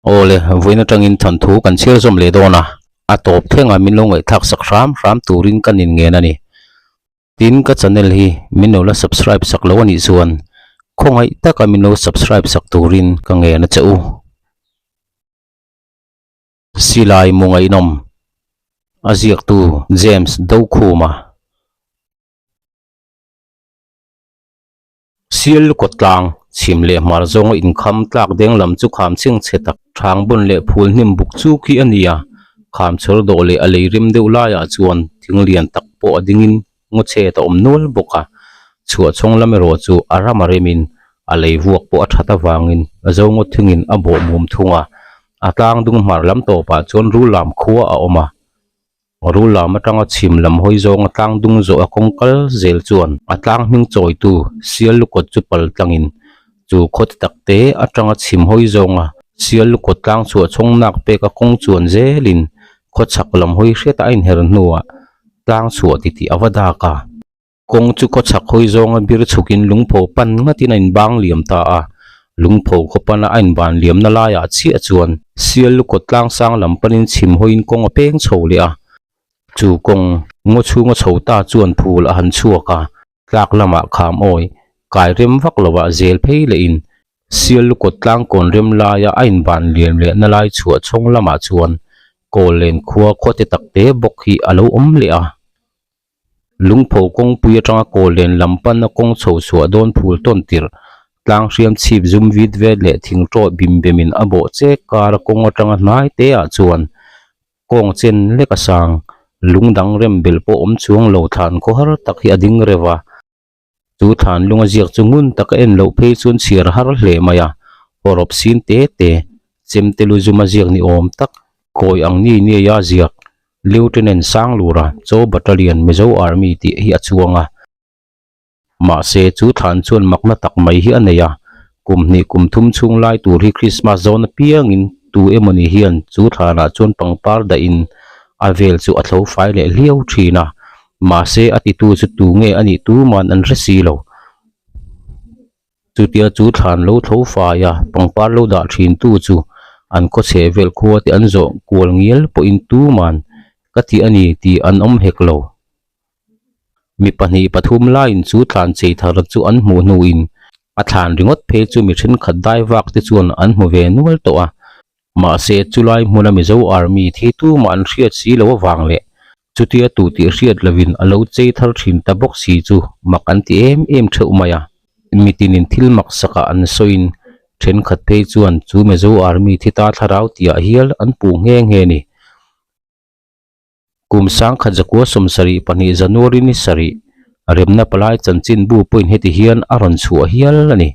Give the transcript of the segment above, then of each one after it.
Awle, vawiin atangin thanthu kan chhiar zawm leh dawn a, a tawp thlengah min lo ngaihthlak sak hram hram turin ka nin ngen a ni. Tin, ka channel hi min lo la subscribe sak lo a nih chuan khawngaih taka min lo subscribe sak turin ka ngen a che u. Silai mu ngaihnawm a ziaktu James Dokhuma. Sial lukawt tlang, chhim leh hmar zawnga inkham tlak deng lam chu kham chheng chhe tak, thang bun leh phul hnim buk chuk hi a ni a, kham chhawr dawh leh a lei rem deuh laiah chuan thing lian tak pawh a dingin ngaw chhet a awm nual bawk a, chhuah chhawng lam erawh chu a ram a remin a lei vuak pawh a that avangin zo ngaw thingin a bawh mum thung a, a tlang dung hmar lam tawpah chuan rul lam khua a awm a. Rul lam atanga chhim lam hawi zawnga tlang dung zawh a kawng kal zel chuan a tlang hming chawitu sial lukawt chu pal tlangin chu khaw ti tak te atanga chhim hawi zawnga sial lukawt tlang chhuah chhawng nak pek a kawng chuan zelin khaw chhak lam hawi hriatah a inher hnuah tlang chhuah titih a va dak a. Kawng chu khaw chhak hawi zawnga bir chhukin lungpho pan ngatin a inbang liam ta a, lungpho khaw pana a inban liamna laiah chiah chuan sial lukawt tlang sang lam panin chhim hawiin kawng a peng chho leh a, chu kawng ngaw chhunga chho ta chuan phul a han chhuak a, tlak lamah kham awi kai rem vak lovah zel phei lehin sial lukawt tlang kawn rem laia a inban liam lehna lai chhuah chhawng lamah chuan kawl len khua khaw te tak te bawk hi a lo awm leh a. Lungpho kawngpui atanga kawl len lam pana kawng chho chhuah dawn phul tawn tirh, tlang hriam chhip zum vit vet leh thing tawt bim bemin a bawh chek kara kawng atanga hnai te ah chuan kawng chen lek a sang, lung dang rem belh pawh awm chuang lo thlan khaw har tak hi a ding reuh a. Chu thlan lunga ziak chu ngun taka en loh phei chuan chhiar har hle mai a, hawrawp sin te te, chemte lu zuma ziak ni awm tak, kawi ang ni niaia ziak, Lieutenant Sanglura, Chaw Battalion, Mizo Army tih hi a chuang a. Mahse, chu thlan chuan makna tak mai hi a nei a, kum hnih kum thum chhung lai tur hi Krismas zawn apiangin tu emawni hian chu thlanah chuan pangpar dahin a vel chu a thlo fai leh hliau thin a. Mahse, a titu chu tu nge a nih tuman an hre si lo. Chutia chu thlan lo tho fai a, pangpar lo dah thin tu chu an khaw chhe vel khua te an zawh kual ngial pawhin tuman ka ti a ni tih an awm hek lo. Mi pahnih pathum laiin chu thlan chei thar chu an hmuh hnuin a thlan ringawt phei chu mi thenkhat dai vak te chuan an hmu ve nual tawh a. Mahse, chulai hmuna Mizo Army thi tumah an hriat si lo avang leh Chutia tu tih hriat lovin a lo chei thar thin ta bawk si chu mak an ti em em theuh mai a. Mitinin thil mak sakah an sawiin thenkhat phei chuan chu Mizo Army thi ta thlarau tihah hial an puh nghe nghe ni. Kum sangkhat zakua 72 January ni sarih remna palai chanchinbu pawhin heti hian a rawn chhuah hial a ni.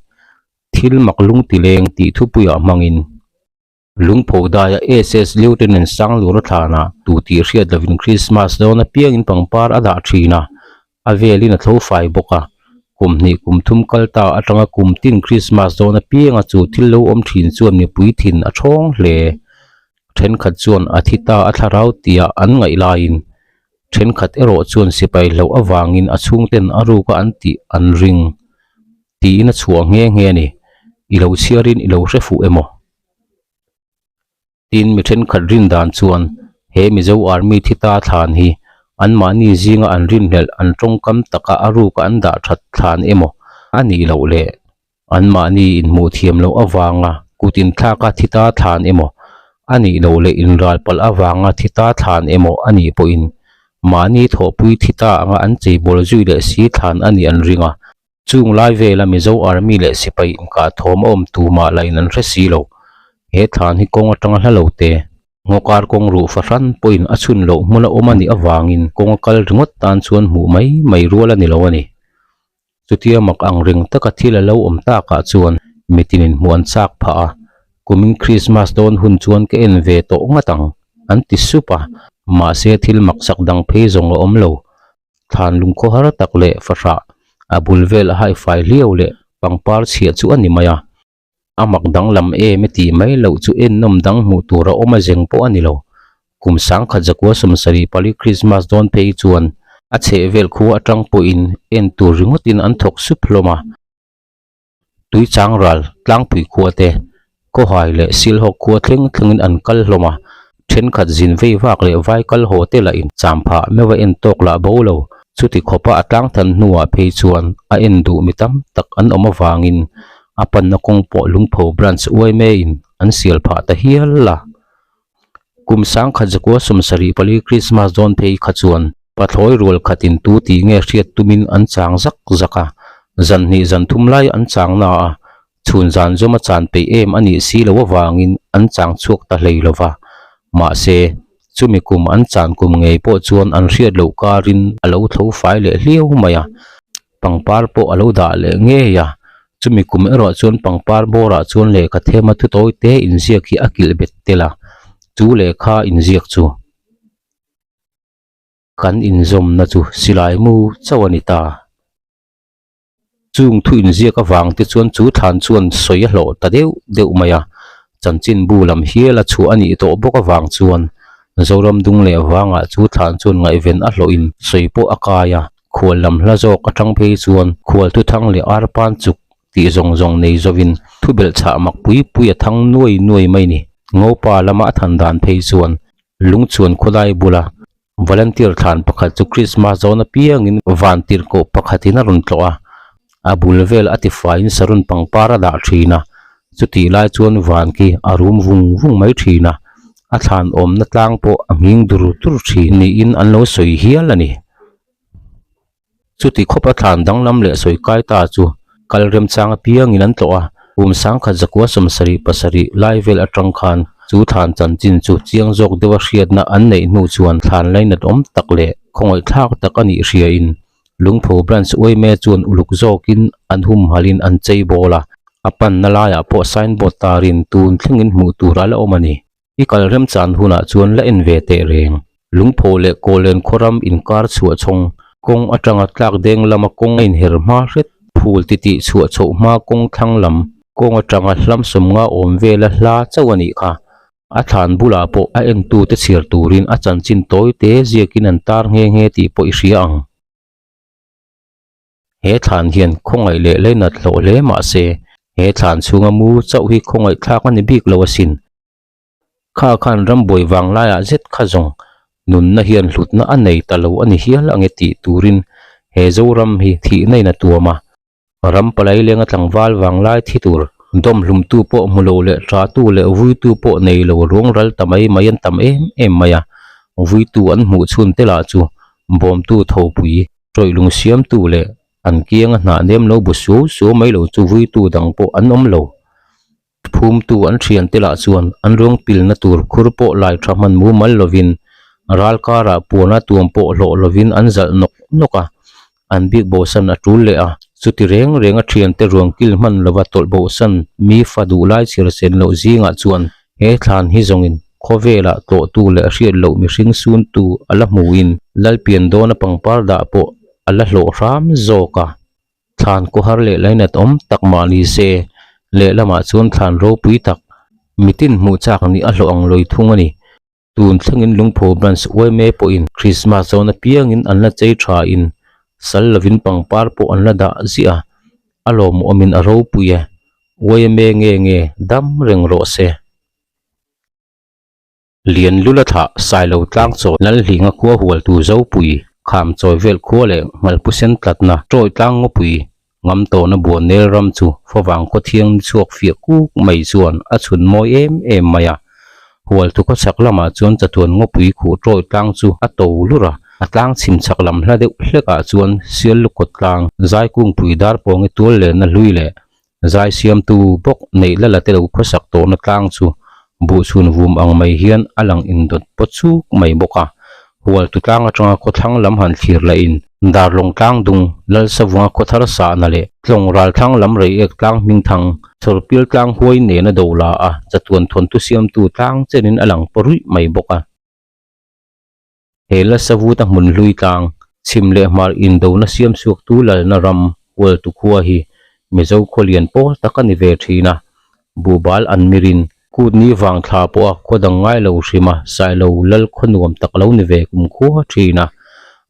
Thil mak lungtileng tih thupuiah hmangin. Lungpho daia SS Lieutenant Sanglura thlanah tu tih hriat lovin Christmas dawn apiangin pangpar a dah thin a, a velin a tho fai bawk a. Kum hnih kum thum kal ta atanga kum tin Christmas dawn apianga chu thil lo awm thin chuan mipui thin a thawng hle. Thenkhat chuan a thi ta a thlarau tia an ngaih laiin thenkhat erawh chuan sipai hlauh avangin a chhungten a ruka an tih an ring tiin a chhuah nghe nghe a ni. I lo chhiarin i lo hre fuh emaw? Tin, mi thenkhat rin dan chuan he Mizo Army thi ta thlan hi anmahni zinga an rinhlelh an tawngkam taka a ruka an dah that thlan emaw a nih loh le anmahni inhmuh thiam loh avanga kut inthlaka thi ta thlan emaw a nih loh leh inral palh avanga thi ta thlan emaw a nih pawhin mahni thawhpui thi ta anga an cheibawl zui leh si thlan a nih an ring a. Chung lai vela Mizo Army leh sipai inkah thawm a awm tumah lah in an hre si lo. He thlan hi kawng atanga hla lo te. Ngawkar kawng ruh fahran pawhin a chhun loh hmun a awm a nih avangin kawng a kal ringawt tan chuan hmuh mai mai rual a ni lo a ni. Chutia mak ang reng taka thil a lo awm takah chuan mitinin hmuh an chak phah a, kumin Krismas dawn hun chuan ka en ve tawh ngat ang, an ti sup a. Mahse thil maksak dang phei zawng a awm lo. Thlan lungkhaw har tak leh fahrah a bul vel a haifai hliau leh pangpar chhiah chu a ni mai a. A mak danglam em e tih mai loh chu ennawm dang hmuh tur a awm a zeng pawh a ni lo. Kum 1974 Krismas dawn phei chuan a chhehvel khua atang pawhin en tur ringawtin an thawk sup hlawm a. Tuichang ral tlangpui khua te. Khawhai leh Silhawk khua thleng thlengin an kal hlawm a, thenkhat zin vei vak leh vai kal haw te lah in cham phah meuh a en tawk lah bo lo. Chuti khawpa a tlang than hnuah phei chuan a en duh mi tam tak an awm avangin a panna kawng pawh Lungpho Branch uaime in an sial phah ta hial a. Kum sangkhat zakua 74 Krismas dawn phei kha chuan pathlawi rual khatin tu tih nge hriat tumin an chang zak zak a, zan hnih zan thum lai an chang na a, chhun zan zawm a chan peih em a nih si loh avangin an chang chhuak ta hlei lo va. Mahse, chumi kum an chan kum ngei pawh chuan an hriat loh karin a lo tho fai leh hliau mai a. Pangpar pawh a lo dah leh ngei a, chumi kum erawh chuan pangpar bawrah chuan lehkha thema thu tawi te inziak hi a kilh bet tel a, chu lehkha inziak chu kan inzawmna chu silai mu chauh a ni ta. Chung thu inziak avang te chuan chu thlan chuan sawi a hlawh ta deuh deuh mai a, chanchinbu lam hial a chhuah a nih tawh bawk avang chuan Zoram dung leh vangah chu thlan chuan ngaihven a hlawhin sawi pawh a kai a. Khual lam hla zawk atang phei chuan khual thuthang leh arpan chuk tih zawng zawng nei zawin thu belh chhah mak pui pui a thang nuai nuai mai ni. Ngopa lama a than dan phei chuan lungchhuan khawlai bula volunteer thlan pakhat chu Krismas zawn apiangin van tirhkoh pakhatin a rawn tlawh a, a bul vel a tifaiin sarun pangpar a dah thin a, chutih lai chuan van khi a rum vung vung mai thin a, a thlan awmna tlang pawh a nghing dur dur thin niin an lo sawi hial a ni. Chuti khawpa thlan danglam leh sawi kai ta chu kal remchang apiangin an tlawh a, kum 1977 lai vel atang khan chu thlan chanchin chu chiang zawk deuha hriatna an neih hnu chuan thlan lainat awm tak leh khawngaihthlak tak a nih hriain Lungpho Branch uaime chuan uluk zawkin an humhalhin an chei bawl a, a panna laiah pawh signboard tarin tun thlengin hmuh tur a la awm a ni. I kal remchan hunah chuan la en ve teh reng. Lungpho leh Kawllen khawram inkar chhuah chhawng kawng atanga tlak deng lama kawng a inher hma hret phul titih chhuah chhoh hma kawng thlang lam kawng atanga hlam sawmnga awm vela hla chauh a nih kha. A thlan bulah pawh a entute chhiar turin a chanchin tawi te ziakin an tar nghe nghe tih pawh i hria ang. He thlan hian khawngaih leh leinat hlawh hle mah se, he thlan chhunga mu chauh hi khawngaih thlak a ni bik lo asin. Kha khan rambuai vang laiah zet kha zawng nunna hian hlutna a nei ta lo a ni hial ange tih turin he Zoram hi thihna in a tuam a. Ram palai lenga tlangval vang lai thi tur dawmhlumtu pawh hmu lo leh tatu leh vuitu pawh nei lo ruang ral ta mai mai an tam em em mai a. Vuitu an hmuh chhun te lah chu bawmtu thopui Tawih lung siamtu leh an kianga hnah nem lo bu suau suau mai lo chu vuitu dang pawh an awm lo. Phumtu an thiante lah chuan an ruang pilna tur khur pawh lai tha hman mumal lovin ral karah puana tuam pawh hlawh lovin an zalh nawk nawk a, an bik bosan a tul leh a. Chuti reng reng a thiante ruang kil hman lova tawlh bosan mi fa duh lai chhiar sen loh zingah chuan He thlan hi zawngin khawvelah tlawhtu leh hriat loh mihring suntu a la hmuhin Lalpian dawna pangpar dah pawh a la hlawh hram zawk a. Thlan kawhar leh lainat awm tak mah ni se, lehlamah chuan thlan ropui tak mitin hmuh chak nih a hlawh ang lawi thung a ni. Tun thlengin Lungpho Branch yma pawhin Krismas zawn apiangin an la chei thain sal lovin pangpar pawh an la dah ziah a, a lawmawmin a ropui e. Yma nge nge dam reng rawh se. Lian Lula thlah Sailo tlang chawi Lalhlinga khua hualtu Zopui, Kham chawi vel khua leh Nghalpusen tlatna Tawi tlang ngawpui Ngam tawhna Buannel ram chu favang khaw thiang ni chhuak fiah kuk mai chuan a chhun mawi em em mai a. Hualtu khaw chhak lamah chuan chatuan ngawpui khuh tawi tlang chu a to lur a, a tlang chhim chhak lam hla deuh hlekah chuan sial lukawt tlang Zaikungpui darpawngi tual lenna hlui leh Zai siamtu bawk neih la la te lo khawsak tawhna tlang chu buhchhun vum ang mai hian a lang indawt pawt chuk mai bawk a. Hualtu tlang atanga khawthlang lam han thlir lahin Darlawng tlang dung Lalsavunga khawthar sahna leh Tlawng ral thlang lam Reiek tlang hmingthang Chawrpil tlang huai nena do la a chatuan thawnthu siamtu tlang chenin a lang paw ruih mai bawk a. He Lasavuta hmun hlui tlang, chhim leh hmar indona siam chhuaktu lalna ram Hualtu khua hi Mizo khaw lian pawl tak a ni ve thin a. Buhbal an mirin, kut ni vang thla pawha khaw dang ngai lo hrima Sailo lal khaw nuam tak lo ni ve kum khua thin a.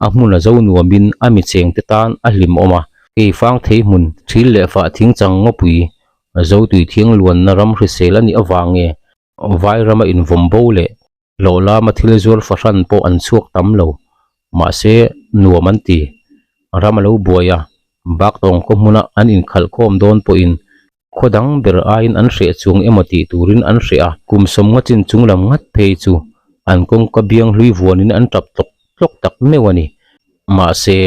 A hmun a zo nuamin a mi chengte tan a hlimawm a. Keifang thei hmun, thil leh fah thing chang ngawpui. Zotui thiang luanna ram hrisel a nih avang nge vai rama invawm bo leh hlawh lama thil zuar fahran pawh an chhuak tam lo. Mahse, nuam an ti. Ram a lo buai a, Baktawng khaw hmuna an inkhalh khawm dawn pawhin khaw dang ber aiin an hreh chuang emaw tih turin an hreh a. Kum sawmnga chin chung lam ngat phei chu an kawngka biang hlui vuanin an tap tlawk tlawk tak meuh a ni. Mahse,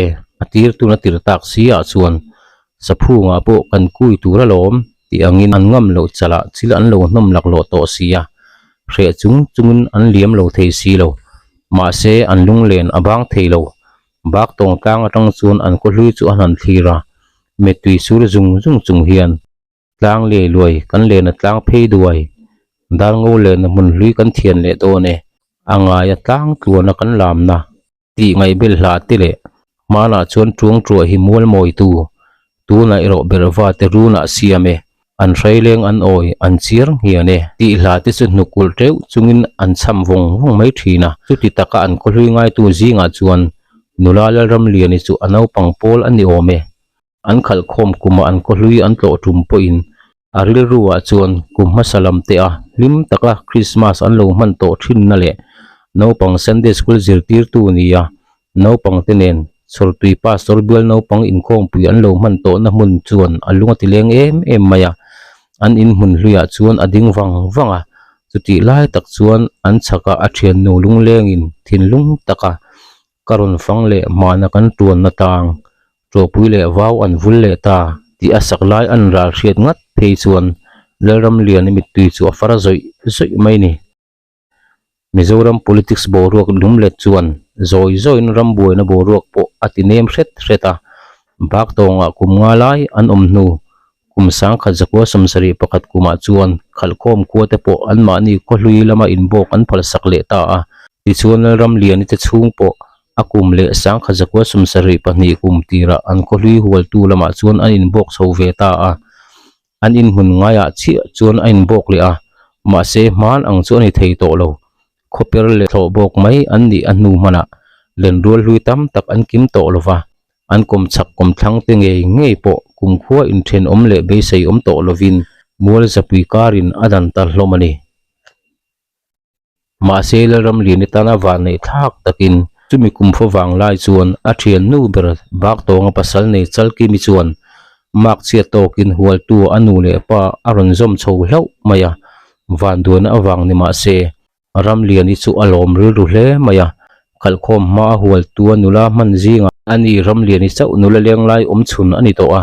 a tir tuna tir tak si ah chuan Saphungah pawh kan kui tur alawm tih angin an ngam loh chalah thil an lo hnawm laklawh tawh si a, hreh chung chungin an liam lo thei si lo. Mahse, an lunglen a bang thei lo. Bak tawng tlang atang chuan an khaw hlui chu a han thlir a, mittui sur zung zung chung hian Tlang lei luai kan lena tlang phei duai, dar ngo lena hmun hlui kan thian leh dawn e, a ngaia tlang tluana kan lamna. Tih ngaihbel hla te leh hmanah chuan tuang tuah hi mual mawitu, tunah erawh berhva te runah siam e, an hraileng an awi an chiar nghian e. Tih hla te chu hnuk ulh teuh chungin an cham vawng vawng mai thin a, chuti taka an khawhlui ngaitu zingah chuan nula Lalramliani chu a naupang pawl a ni awm e. An khalh khawm kuma an khawhlui an tlawh tum pawhin a rilru ah chuan kum hmasa lam te a hlim taka Krismas an lo hman tawh thinna leh naupang Sunday School zirtirtu ni a naupang te nen Chhawrtui Pastor bial naupang inkhawmpui an lo hman tawhna hmun chuan a lung a ti leng em em mai a, an in hmun hluiah chuan a ding vang vang a, chutih lai tak chuan an chhakah a thiannu lunglengin thinlung taka Ka rawn fang leh hmana kan tuanna tang, Ṭawpui leh vau an vul leh ta tih a sak lai an ral hriat ngat phei chuan Lalramliani mittui chu a far zawih zawih mai ni. Mizoram politics boruak lumlet chuan zawi zawiin ram buaina boruak pawh a ti nem hret hret a, Baktawngah kum nga lai an awm hnu Kum sangkhat zakua sawmsarih pakhat kumah chuan khalhkhawm khua te pawh anmahni khawhlui lama inbawk an phalsak leh ta a. Tichuan Lalramliani te chhung pawh a kum leh sangkhat zakua 72 kum tirah an khawhlui hualtu lamah chuan an inbawk chho ve ta a. An inhmun ngaiah chiah chuan a inbawk leh a, mahse hman ang chu a ni thei tawh lo. Khawper leh thlawh bawk mai an nih a hnu hmanah lenrual hlui tam tak an kim tawh lo va. An kawm chhak kawm thlang te ngei ngei pawh kumkhua inthenawm leh beisei awm tawh lovin mual zapui karin a dan ta hlawm a ni. Mahse Lalramliani tana vanneih thlak takin chumi kumfo vang lai chuan a thiannu ber Baktawnga pasal nei Chalkimi chuan mark chhiat tawkin hualtu a nu leh pa a rawn zawm chho hlauh mai a, vanduaina avang ni mahse Ramliani chu a lawm rilru hle mai a, khalhkhawm hma a hual tua nula hman zingah a ni Ramliani chauh nula leng lai awm chhun a ni tawh a,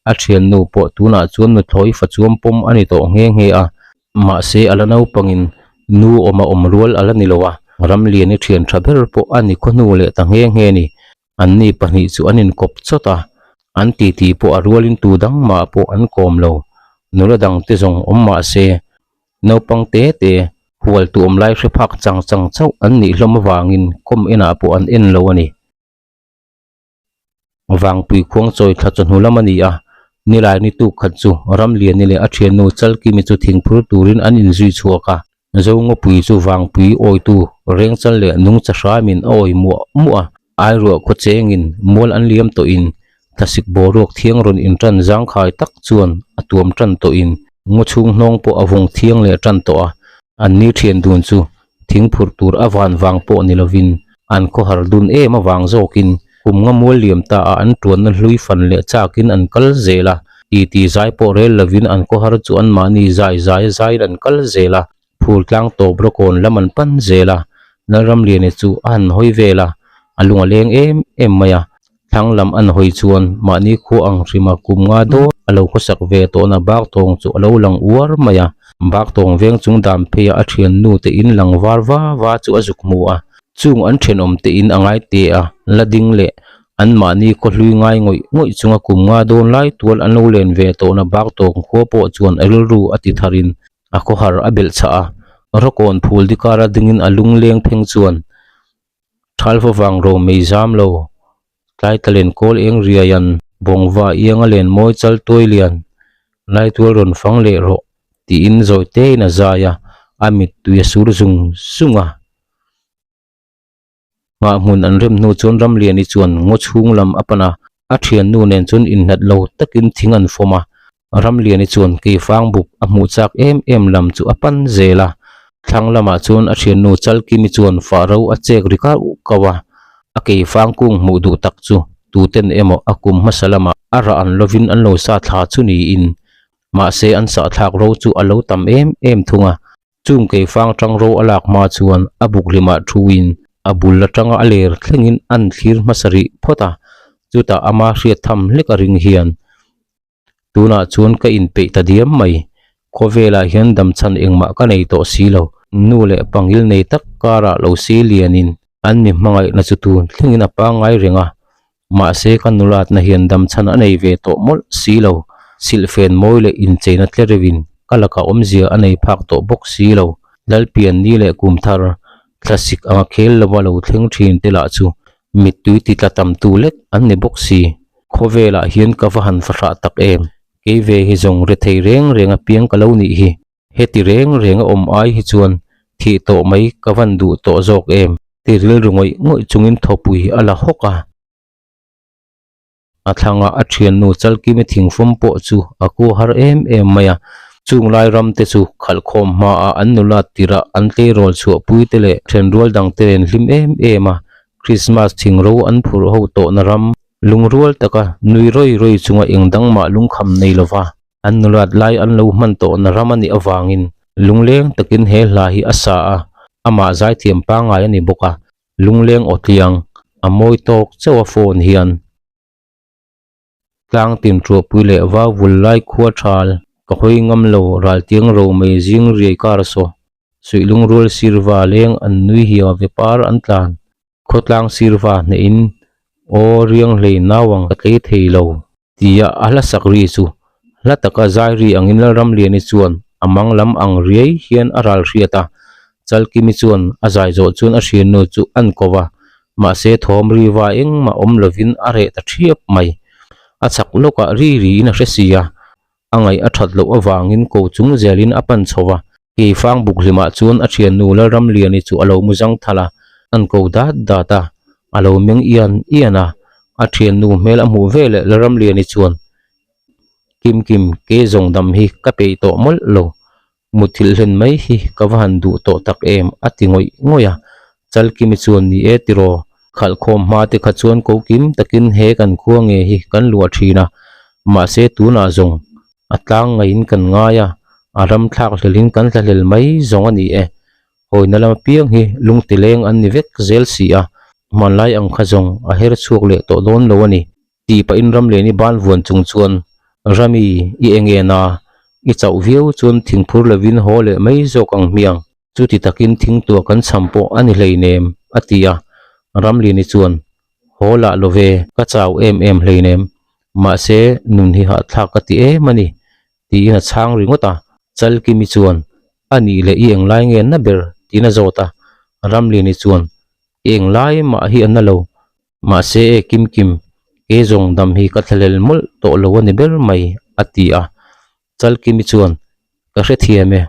a thiannu pawh tunah chuan nuthlawi fachuam pawm a ni tawh nghe nghe a, mahse a la naupangin nu awm a awm rual a la ni lo a, Ramliani thian tha ber pawh a ni khawhnu leh ta nghe nghe a ni. Anni pahnih chu an inkawp chawt a, an titi pawh a rualin tu dang mah pawh an kawm lo. Nula dang te zawng awm mah se, naupang te te hual tu awm lai hre phak chang chang chauh an nih hlawm avangin kawm enah pawh an en lo a ni. Vangpui khuang chawi thla chawhnu lam a ni a, nilai ni tuk khat chu Ramliani leh a thiannu Chalkimi chu thingphur turin an inzui chhuak a. Zongawpui chu vangpui awitu rengchal leh nungcha hramin a awi muah muah a, airuah khaw chengin mual an liam tawhin thlasik boruak thiang rawn intan zangkhai tak chuan a tuam tan tawhin ngaw chhung hnawng pawh a vawng thiang leh tan tawh a, an ni thian dun chu thing phurh tur a van vang pawh ni lovin an khawhar dun em avang zawkin kum nga mual liam ta a an tuanna hlui fan leh chakin an kal zel a, titi zai pawh rel lovin an khawhar chu anmahni zai zai zaiin an kal zel a, phul tlang tawp rawkawn lam an pan zel a, Lalramliani chu a han hawi vel a, a lung a leng em em mai a, thlang lam an hawi chuan mahni khua ang hrima kum nga dawn a lo khawsak ve tawhna Baktawng chu a lo lang uar mai a, Baktawng veng chung dam pheiah a thiannu te in lang var va va chu a zuk hmu a. Chung an thenawm te in a ngai te a, la ding leh an mahni khaw hlui ngai ngawih ngawih chunga kum nga dawn lai tual an lo len ve tawhna bak tawng khua pawh chuan a rilru a ti tharin a khawhar a belh chhah a, rawkawn phul dikara dingin a lung leng pheng chuan Thalva vang ro mei zam lo, tlai ta len kawl eng riaian bawngva ianga len mawi chal tuai lian, lai tual rawn fang leh rawh tiin zawi tein a zai a, a mittui a sur zung zung a. Nghah hmun an rem hnu chuan Ramliani chuan ngaw chhung lam a pan a, a thiannu nen chuan inhlat lo takin thing an fawm a. Ramliani chuan keifang buk a hmuh chak em em lam chu a pan zel a. Thlang lamah chuan a thiannu Chalkimi chuan fah ro a chek ri kau kau a. A keifang kung hmuh duh tak chu tuten emaw a kum hmasa lamah a rah an lovin an lo sa thla chu niin mahse an sahthlak ro chu a lo tam em em thung a. Chung keifang tang ro a lak hma chuan a buk hlimah thuin a bul atanga a ler thlengin an thlir hmasa rih phawt a, chutah ama hriat tham hlek a ring hian tunah chuan ka inpeih ta diam mai. Khawvelah hian damchhan engmah ka nei tawh si lo. Nu leh pangil nei tak karah lo si lianin an mi hmangaihna chu tun thlengin a pangngai reng a, Mahse ka nulatna hian damchhan a nei ve tawh mawlh si lo, silhfen mawi leh incheina tle reuhin ka lakah awmzia a nei phak tawh bawk si lo. Lalpian ni leh kum thar, thlasik anga khel lova lo thleng thin te lah chu mittui ti tla tam tu lek an ni bawk si. Khawvelah hian ka va han fahrah tak em, kei ve hi zawng rethei reng reng a piang ka lo nih hi. Heti reng reng a awm ai hi chuan thih tawh mai ka van duh tawh zawk em? Ti rilru ngawih ngawih chungin thawpui a la hawk a. A thlangah a thiannu Chalkimi thingfawm pawh chu a ku har em em mai a. Chung lai ram te chu khalhkhawm hmaah an nula tirah an tleirawl chhuahpui te leh thenrual dang te nen hlim em em a. Krismas thingro an phurh ho tawhna ram lungrual taka nui rawi rawi chunga eng dang mah lungkham nei lova. An nulat lai an lo hman tawhna ram a nih avangin lungleng takin he hla hi a sa a, amah zaithiam pangngai a ni bawk a, lungleng aw tliang a mawi tawk chauh a phone hian tlang tin tuahpui leh vau vul lai khua thal ka hawi ngam lo raltiang ro mai zing riai kar saw suih lungrual sirva leng an nui hiau ve par an tlan khawtlang sirva hnehin aw riang hlei nau ang ka tlei thei lo. Tia a hla sak ri chu hla taka zai ri angin Lalramliani chuan a mang lam ang riai hian a ral hriat a, Chalkimi chuan a zai zawh chuan a hriannu chu an ko va, mahse thawm ri va engmah awm lovin a reh ta thiap mai. A chhak lawkah ri riin a hre si a, a ngaih a that loh avangin ko chung zelin a pan chho va. Keifang buk hlimah chuan a thiannu Lalramliani chu a lo mu zang thalh a, an ko dat dat a, a lo meng ian ian a, a thiannu hmel a hmuh ve leh Lalramliani chuan, Kim Kim, kei zawng dam hi ka peih tawh mawlh lo, muthilh hlen mai hi ka va han duh tawh tak em a ti ngawih ngawih a, Chalkimi chuan ni e tiraw, khalhkhawm hma te kha chuan ko kim takin he kan khua nge hi kan luah thin a, mahse tunah zawng A tlang ngaiin kan ngai a, a ram thlak hlelhin kan tla hlel mai zawng a ni e. Hawina lam apiang hi lungtileng an ni vek zel si a, hmanlai ang kha zawng a her chhuak leh tawh dawn lo a ni. Tih pahin Ramliani ban vuan chung chuan, Rami, i eng en a, i chauh viau chuan thingphur lovin haw leh mai zawk ang hmiang. Chuti takin thingtuah kan cham pawh a ni hleinem, a ti a. Ramliani chuan, Haw lah lo ve, ka chau em em hleinem. Mahse, nun hi hahthlak ka ti em a ni, tiin a chhang ringawt a. Chalkimi chuan, A nih leh i englai nge na ber? tiin a zawt a. Ramliani chuan, I englai mah hi a na lo. Mahse e Kimkim, kei zawng dam hi ka thlahlel mawlh tawh lo a ni ber mai, a ti a. Chalkimi chuan, Ka hrethiam e,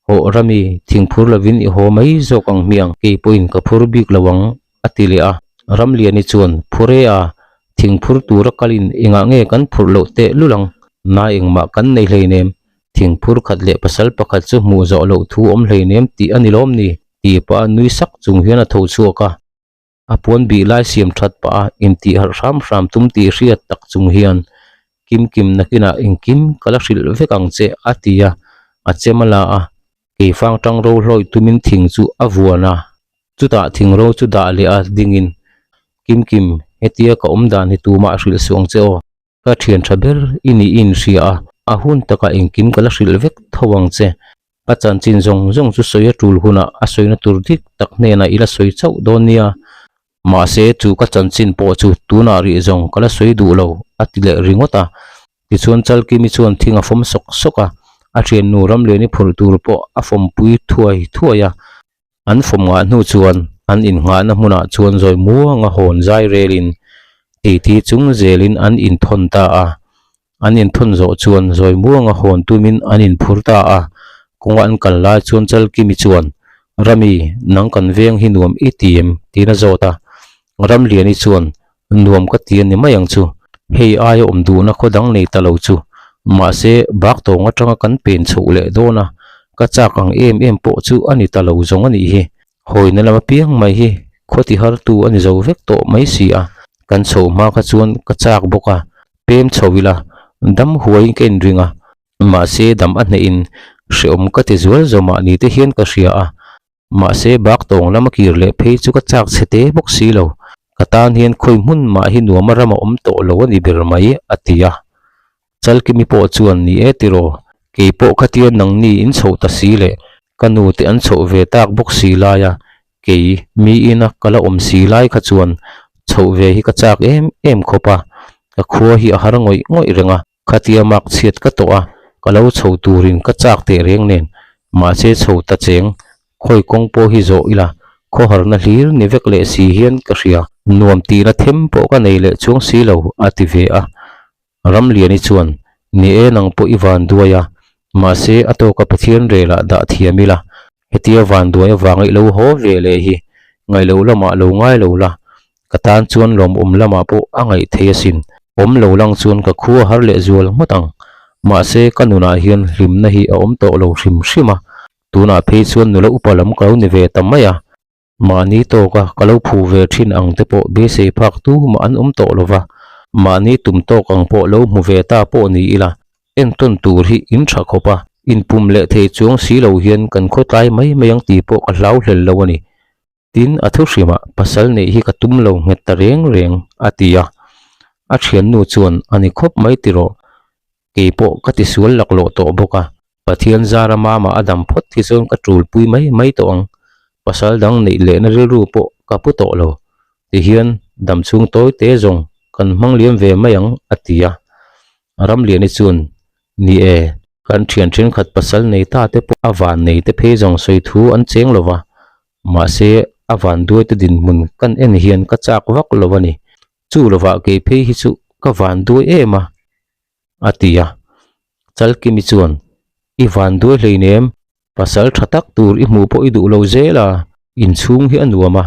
Hawh Rami, thing phur lovin i haw mai zawk ang hmiang, kei pawhin ka phur bik lo ang, a ti leh a. Ramliani chuan, Phur e a, thing phur tura kalin engah nge kan phurh loh teh lul ang? Na engmah kan nei hleinem, thing phur khat leh pasal pakhat chu hmuh zawh loh thu awm hleinem tih a ni lawm ni? ti pah a nui sak chung hian a tho chhuak a. A puan bih lai siam that pah a intih harh hram hram tum tih hriat tak chung hian Kim Kim nakinah engkim ka la hrilh vek ang che a ti a, a chem a la a, keifang tang ro hlawih tumin thing chu a vuan a, chutah thing ro chu dah leh a dingin Kim Kim hetia ka awm dan hi tumah hrilh suh ang che aw. Ka thian tha ber i nih i inhria a, a hun takah engkim ka la hrilh vek tho ang che. Ka chanchin zawng zawng chu sawi a tul hunah a sawina tur dik tak hnenah i la sawi chauh dawn nia. Mahse chu ka chanchin pawh chu tunah rih zawng ka la sawi duh lo, a ti leh ringawt a. Tichuan Chalkimi chuan thing a fawm sawk sawk a, a thiannu Ramliani phurh tur pawh a fawmpui thuai thuai a. An fawm ngah hnu chuan an innghahna hmunah chuan zawi muanga hawn zai relin titi chung zelin an inthawn ta a. An inthawn zawh chuan zawi muanga hawn tumin an inphur ta a. Kawnga an kal lai chuan Chalkimi chuan, Rami, nang kan veng hi nuam i ti em? tiin a zawt a. Ramliani chuan, Nuam ka ti a ni mai ang chu. Hei aia awm duhna khaw dang nei ta lo chu. Mahse, Baktawng atanga kan pen chhoh leh dawn a, ka chak ang em em pawh chu a ni ta lo zawng a nih hi. Hawina lam apiang mai hi khaw ti hartu a ni zo vek tawh mai si a, kan chhoh hma kha chuan ka chak bawk a, pem chho ila dam huaiin ka inring a, mahse dam a hnehin hrehawm ka ti zual zo mahni te hian ka hria a, mahse Baktawng lama kir leh phei chu ka chak chhe te bawk si lo, ka tan hian khawi hmun mah hi nuama ram a awm tawh lo a ni ber mai, a ti a. Chalkimi pawh chuan ni e tiraw, kei pawh khatia nangni in chhoh ta si leh ka nu te an chhoh ve tak bawk si lai a, kei mi ina ka la awm si lai kha chuan chhoh ve hi ka chak em em khawp a, ka khua hi a har ngawih ngawih reng a, khatia mak chhiat ka tawh a, ka lo chho turin ka chak teh reng nen, mahse chho ta cheng khawi kawng pawh hi zawh ila khawharna hlir ni vek leh si hian ka hria, nuam tihna them pawh ka nei leh chuang si lo a ti ve a. Ramliani chuan, Ni e, nang pawh i van duai a, mahse a tawka Pathian relah dah thiam ila, hetia van duai avanga i lo haw ve leh hi ngaihloh lamah lo ngai lo la, ka tan chuan lawmawm lamah pawh a ngaih thei asin, awm lo lang chuan ka khu a har leh zual ngawt ang. Mahse ka nunah hian hlimna hi a awm tawh lo hrim hrim a, tunah phei chuan nula upa lam ka lo ni ve ta mai a. Mahni tawka ka lo phu ve thin ang te pawh beisei phak tu mah an awm tawh lo va, mahni tum tawk ang pawh lo hmu ve ta pawh ni ila, entawn tur hi in tha khawp a, inpum leh thei chuang si lo hian kan khawtlai mai mai ang tih pawh ka hlau hlel lo a ni. Tin, a thu hrimah pasal neih hi ka tum lo nghet ta reng reng, a ti a. A thiannu chuan a ni khawp mai tiraw, kei pawh ka tisual laklawh tawh bawk a, Pathian zara mama a dam phawt hi chuan ka tul pui mai mai tawh ang, pasal dang neih lehna rilru pawh ka pu tawh lo, tihian dam chhung tawi te zawng kan hmang liam ve mai ang a ti a. Ramliani chuan, Ni e, kan thian thenkhat pasal nei ta te pawh a van nei te phei zawng sawi thu an cheng lo va, mahse a van duai te dinhmun kan en hian ka chak vak lo a ni, chu lovah kei phei hi chu ka van duai em a, a ti a. Chalkimi chuan, I van duai hleinem, pasal tha tak tur i hmuh pawh i duh lo zel a, inchhung hi a nuam a,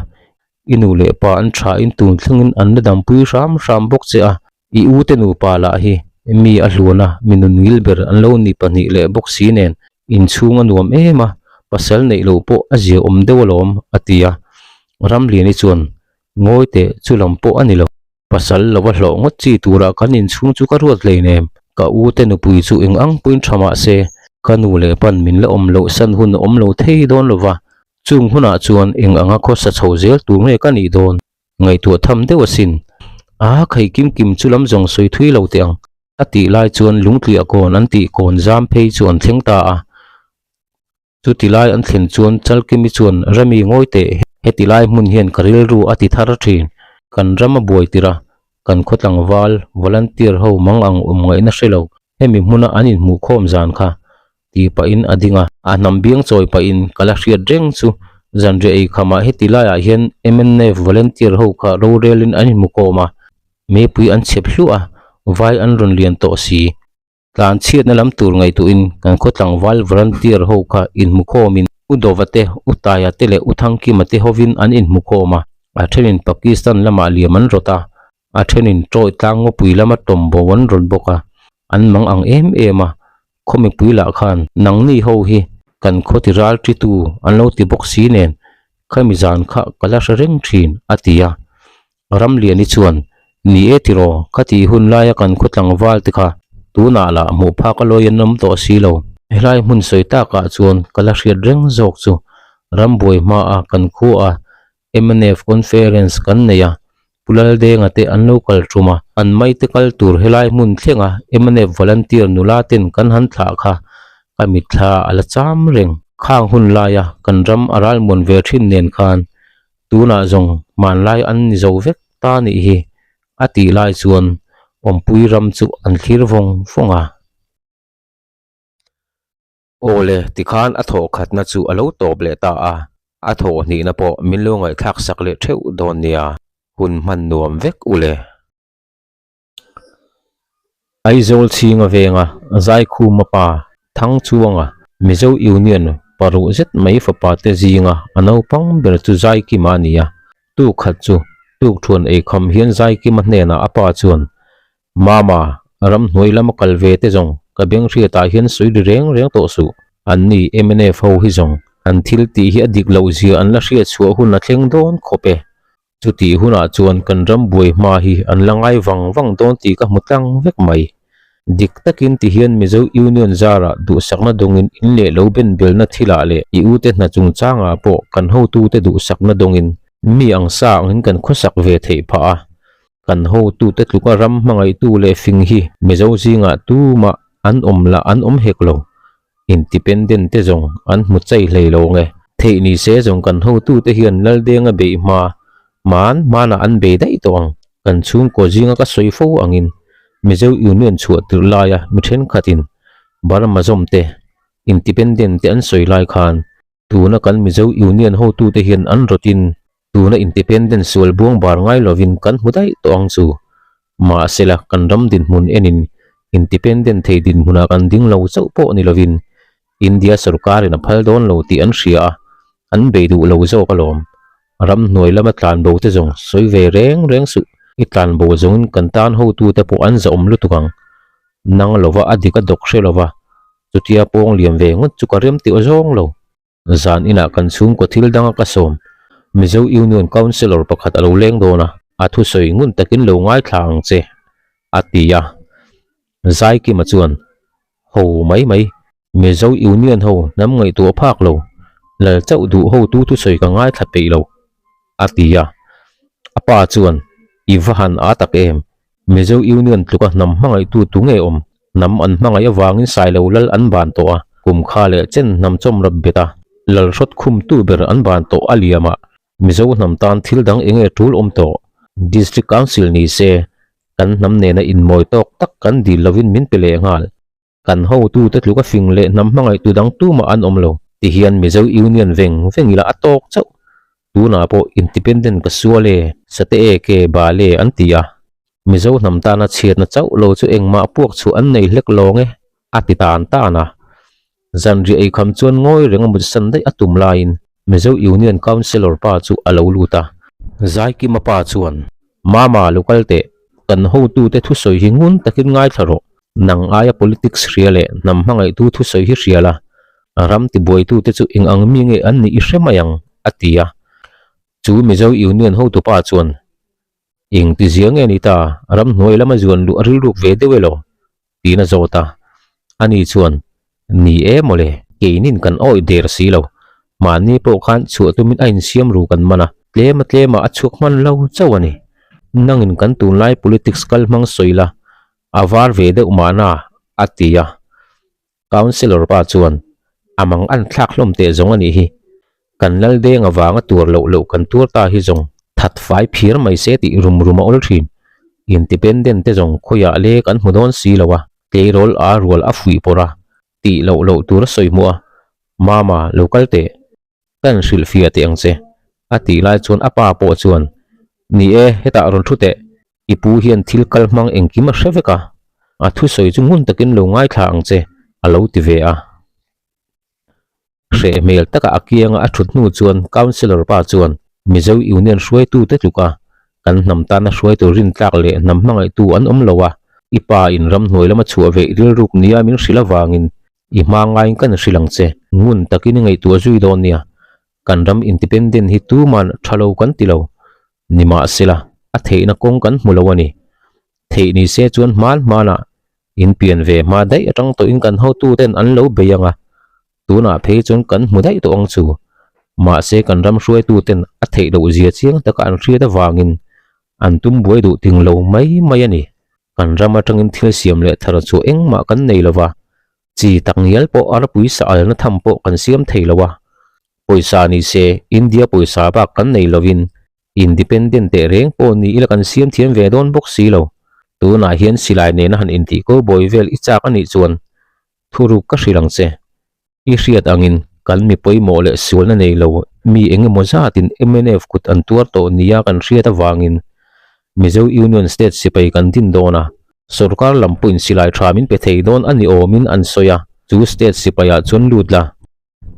i nu leh pa an tha in tun thlengin an la dampui hram hram bawk che a, i u te nupa lah hi mi a hluan a, mi nun ngil ber an lo ni pahnih leh bawk si nen, inchhung a nuam em a, pasal neih loh pawh a zia awm deuh alawm, a ti a. Ramliani chuan, Ngawi teh, chu lam pawh a ni lo. Pasal lova hlawh ngawt chi turah kan inchhung chu ka ruat hleinem. Ka u te nupui chu eng ang pawhin tha mah se, ka nu leh pan min la awm loh san hun a awm lo thei dawn lova, chung hunah chuan eng anga khawsa chho zel tur nge ka nih dawn? Ngaihtuah tham deuh asin. A khai kim kim chu lam zawng sawi thui lo teh ang, a tih lai chuan lungtliah kawn an tih kawn zam phei chu an thleng ta a. Chuti lai an thlen chuan Chalkimi chuan Rami ngawi teh, heti lai hmun hian ka rilru a ti thar thin. Kan ram a buai tir a, kan khaw tlangval, volunteer ho mang ang awm ngaihna hre lo, hemi hmuna an inhmuh khawm zan kha ti pahin a ding a. A hnam biang chawi pahin ka la hriat reng chu zanriah ei khamah heti laiah hian mnf volunteer ho kha rorelin an inhmu khawm a, meipui an chhep hluah a, vai an rawn lian tawh si. Tlan chhiatna lam tur ngaihtuhin kan khaw tlangval volunteer ho kha inhmu khawmin U Dova te, U Taia te leh U Thangkima te hovin an inhmu khawm a, a thenin Pakistan lamah liam an rawt a, a thenin Troy tlang ngawpui lama tawmbo an rawt bawk a, an mang ang em em a, khaw mipui lah khan nangni ho hi kan khaw ti ral titu an lo ti bawk si nen khami zan kha ka la hre reng thin a ti a. Ramliani chuan, Ni e tiraw, ka tih hun laia kan khaw tlangval te kha tunah lah hmuh phak a lawi an awm tawh si lo. Helai hmun sawi takah chuan ka la hriat reng zawk chu rambuai hmaa kan khua mnf conference kan nei a, Pu Laldenga te an lo kal tum a, an maite kal tur helai hmun thlenga mnf volunteer nula ten kan han thlah kha ka mitthla a la cham reng. Khang hun laia kan ram a ralmuan ve thin nen khan Tunah zawng hmanlai an ni zo vek ta nih hi a tih lai chuan awmpui ram chu an thlir vawng vawng a. Aw le, tikhan a thawh khatna chu a lo tawp leh ta a, a thawh hnihna pawh min lo ngaihthlak sak leh theuh dawn nia, hun hman nuam vek u le. Aizawl chhinga venga Zaikhuma pa Thangchuanga Mizo Union paruh zet mai fapa te zinga a naupang ber chu Zaikima a ni a, tuk khat chu tukthuan eikham hian Zaikima hnenah a pa chuan, Mama, ramhnuai lama kal ve te zawng. Ka beng hriatah hian sawi ri reng reng tawh suh. Anni mnf ho hi zawng an thil tih hi a dik loh zia an la hriat chhuah hun a thleng dawn khawp e. Chutih hunah chuan kan ram buai hma hi an la ngai vang vang dawn tih ka hmu tlang vek mai. Dik takin ti hian Mizo Union zarah duhsakna dawngin in leh lo ben belna thilah leh i ute hna chungchangah pawh kan hotute duhsakna dawngin mi ang sa angin kan khawsak ve theih phah a. Kan hotute tluka ram hmangaihtu leh fing hi Mizo zingah tumah an awm lah an awm hek lo. Independent te zawng an hmu chai hlei lo nge. Theih ni se zawng kan hotute hian Laldenga beih hma hman hmanah an bei daih tawh ang. Kan chhungkaw zinga ka sawi fo angin Mizo Union chhuah tirh laia mi thenkhatin Burma zawm te, Independent te an sawi lai khan tuna kan Mizo Union hotute hian an rawtin tuna Independent sual buang bar ngai lovin kan hmu daih tawh ang chu. Mahsela, kan ram dinhmun enin independent thei dinhmunah kan ding lo chauh pawh ni lovin India sorkarin a phal dawn lo tih an hria a, an bei duh lo zawk alawm. Ram hnuai lama tlanbo te zawng sawi ve reng reng suh, i tlanbo zawngin kan tan hotute pawh an zahawm lutuk ang. Nang lova a dik a dawk hre lova, chutia pawng liam ve ngawt chu ka rem tih awzawng lo. Zan inah kan chhungkaw thil danga ka sawm. Mizo Union Councillor pakhat a lo leng dawn a, a thusawi ngun takin lo ngaithla ang che, a ti a. Zaikima chuan, Ho mai mai, Mizo Union ho hnam ngaihtuah phak lo, lal chauh duh hotu thusawi ka ngaithla peih lo, a ti a. A pa chuan, I va han a tak em? Mizo Union tluka hnam hmangaihtu tu nge awm? Hnam an hmangaih avangin Sailo lal an ban tawh a, kum kha leh chen hnam chawm rap bet a, lal hrawt khum tu ber an ban tawh a liam a, Mizo hnam tan thil dang eng nge tul awm tawh? District Council ni se, kan hnam nena inmawi tawk tak kan dil lovin min pe leh nghal. Kan hotute tluka fing leh hnam hmangaihtu dang tumah an awm lo. Tihian Mizo Union veng veng ila a tawk chauh. Tunah pawh Independent ka sual e, sate e ke bal e an ti a. Mizo hnam tana chhiatna chauh lo chu engmah puak chhuah an nei hlek lawng e, a ti tan tan a. Zanriah eikham chuan ngawi reng a mutsan daih a tum laiin Mizo Union Councillor pa chu a lo lut a. Zaikima pa chuan, Mama lo kal teh, kan hotute thusawi hi ngun takin ngaithla rawh. Nang aia politics hria leh hnam hmangaihtu thusawi hi hria la, ram tibuaitute chu eng ang mi nge an nih i hre mai ang, a ti a. Chu Mizo Union hotupa chuan, Eng ti zia nge ni ta, ramhnuai lama zuan luh a rilruk ve deuh elaw? tiin a zawt a. Ani chuan, Ni e mawle, keinin kan awih der si lo. Mahni pawh khan chhuah tumin a insiam ru kan man a, tlema tlema a chhuak hman lo chauh a ni. Nangin kan tunlai politics kal hmang sawi la, A var ve deuh mahna, a ti a. Councillor pa chuan, A mang an thlak hlawm teh zawng a nih hi. Kan lal deng avanga tuar loh loh kan tuar ta hi zawng that fai phir mai se tih rum rum a awl thin. Independent te zawng khawiah le kan hmu dawn si lo a, tleirawl a rual a fuih pawrh a, tih loh loh tur a sawi hmuh a, Mama, lo kal teh. Ka in hrilhfiah teh ang che, a tih lai chuan a pa pawh chuan, Ni e, hetah rawn thu teh, i pu hian thil kal hmang engkim a hre vek a, a thusawi chu ngun takin lo ngaithla ang che, a lo ti ve a. Hreh hmel taka a kianga a thut hnu chuan Councillor pa chuan, Mizo Union hruaitute tluka kan hnam tana hruaitu rintlak leh hnam hmangaihtu an awm lo a, i pa in ramhnuai lama chhuah veih rilruk nia min hrilh avangin I hma ngaiin kan hrilh ang che. Ngun takin i ngaihtuah zui dawn nia. Kan ram independent hi tuman tha lo kan ti lo. Nimahsela, a theihna kawng kan hmu lo a ni. Theih ni se chuan hman hmanah in pian ve hma daih atang tawhin kan hotuten an lo bei ang a, tunah phei chuan kan hmu daih tawh ang chu. Mahse kan ram hruaituten a theih loh zia chiang taka an hriat avangin an tum buai duh ting lo mai mai a ni. Kan ram atangin thil siam leh thar chu engmah kan nei lo va, chi tak ngial pawh arpui sa alna tham pawh kan siam thei lo a. Pawisa ni se India pawisa bak kan nei lovin Independent teh reng pawh ni ila kan siam thiam ve dawn bawk si lo. Tunah hian silai nena han intih ko bawi vel i chak a nih chuan thuruk ka hrilh ang che. I hriat angin kan mi pawimawh leh sualna nei lo mi eng emaw zatin mnf kut an tuar tawh nia kan hriat avangin Mizo Union State sipai kan din dawn a, sorkar lam pawhin silai tha min pe thei dawn a ni awmin an sawi a, chu state sipaiah chuan lut la,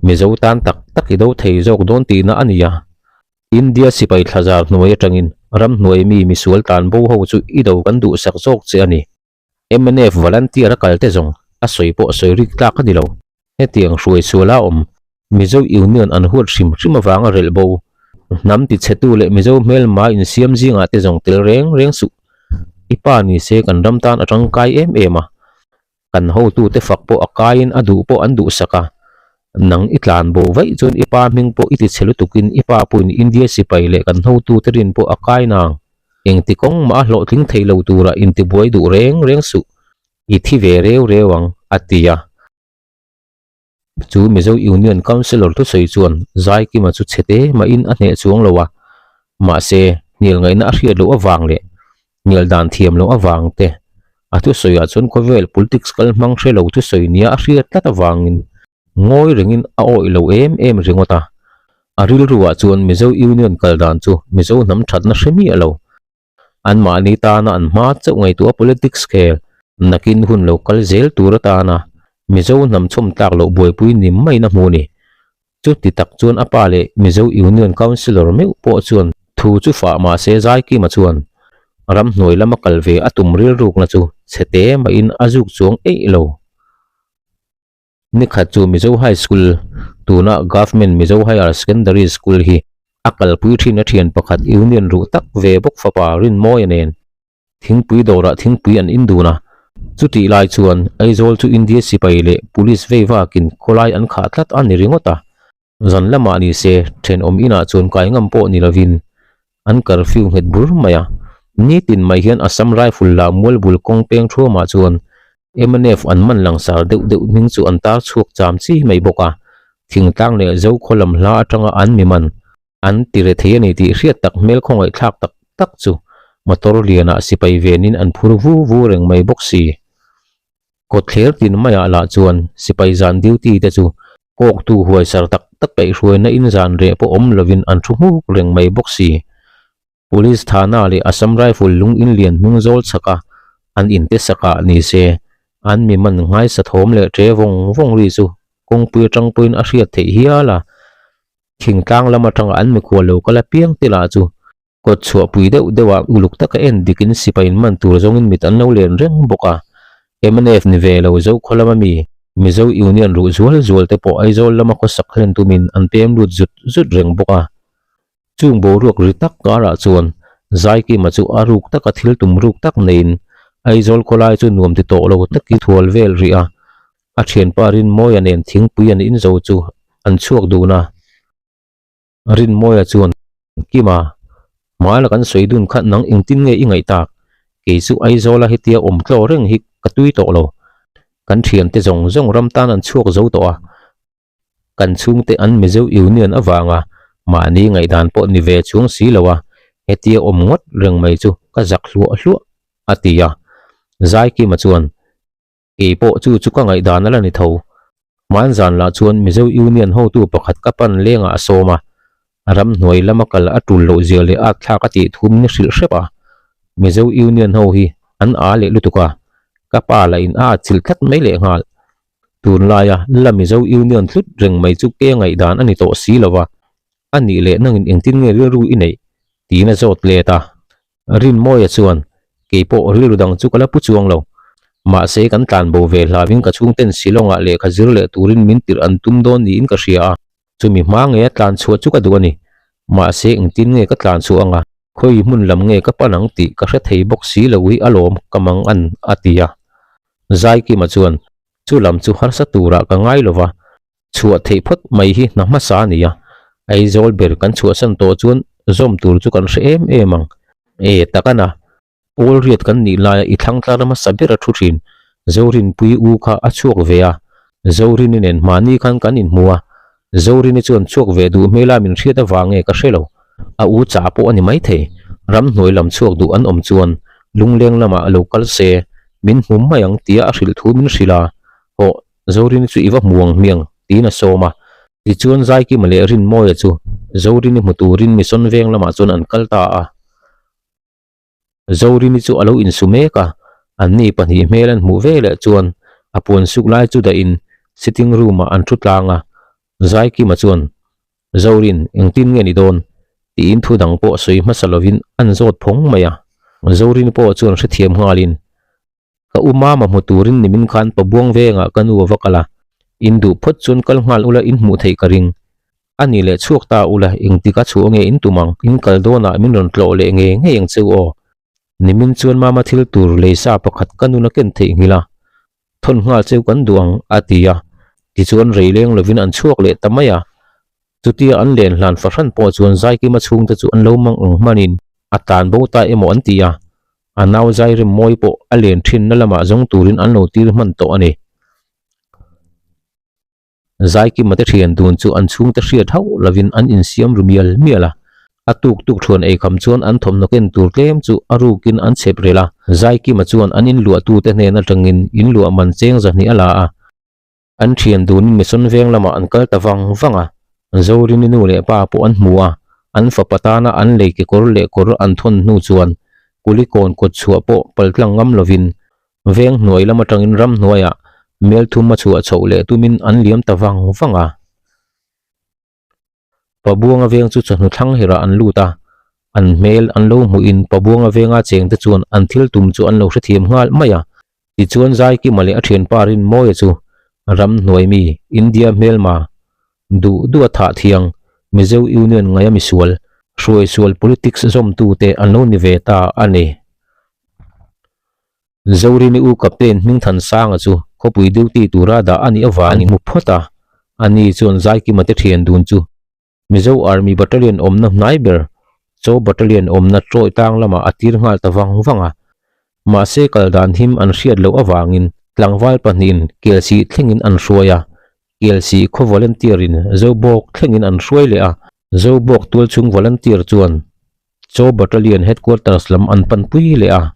Mizo tan tak tak i do thei zawk dawn tihna a ni a. India sipai thlazar hnuai atangin ramhnuai mi misual tlan bo ho chu i do kan duhsak zawk che a ni. Mnf volunteer a kal te zawng A sawi pawh sawi rik tlak a ni lo. Hetiang hruai suala awm Mizo Union an huat hrim hrim avanga relh bo. Hnam tichhetu leh Mizo hmelma insiam zingah te zawng tel reng reng suh. I pa ni se kan ram tan a tangkai em em a. Kan hotute fak pawh a kaiin a duh pawh an duhsak a. Nang i tlan bo vaih chuan i pa hming pawh i tichhe lutukin i pa pawhin India sipai leh kan hotute rin pawh a kai nang. Engti kawng mah a hlawhtling thei lo turah intibuai duh reng reng suh. I thi ve reu reu ang, a ti a. Chu Mizo Union Councillor thusawi chuan Zaikima chu chhete mahin a hneh chuang lo a, mahse hnial ngaihna a hriat loh avang leh hnial dan thiam loh avang te a thusawiah chuan khawvel politics kal hmang hre lo thusawi nia a hriat tlat avangin ngawi rengin a awih lo em em ringawt a. A rilruah chuan Mizo Union kal dan chu Mizo hnam thatna hre miah lo. Anmahni tana an hma chauh ngaihtuah politics khel nakin hun lo kal zel tur atana Mizo hnam chhawm tlak loh buaipui ni maiin a hmu ni. Chuti tak chuan a pa leh Mizo Union Councillor meuh pawh chuan thu chu fah mahse Zaikima chuan ramhnuai lama kal ve a tum rilrukna chu chhe te mahin a zuk chuang eih lo. Nikhat chu Mizo High School, tuna Government Mizo Higher Secondary School hi a kalpui thin a thian pakhat Union ruh tak ve bawk fapa Rinmawia nen thingpui dawrah thingpui an in dun a. Chutih lai chuan Aizawl chu India sipai leh Police vei vakin khawlai an khah tlat a ni ringawt a. Zan lamah ni se thenawm inah chuan kai ngam pawh ni lovin an curfew nghet bur mai a. Nitin mai hian Assam Rifle lah mualbul kawng peng thuamah chuan mnf an man langsar deuh deuh hming chu an tar chhuak cham chi mai bawk a. Thingtlang leh Zokhaw lam hla atanga an mi man an ti re thei a ni tih hriat tak hmel khawngaihthlak tak tak chu motor lianah sipai venin an phur vu vu reng mai bawk si. Kawtthler tin maiah lah chuan sipai zan duty te chu kawktu huaisar tak tak kaihhruaina in zan reh pawh awm lovin an thu hmuk reng mai bawk si. Police thana leh Assam Rifle lung in lian hnung zawl chhaka an inte sakah ni se an mi man nghaisa thawm leh ṭe vawng vawng ri chu kawngpui atang pawhin a hriat theih hial a. Thingtlang lam atanga an mikhual lo kal apiang te lah chu Kawt chhuahpui deuh deuhah uluk taka en dikin sipai in man tur zawngin mit an lo len reng bawk a. Mnf ni ve lo Zokhaw lama mi, Mizo Union ruh zual zual te pawh Aizawl lama khawsak hlen tumin an pem lut zut zut reng bawk a. Chung boruak ri tak karah chuan Zaikima chu a ruk taka thil tum ruk tak neiin Aizawl khawlai chu nuam ti tawh lo takin thual vel rih a. A thianpa Rinmawia nen thingpui an inzo chu an chhuak dun a. Rinmawia chuan, Kima, hmaila kan sawi dun kha nang engtin nge i ngaih tak? Kei chu Aizawla hetia awm tlaw reng hi ka tui tawh lo. Kan thiante zawng zawng ram tan an chhuak zo tawh a, kan chhungte an Mizo Union avanga mahni ngaihdan pawh ni ve chuang si lo a, hetia awm ngawt reng mai chu ka zak hluah hluah, a ti a. Zaikima chuan, Kei pawh chu chu ka ngaihdan a la ni tho. Hmanzan lah chuan Mizo Union hotu pakhat ka pan lengah a sawm a, ramhnuai lama kal a tul loh zia leh at thlak a tih thum ni hrilh hrep a. Mizo Union ho hi an a leh lutuk a, ka pa lah in a atchilh tlat mai leh nghal. Tunlaia la Mizo Union tlut reng mai chu ke ngaihdan a ni tawh si lo va, a nih leh nangin engtin nge rilru i neih? tiin a zawt let a. Rinmawia chuan, Kei pawh rilru dang chu ka la pu chuang lo. Mahse, kan tlan bo ve hlauin ka chhungten Shillong-ah lehkha zir leh turin min tirh an tum dawn niin ka hria a. Chumi hma ngeia tlan chhuah chu ka duh a ni. Mahse, engtin nge ka tlan chhuah anga khawi hmun lam nge ka pan ang tih ka hre thei bawk si lo hi alawm ka mang an, a ti a. Zaikima chuan, Chu lam chu harsa turah ka ngai lo va, Chhuah theih phawt mai hi hna hmasa a ni a, Aizawl ber kan chhuahsan tawh chuan zawm tur chu kan hre em em ang. E, tak a na. Pawl riat kan nih laia i thlangtlar hmasa ber a thu thin. Zorinpui u kha a chhuak ve a, Zorini nen hmani khan kan inhmu a, Zorini chuan chhuak ve duh hmela min hriat avang nge ka hre lo. A u chah pawh a ni maithei. Ramhnuai lam chhuak duh an awm chuan lungleng lamah a lo kal se, min hmu mai ang tia a hrilh thu min hrilh a, hawh Zorini chu i va hmu ang hmiang, tiin a sawm a. Tichuan Zaikima leh Rinmawia chu Zorini hmu turin Mission veng lamah chuan an kal ta a. Zorini chu a lo insu mek a, anni pahnih hmel an hmuh ve leh chuan a puan suk lai chu dahin sitting room ah an thu tlang a. Zaikima chuan, Zorin, engtin nge ni dawn? tiin thu dang pawh sawi hmasa lovin an zawt phawng mai a. Zorini pawh chuan hrethiam nghalin. Ka u mama hmu turin nimin khan Pabuang vengah ka nu a va kal a, in duh phawt chuan kal nghal ula in hmuh theih ka ring. A ni leh chhuak ta ula engtik a chhuah nge in tum ang, in kal dawnah min rawn tlawh leh ngei ngei ang cheu aw. Nimin chuan mama thil tur leisa pakhat ka nun a ken theih nghilh a, thawn nghal cheu kan duh ang a ti a, tichuan rei leng lovin an chhuak leh ta mai a. Chutia an len hlan fahran pawh chuan Zaikima chhungte chu an lo mang ang hmanin a tlan bo ta emaw an ti a, a nau Zairem mawi pawh a len thinna lamah zawng turin an lo tir hman tawh a ni. Zaikima te thian dun chu an chhungte hriat hauh lovin an insiam ru mial mial a, a tuk tuk thuan eikham chuan an thawmhnaw ken tur tlem chu a rukin an chhep rel a. Zaikima chuan an inluahtute hnen atangin inluah man cheng zahnih a la a, an thian dunin Mission veng lamah an kal ta vang vang a, Zorini nu leh pa pawh an hmu a, an fapa tana an lei kekawr leh kawr an thawn hnu chuan Kulikawn kawtchhuah pawh paltlang ngam lovin Veng hnuai lam atangin ramhnuaiah Melthum a chhuah chhoh leh tumin an liam ta vang vang a. Pabuanga veng chu chawhnu thlang herah an lut a, an hmel an lo hmuhin Pabuanga venga chengte chuan an thil tum chu an lo hrethiam nghal mai a. Tichuan Zaikima leh a thianpa Rinmawia chu ramhnuai mi, India hmelma, duh duh a thah thiang, Mizo Union ngaia misual, hruaisual politics zawmtute an lo ni ve ta a ni. Zorini u Captain Hmingthansanga chu khawpui duty tura dah a nih avangin hmu phawt a, ani chuan Zaikima te thian dun chu Mizo Army Battalion awmna hnai ber Chaw Battalion awmna Troy tlang lamah a tir nghal ta vang vang a. Mahse kal dan him an hriat loh avangin tlangval pahnihin Kelsih thlengin an hruai a, Kelsih khaw volunteer in Zobawk thlengin an hruai leh a, Zobawk tualchhung volunteer chuan Chaw Battalion Headquarters lam an panpui leh a,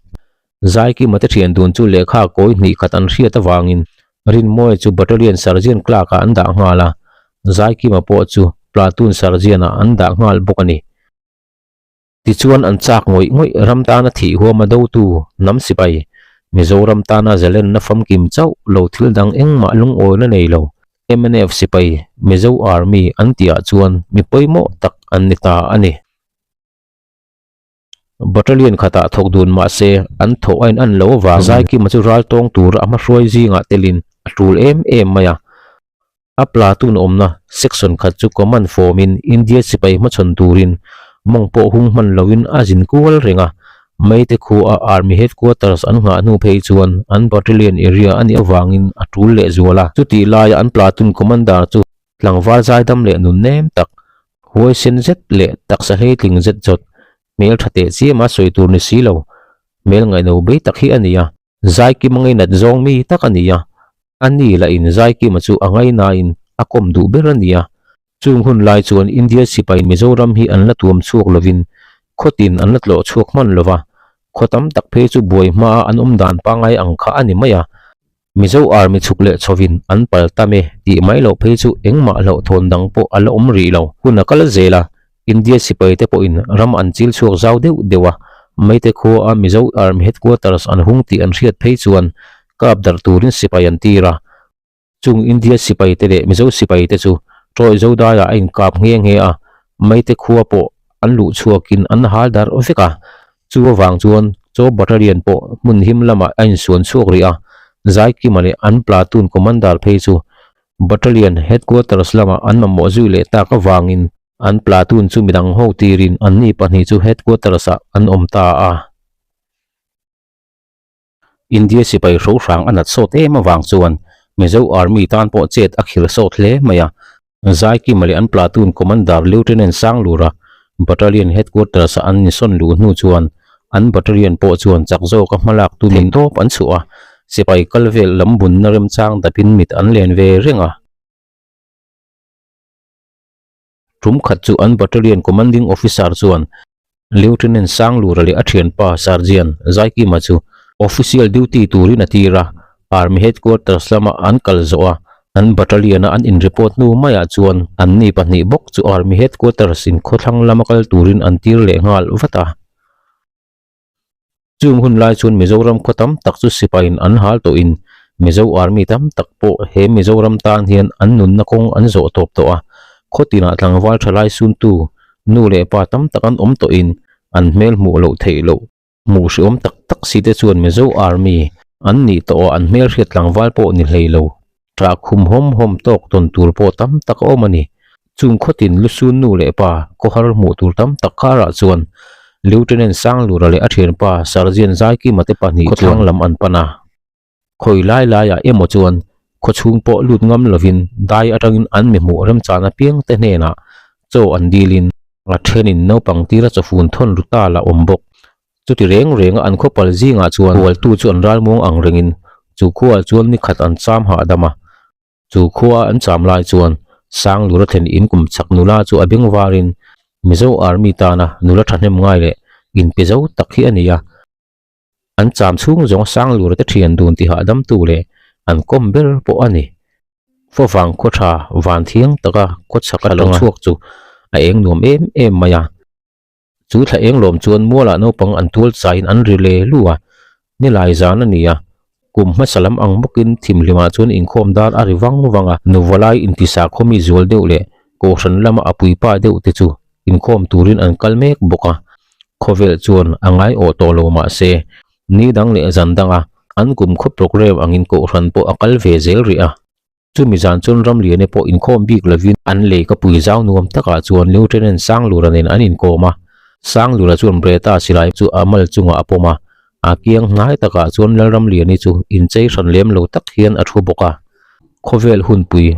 Zaikima te thian dun chu lehkha kawi hnih khat an hriat avangin Rinmawia chu Battalion Sergeant Clerk-ah an dah nghal a, Zaikima pawh chu Platoon Sergeant-ah an dah nghal bawk a ni. Tichuan an chak ngawih ngawih ram tana thih huama dotu hnam sipai, Mizoram tana zalenna famkim chauh lo thil dang engmah lungawina nei lo, mnf sipai, Mizo Army an tihah chuan mi pawimawh tak an ni ta a ni. Battalion khatah thawk dun mah se an thawh a in an lo avangin Zaikima chu ral tawng tura a hmahruai zingah telin a tul em em mai a. A platoon awmna section khat chu command form-in India sipai hmachhawn turin mawng pawh hung hman loin a zin kual reng a. Meite khua Army headquarters an nghah hnu phei chuan an battalion area a nih avangin a tul lehzual a. Chutih laia an platoon commander chu Tlangval zaidam leh nun nem tak, huaisen zet leh taksa hleitling zet zawt, hmel tha teh chiama sawi tur ni si lo, hmel ngaihno bei tak hi a ni a. Zaikima ngainat zawng mi tak a ni a, a ni lahin Zaikima chu a ngainain a kawm duh ber a ni a. Chung hun lai chuan India sipai Mizoram hi an la tuam chhuak lovin khawtin an la tlawh chhuak hman lo va, khaw tam tak phei chu buai hmaa an awm dan pangngai ang kha a ni mai a. Mizo Army chhuk leh chhovin an pal tam e tih mai loh phei chu engmah hlauhthawn dang pawh a la awm rih lo. Hun a kal zel a, India sipai te pawhin ram an chil chhuak zau deuh deuh a, Meite khua a Mizo Army Headquarters an hung tih an hriat phei chuan kap darh turin sipai an tir a. Chung India sipai te leh Mizo sipai te chu Troy Zodaiah a inkap nghe nghe a, Meite khua pawh an luh chhuakin an hal darh vek a, Chu avang chuan Chaw Battalion pawh hmun him lamah a insuan chhuak rih a, Zaikima leh an platoon commander phei chu Battalion headquarters lamah an mamawh zui leh tak avangin an platoon chu midang ho tirin anni pahnih chu headquarters ah an awm ta a. India sipai hrohrang a nat sawt em avang chuan Mizo Army tan pawh chet a khir sawt hle mai a. Zaikima leh an platoon commander Lieutenant Sanglura Battalion headquarters-a an insawn luh hnu chuan an battalion pawh chuan chak zawka hmalak tumin tawp an chhuah a, sipai kal vel lam bunna remchang dapin mit an len ve reng a. Tum khat chu an battalion commanding officer chuan Lieutenant Sanglura leh a thianpa Sergeant Zaikima chu official duty turin a tir a, Army headquarters lama an kal zawh a, an battalion-a an in-report hnu maiah chuan anni pahnih bawk chu Army headquarters in khawthlang lama kal turin an tir leh nghal vat a. Chung hun lai chuan Mizoram khaw tam tak chu sipaiin an hal tawhin Mizo Army tam tak pawh he Mizoram tan hian an nunna kawng an zawh tawp tawh a, khaw tinah tlangval thalai suntu nu leh pa tam tak an awm tawhin an hmel hmuh loh theih loh hmuh hriawm tak tak si te chuan Mizo Army. An nih tawh a an hmelhriat tlangval pawh ni hlei lo. Ṭah khum hawm hawm tawk tawn tur pawh tam tak a awm a ni. Chung khawtin lusun nu leh pa khawhar hmuh tur tam tak karah chuan Lieutenant Sanglura leh a ṭhianpa Sergeant Zaikima te pahnih chuan khawthlang lam an pan a. Khawi lai laiah emaw chuan khawchhung pawh lut ngam lovin dai atangin an mi hmuh remchan apiang te hnenah chaw an dilin a thenin naupang tira chawfun thawn ru ta la awm bawk. Chuti reng renga an khawpal zingah chuan hualtu chu an ralmuang ang rengin chu khuaah chuan ni khat an cham hahdam a. Chu khua an cham lai chuan Sanglura thlen in kum chak nula chu a beng varin Mizo Army tana nula thahnem ngai leh inpe zo tak hi a ni a. An cham chhung zawng Sanglura te thian dun tihah damtu leh an kawm ber pawh a ni. Favang khaw tha van thiang taka khaw chhak a lo chhuak chu a eng nuam em em mai a. Chu thla eng lawm chuan mualah naupang an tual chaiin an ri le lu a, nilai zan a ni a. Kum hmasa lam ang bawkin thimhlimah chuan inkhawm dar a ri vang vang a, nuvalai intisa khawmi zual deuh leh kohhran lama a puipa deuh te chu inkhawm turin an kal mek bawk a, khawvel chuan a ngai awh tawh lo mah se, ni dang leh zan danga an kum khaw programme angin kohhran pawh a kal ve zel rih a. Chumi zan chuan Ramliane pawh inkhawm bik lovin an lei ka pui zau nuam takah chuan Lieutenant Sanglura nen an inkawm a, Sanglura chuan Breta silai chu a mal chungah a pawm a, a kiang hnai takah chuan Lalramliani chu inchei hran lem lo tak hian a thu bawk a. Khawvel hunpui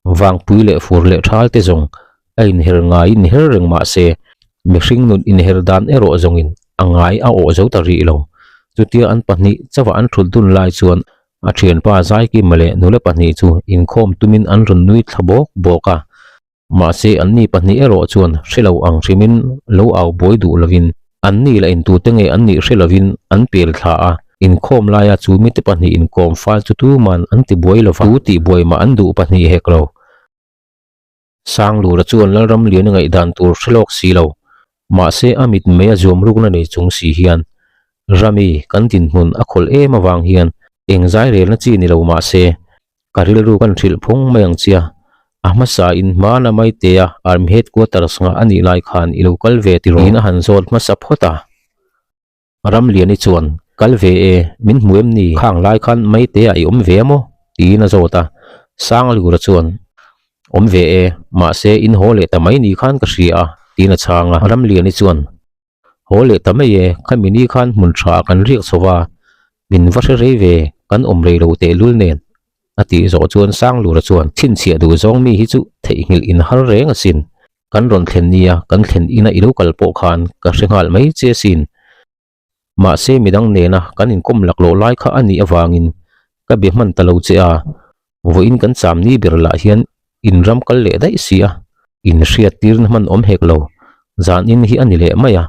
Vangpui leh fur leh thal te zawng a inher ngai inher reng mah se, mihring nun inher dan erawh zawngin a ngai a awh zo ta rih lo. Chutia an pahnih chauha an thut dun lai chuan a thianpa Zaikima leh nula pahnih chu inkhawm tumin an rawn nui thla bawk bawk a. Mahse anni pahnih erawh chuan hre lo ang hrimin lo au buai duh lovin anni la intute nge an nih hre lovin an pel thla a, inkhawm laia chu mite pahnih inkawm fal chu tuman an ti buai lova, tu tih buai mah an duh pahnih hek lo. Sanglura chuan Lalramliana ngaihdan tur hre lawk si lo, mahse a mit mei a zuam rukna nei chung si hian Rami kan dinhmun a khawlh em avang hian eng zai relna chi ni lo mahse Ka rilru kan hrilh phawng mai ang chia. A hmasa in hmana Maitea Army Headquarters ngah a nih lai khan i lo kal ve tiraw? Tiin a han zawt hmasa phawt a. Ramliani chuan, Kal ve e, min hmu em ni? Khang lai khan Maitea i awm ve a maw? Tiin a zawt a. Sanglura chuan, Awm ve e, mahse in haw leh ta mai ni khan ka hria a, tiin a chhang a. Ramliani chuan, Haw leh ta mai e, khami ni khan hmun tha kan riak chho va, min va hre rei ve, kan awm rei lo tehlul nen. A tih zawh chuan Sanglura chuan, Chhinchhiah duh zawng mi hi chu theihnghilh in har reng asin. Kan rawn thlen nia, kan thlen ina i lo kal pawh khan ka hre nghal mai che asin. Mahse midang nena kan inkawm laklawh lai kha a nih avangin ka be hman ta lo che a, vawiin kan cham ni ber lah hian in ram kal leh daih si a, in hriat tirna hman awm hek lo, zan in hi a ni leh mai a,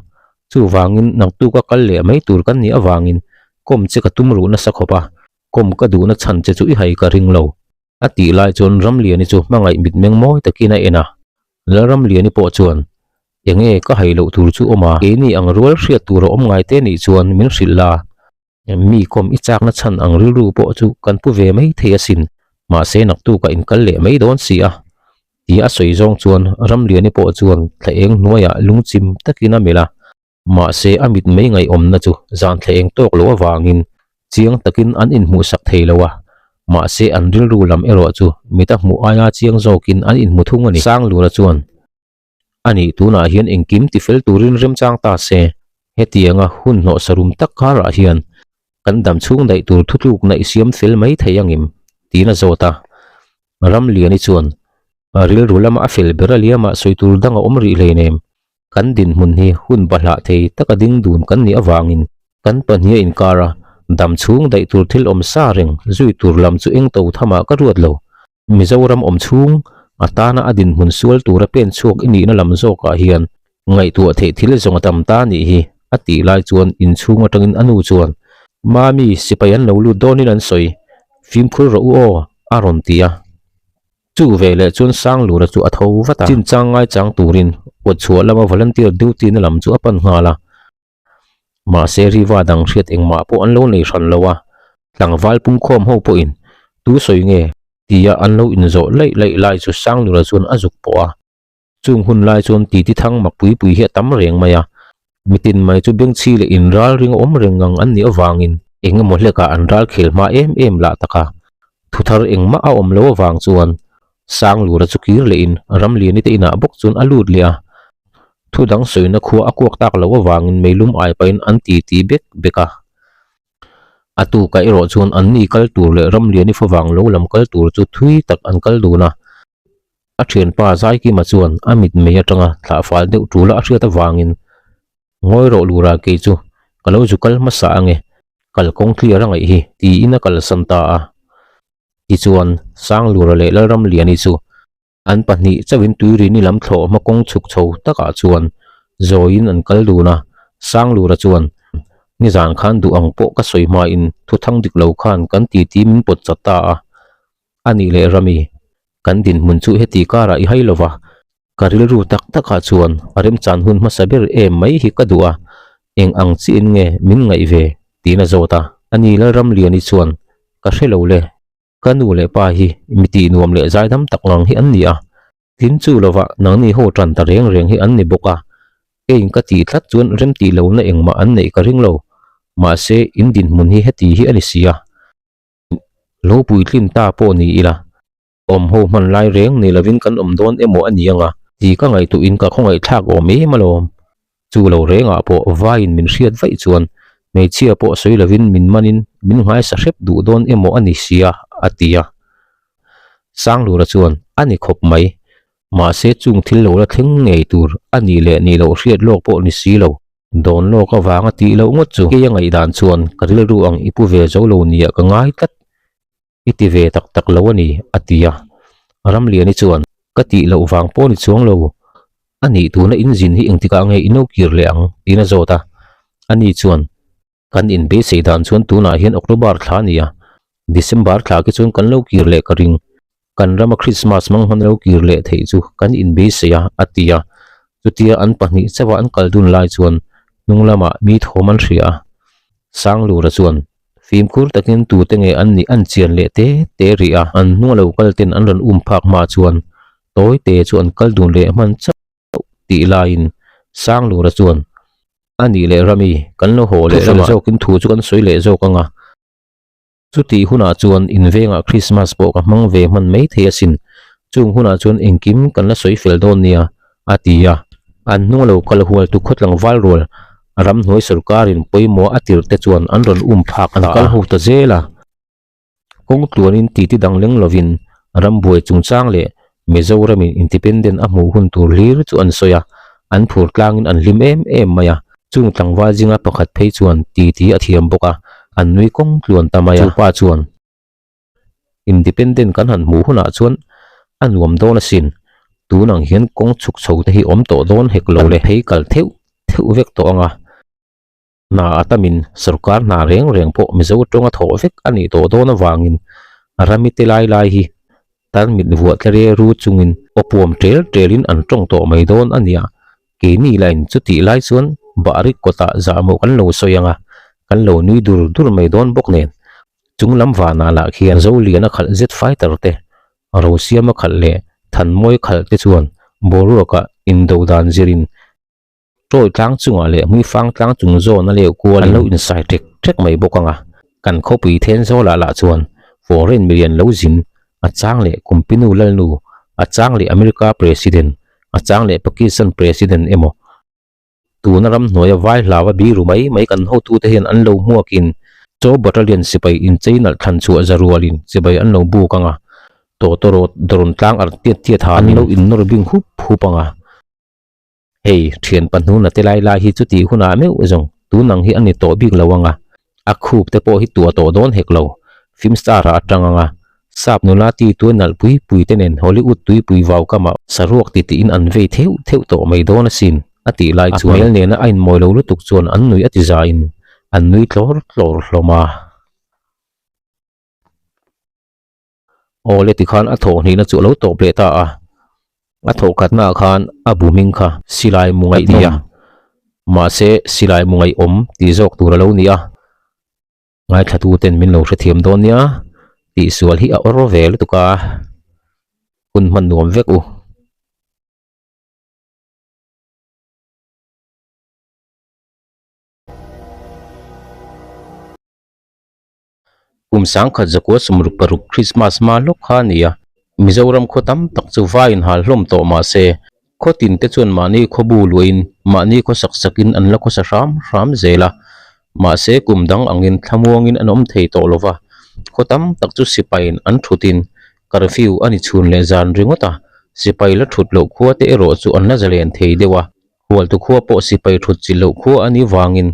chuvangin naktuka kal leh mai tur kan nih avangin kawm che ka tum ruh nasa khawp a, kawm ka duhna chhan che chu i hai ka ring lo. A tih lai chuan Ramliani chu hmangaih mitmeng mawi takin a en a, Lalramliani pawh chuan, Enge ka hai loh tur chu awm a, keini ang rual hriat tur a awm ngai te nih chuan min hrilh la, mi kawm i chakna chhan ang rilru pawh chu kan pu ve mai thei asin, mahse naktukah in kal leh mai dawn si a. Tia a sawi zawng chuan Ramliani pawh chuan thla eng hnuaiah lungchim takin a melh a. Mahse, a mit mai ngaihawmna chu zan thla eng tawk loh avangin chiang takin an inhmuhsak thei lo a, mahse an rilru lam erawh chu mita hmuh aia chiang zawkin an inhmu thung a ni. Sanglura chuan, A nih tunah hian engkim tifel turin remchang ta se, hetianga hun hnawhsa rum tak karah hian kan dam chhung daih tur thutlukna i siam fel mai thei angem? tiin a zawt a. Ramliani chuan, Rilru lama a fel ber a liamah sawi tur dang a awm rih hleinem, Kan dinhmun hi hun bahlah thei taka ding dun kan nih avangin kan pahnih a inkar a, dam chhung daih tur thil awm sa reng zui tur lam chu eng to thamah ka ruat lo. Mizoram awm chhung a tana a dinhmun sual tura pen chhuak i nihna lam zawkah hian ngaihtuah theih thil zawng a tam ta nih hi a tih lai chuan inchhung atangin a nu chuan, Mami, sipai an lo lut dawnin an sawi, fimkhur rawh u aw a rawn ti a. Chu ve leh chuan Sanglura chu a tho vat a, chinchang ngaichang turin kawtchhuah lama volunteer duty na lam chu a pan nghal a. Mahse Riva dang hriat engmah pawh an lo nei hran lo a, tlangval pumkhawm ho pawhin tu sawi nge tia an lo inzawh laih laih lai chu Sanglura chuan a zuk pawh a. Chung hun lai chuan titi thang mak pui pui hi a tam reng mai a, mitin mai chu bengchhi leh inral ring awm reng ngang an nih avangin. Eng emaw hlekah an ral khel hma em em lah tak a, thu thar engmah a awm lo avang chuan Sanglura chu kir lehin Ramliani te inah bawk chuan a lut leh a. Thu dang sawina khua a kuak tak loh avangin meilum ai pahin an ti ti bek bek a. A tukah erawh chuan anni kal tur leh Ramliani favang lo lam kal tur chu thui tak an kal dun a. A thianpa Zaikima chuan a mitmei atanga thlah fal deuh tul a a hriat avangin Ngawi rawh lura kei chu ka lo zu kal hmasa ange, kal kawng clear a ngaih hi tiin a kalsan ta a. Tichuan Sanglura leh Lalramliani chu An pahnih chauhin Tuirini lam thlawh hma kawng chhuk chho takah chuan zawiin an kal dun a, Sanglura chuan, Nizan khan duh ang pawh ka sawi hmain thuthang dik lo khan kan titi min pawt chat ta a, a nih leh Rami, kan dinhmun chu heti karah i hai lo va, ka rilru tak takah chuan a remchan hun hmasa ber em mai hi ka duh a, eng ang chiin nge min ngaih ve? tiin a zawt a. Ani Lalramliani chuan, Ka hre lo le, Ka nu leh pa hi mi tih nuam leh zaidam tak ngang hi an ni a, tin chu lovah nangni ho tan ta reng reng hi an ni bawk a, keiin ka tih tlat chuan remtih lohna engmah an neih ka ring lo, mahse in dinhmun hi heti hi a ni si a. Lo puitlin ta pawh ni ila, awm ho hman lai reng ni lovin kan awm dawn emaw a ni anga tih ka ngaihtuhin ka khawngaihthlak awm em alawm. Chu lo rengah pawh vaiin min hriat vaih chuan hmeichhia pawh sawi lovin min manin min nghaisa hrep duh dawn emaw a ni sia, a ti a. Sanglura chuan, A ni khawp mai. Mahse chung thil lo la thleng ngei tur a nih leh nih loh hriat lawk pawh ni si lo. Dawn lawk avanga tih loh ngawt chu kei a ngaihdan chuan ka rilru ang i pu ve zo lo nia ka ngai tlat. I ti ve tak tak lo a ni, a ti a. Ramliani chuan, Ka tih loh vang pawh ni chuang lo. A nih tuna in zin hi engtikah nge i no kir leh ang? tiin a zawt a. Ani chuan, Kan inbeisei dan chuan tunah hian October thla a ni a, December thla khi chuan kan lo kir leh ka ring. Kan rama Christmas hmang hman lo kir leh theih chu kan inbeisei a, a ti a. Chutia an pahnih chauha an kal dun lai chuan hnung lamah mi thawm an hria a. Sanglura chuan, Fimkhur takin tute nge an nih an chian leh te te rih a, an hnunga lo kal ten an rawn um phak hma chuan tawi te chu an kal dun leh hman chauh tih laiin Sanglura chuan, A nih leh Rami, kan lo haw leh lamah zawkin thu chu kan sawi leh zawk ang a. Chutih hunah chuan invengah Krismas pawh ka hmang ve hman mai thei asin, chung hunah chuan engkim kan la sawi fel dawn nia, a ti a. An hnunga lo kal hual tu khawtlangval rual ramhnuai sawrkarin pawimawh a tirh te chuan an rawn um phak an kal ho ta zel a. Kawng tluanin titi dang leng lovin rambuai chungchang leh Mizoramin independent a hmuh hun tur hlir chu an sawi a, an phur tlangin an hlim em em mai a. Chung tlangval zinga pakhat phei chuan titi a thiam bawk a, an nui kawng tluan ta mai a. Chupa chuan. Independent kan han hmuh hunah chuan a nuam dawn asin, tun ang hian kawng chhuk chho te hi awm tawh dawn hek lo le. Phei kal theuh theuh vek tawh ang a, hna a tamin sorkar hna reng reng pawh Mizo tawnga thawh vek a nih tawh dawn avangin rami te lai lai hi tarmit vuah tlere ru chungin aw puam tel telin an tawng tawh mai dawn a nia, keini lain chutih lai chuan bahrik kawtah zahmawh kan lo sawi ang a, kan lo nui dur dur mai dawn bawk nen. Chung lam vanah lah khian Zoliana khalh jet fighter te, Rosiama khalh leh Thanmawi khalh te chuan boruakah indo dan zirin Tawi tlang chungah leh Hmuifang tlang chung zawn a leu kual an lo insai ṭek ṭek mai bawk ang a. Kan khawpui Thenzawlah lah chuan foreign milian lo zin, a chang leh Kumpinu Lalnu, a chang leh America President, a chang leh Pakistan President emaw, Tuna ramhnuaia vai hlauha biru mai mai kan hotute hian an lo hmuakin chaw battalion sipai inchei nalh thlan chhuah za rualin chibai an lo buk ang a, tawtawrawt dawrun tlang ar tiat tiat han an lo innawr bing hup hup ang a. Hei, thian pahnuna te lai lai hi chutih hunah meuh zawng tunang hi a ni tawh bik lo ang a, A khup te pawh hi tuah tawh dawn hek lo. Film star ah a tang ang a. Sap nula ti tuai nalh pui pui te nen Hollywood tuipui vau kamah saruak ti tiin an vei theuh theuh tawh mai dawn asin a tih lai chuan a hmel nena a inmawi lo lutuk chuan an nui a ti zain an nui tlawr tlawr hlawm a. Aw le tikhan a thawh hnihna chu a lo tawp leh ta a, a thawh khatnaah khan a bu hming kha silai mu ngaih nia, mahse silai mu ngaih awm tih zawk tur a lo ni a, ngaithla ten min lo hrethiam dawn nia tihsual hi a awr ve lutuk a, hun hman nuam vek u. Kum 1966 Krismas hma hlawk kha a ni a, Mizoram khaw tam tak chu vai inhal hlawm tawh mah se, khaw tin te chuan mahni khaw bu luahin mahni khaw sak sakin an la khawsa hram hram zel a. Mahse kum dang angin thlamuangin an awm thei tawh lo va, khaw tam tak chu sipaiin an thutin curfew a ni chhun leh zan ringawt a, sipai la thut loh khua te erawh chu an la zalen thei deuh a. Hualtu khua pawh sipai thut chi loh khua a nih vangin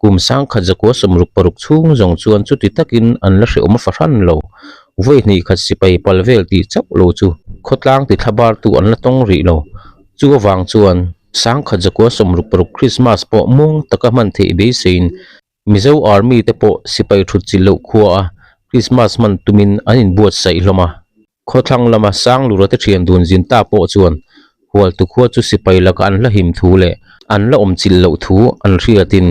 kum 1966 chhung zawng chuan chuti takin an la hrehawm fahran lo. Vawi hnih khat sipai pal vel tih chauh lo chu khawtlang ti thlabartu an la tawng rih lo. Chu avang chuan 1966 Krismas pawh muang taka hman theih beiseiin Mizo Army te pawh sipai thut chi loh khua a Krismas hman tumin an inbuatsaih hlawm a. Khawthlang lama Sanglura te thian dun zin ta pawh chuan Hualtu khua chu sipai laka an hla him thu leh an la awm chilh loh thu an hriatin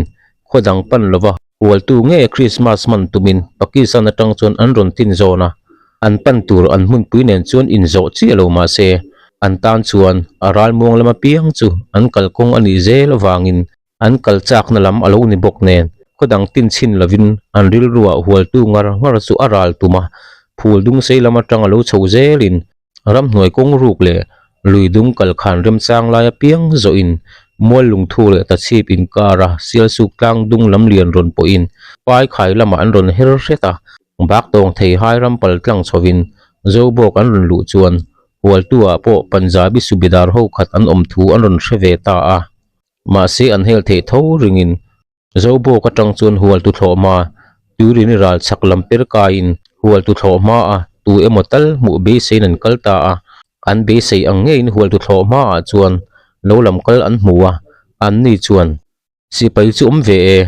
khaw dang pan lova Hualtu nge Krismas hman tumin Pakistan atang chuan an rawn tin zawn a, an pan tur an hmunpui nen chuan inzawh chiah lo mahse an tan chuan a ralmuang lama piang chu an kalkawng a nih zel avangin An kal chakna lam a lo ni bawk nen, khaw dang tin chhin lovin an rilruah hualtu ngar ngar chu a ral tum a, phul dung sei lam atang a lo chho zelin ramhnuai kawng ruk leh lui dung kal khan remchang lai apiang zawhin mual lungthu leh tachhip inkara sialsuk tlang dung lam lian rawn pawhin paikhai lamah an rawn her hret a, bak tawng thei hai ram pal tlang chhovin Zobawk an rawn luh chuan hualtu-ah pawh Punjabi subedar ho khat an awm thu an rawn hre ve ta a. Mahse an hel theih tho ringin Zobawk atang chuan hualtu thlawh hma Turini ral chhak lam per kaiin hualtu thlawh hma a tu emaw tal hmuh beiseiin an kal ta a, an beisei ang ngeiin hualtu thlawh hma ah chuan lo lam kal an hmu a, anni chuan sipai chu awm ve e,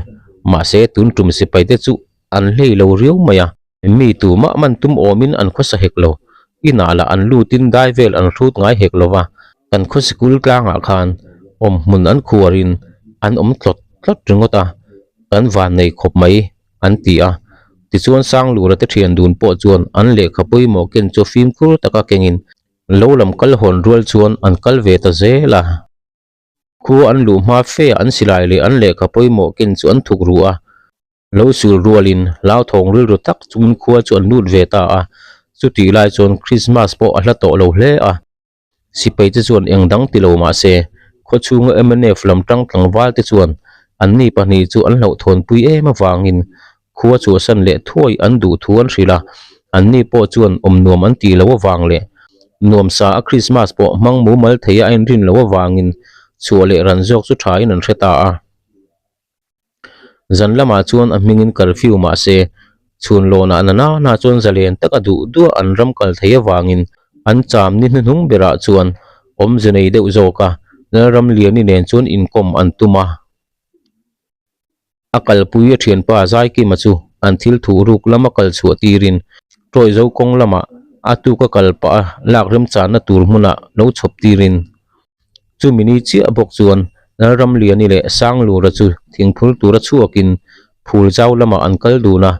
mahse tun tum sipai te chu an hlei lo riau mai a, mi tumah man tum awmin an khawsa hek lo, inah lah an lutin dai vel an hrut ngai hek lo va, kan khaw sikul tlangah khan awm hmun an khuarin an awm tlawt tlawt ringawt a, kan van nei khawp mai an ti a. Tichuan Sanglura te thian dun pawh chuan an lehkha pawimawh ken chu fimkhur taka kengin lo lam kal hawn rual chuan an kal ve ta zel a. Khua an luh hma fe an silai leh an lehkha pawimawh ken chu an thuk ru a. Lo sul rualin hlauthawng rilru tak chungin khua chu an lut ve ta a. Chutih lai chuan Krismas pawh a hla tawh lo hle a. Sipai te chuan eng dang ti lo mah se, khaw chhunga mnf lam tang tlangval te chuan anni pahnih chu an hlauhthawnpui em avangin khua chhuahsan leh thuai an duh thu an hrilh a. Anni pawh chuan awm nuam an tih loh avang leh nuamsa a Krismas pawh hmang mumal theia a inrin loh avangin chhuah leh ran zawk chu thain an hre ta a. Zan lamah chuan a hmingin curfew mah se, chhun lawnah na na na chuan zalen taka duh duah an ram kal thei avangin an cham ni hnuhnung berah chuan awmze nei deuh zawk a, Lalramliani nen chuan inkawm an tum a. A kalpui a thianpa Zaikima chu an thil thuh ruk lama kal chhuah tirin Tawi zo kawng lamah a tuka kal pah a lak remchanna tur hmunah lo chhawp tirin Chumi ni chiah bawk chuan Lalramliani leh Sanglura chu thingphur tura chhuakin phul zau lamah an kal dun a,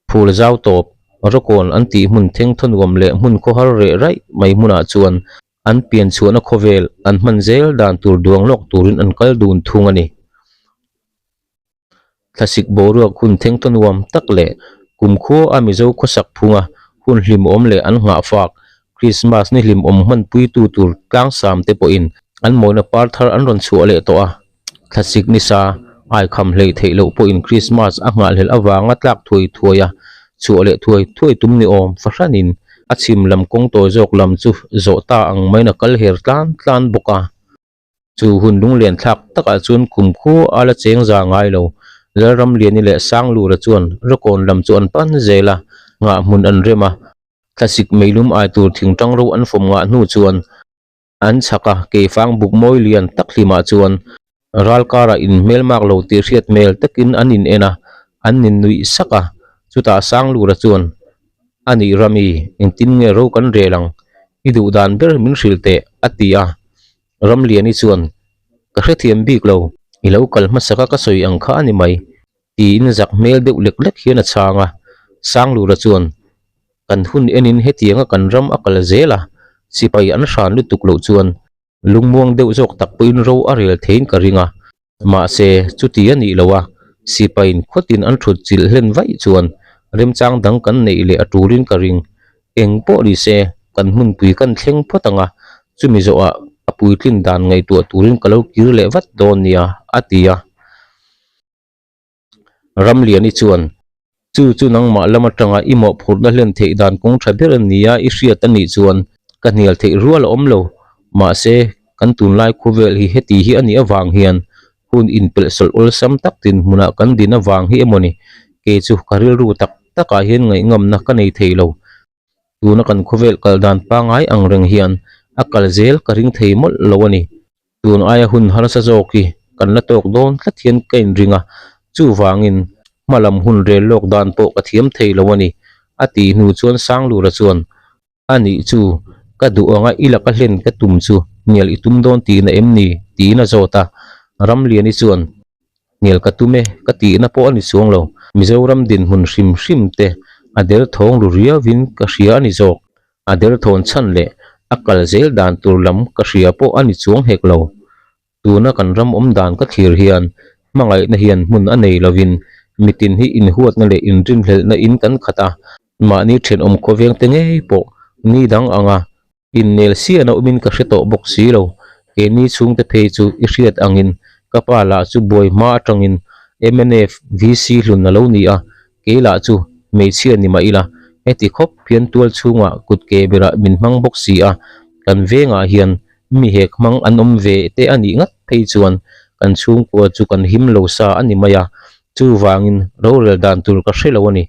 phul zau tawp rawkawn an tih hmun thengthaw nuam leh hmun khawhar reh raih mai hmunah chuan an pian chhuahna khawvel an hman zel dan tur duang lawk turin an kal dun thung a ni. Thlasik boruak hun thengthaw nuam tak leh kumkhua a Mizo khawsak phunga hun hlimawm leh an nghahfak Krismas ni hlimawm hmanpuitu tur tlangsam te pawhin an mawina par thar an rawn chhuah leh tawh a. Thlasik nisa aikham hleih theih loh pawhin Krismas a nghahhlelh avanga tlak thuai thuai a chhuah leh thuai thuai tum ni awm fahranin a chhim lam kawng tawi zawk lam chu zawh ta ang maiin a kal her tlan tlan bawk a. Chu hun lunglen thlak takah chuan kumkhua a la cheng za ngai lo. Lalramliani leh Sanglura chuan Rawkawn lam chu an pan zel a, nghah hmun an rem a. Thlasik meilum ai tur thing tang ro an fawm ngah hnu chuan an chhak a, keifang buk mawi lian tak hlimah chuan ral karah inhmel mak lo tih hriat hmel takin an in en a, an in nuih sak a. Chutah Sanglura chuan, A nih Rami, engtin nge ro kan rel ang? I duh dan ber min hrilh teh, a ti a. Ramliani chuan, Ka hrethiam bik lo, i lo kal hmasaka ka sawi ang kha a ni mai, tiin zak hmel deuh lek lek hian a chhang a. Sanglura chuan, Kan hun enin hetianga kan ram a kal zel a, sipai an hran lutuk loh chuan lungmuang deuh zawk tak pawhin ro a rel theiin ka ring a. Mahse, chuti a nih loh a, sipaiin khawtin an thut chilh hlen vaih chuan Remchang dang kan neih leh a tulin ka ring. Eng pawh ni se, kan hmunpui kan thleng phawt ang a, chumi zawhah a puitlin dan ngaihtuah turin ka lo kir leh vat dawn nia, a ti a. Ramliani chuan, Chu chu nangmah lam atanga i mawhphurhna hlen theih dan kawng tha ber a nia i hriat a nih chuan ka hnial theih rual a awm lo. Mahse, kan tunlai khawvel hi heti hi a nih avang hian hun inpelh sawlh awlsam tak dinhmunah kan din avang hi emawni kei chu ka rilru tak takah hian ngaihngamna ka nei thei lo. Tuna kan khawvel kal dan pangngai ang reng hian a kal zel ka ring thei mawlh lo a ni. Tun aia hun harsa zawk hi kan la tawk dawn tlat hian ka inring a, chuvangin hma lam hun rel lawk dan pawh ka thiam thei lo a ni, a tih hnu chuan Sanglura chuan, A nih chu, ka duh anga i laka hlen ka tum chu hnial i tum dawn tihna em ni? tiin a zawt a. Ramliani chuan, Hnial ka tum e, ka tihna pawh a ni chuang lo. Mizoram dinhmun hrim hrim te a derthawng ru riauin ka hria a ni zawk. A derthawn chhan leh a kal zel dan tur lam ka hria pawh a ni chuang hek lo. Tuna kan ram awm dan ka thlir hian hmangaihna hian hmun a nei lovin mitin hi inhuatna leh inrinhlelhna in kan khat a, mahni thenawm khawveng te ngei pawh ni dang anga innel siahna awmin ka hre tawh bawk si lo. Keini chhungte phei chu i hriat angin ka pa lah chu buai hma atangin mnf VC hlun a lo ni a, kei lah chu hmeichhia ni mah ila heti khawp hian tual chhungah kut ke berah min hmang bawk si a, kan vengah hian Mi hek hmang an awm ve te a nih ngat phei chuan kan chhungkua chu kan him lo sa a ni mai a, chuvangin rorel dan tur ka hre lo a ni.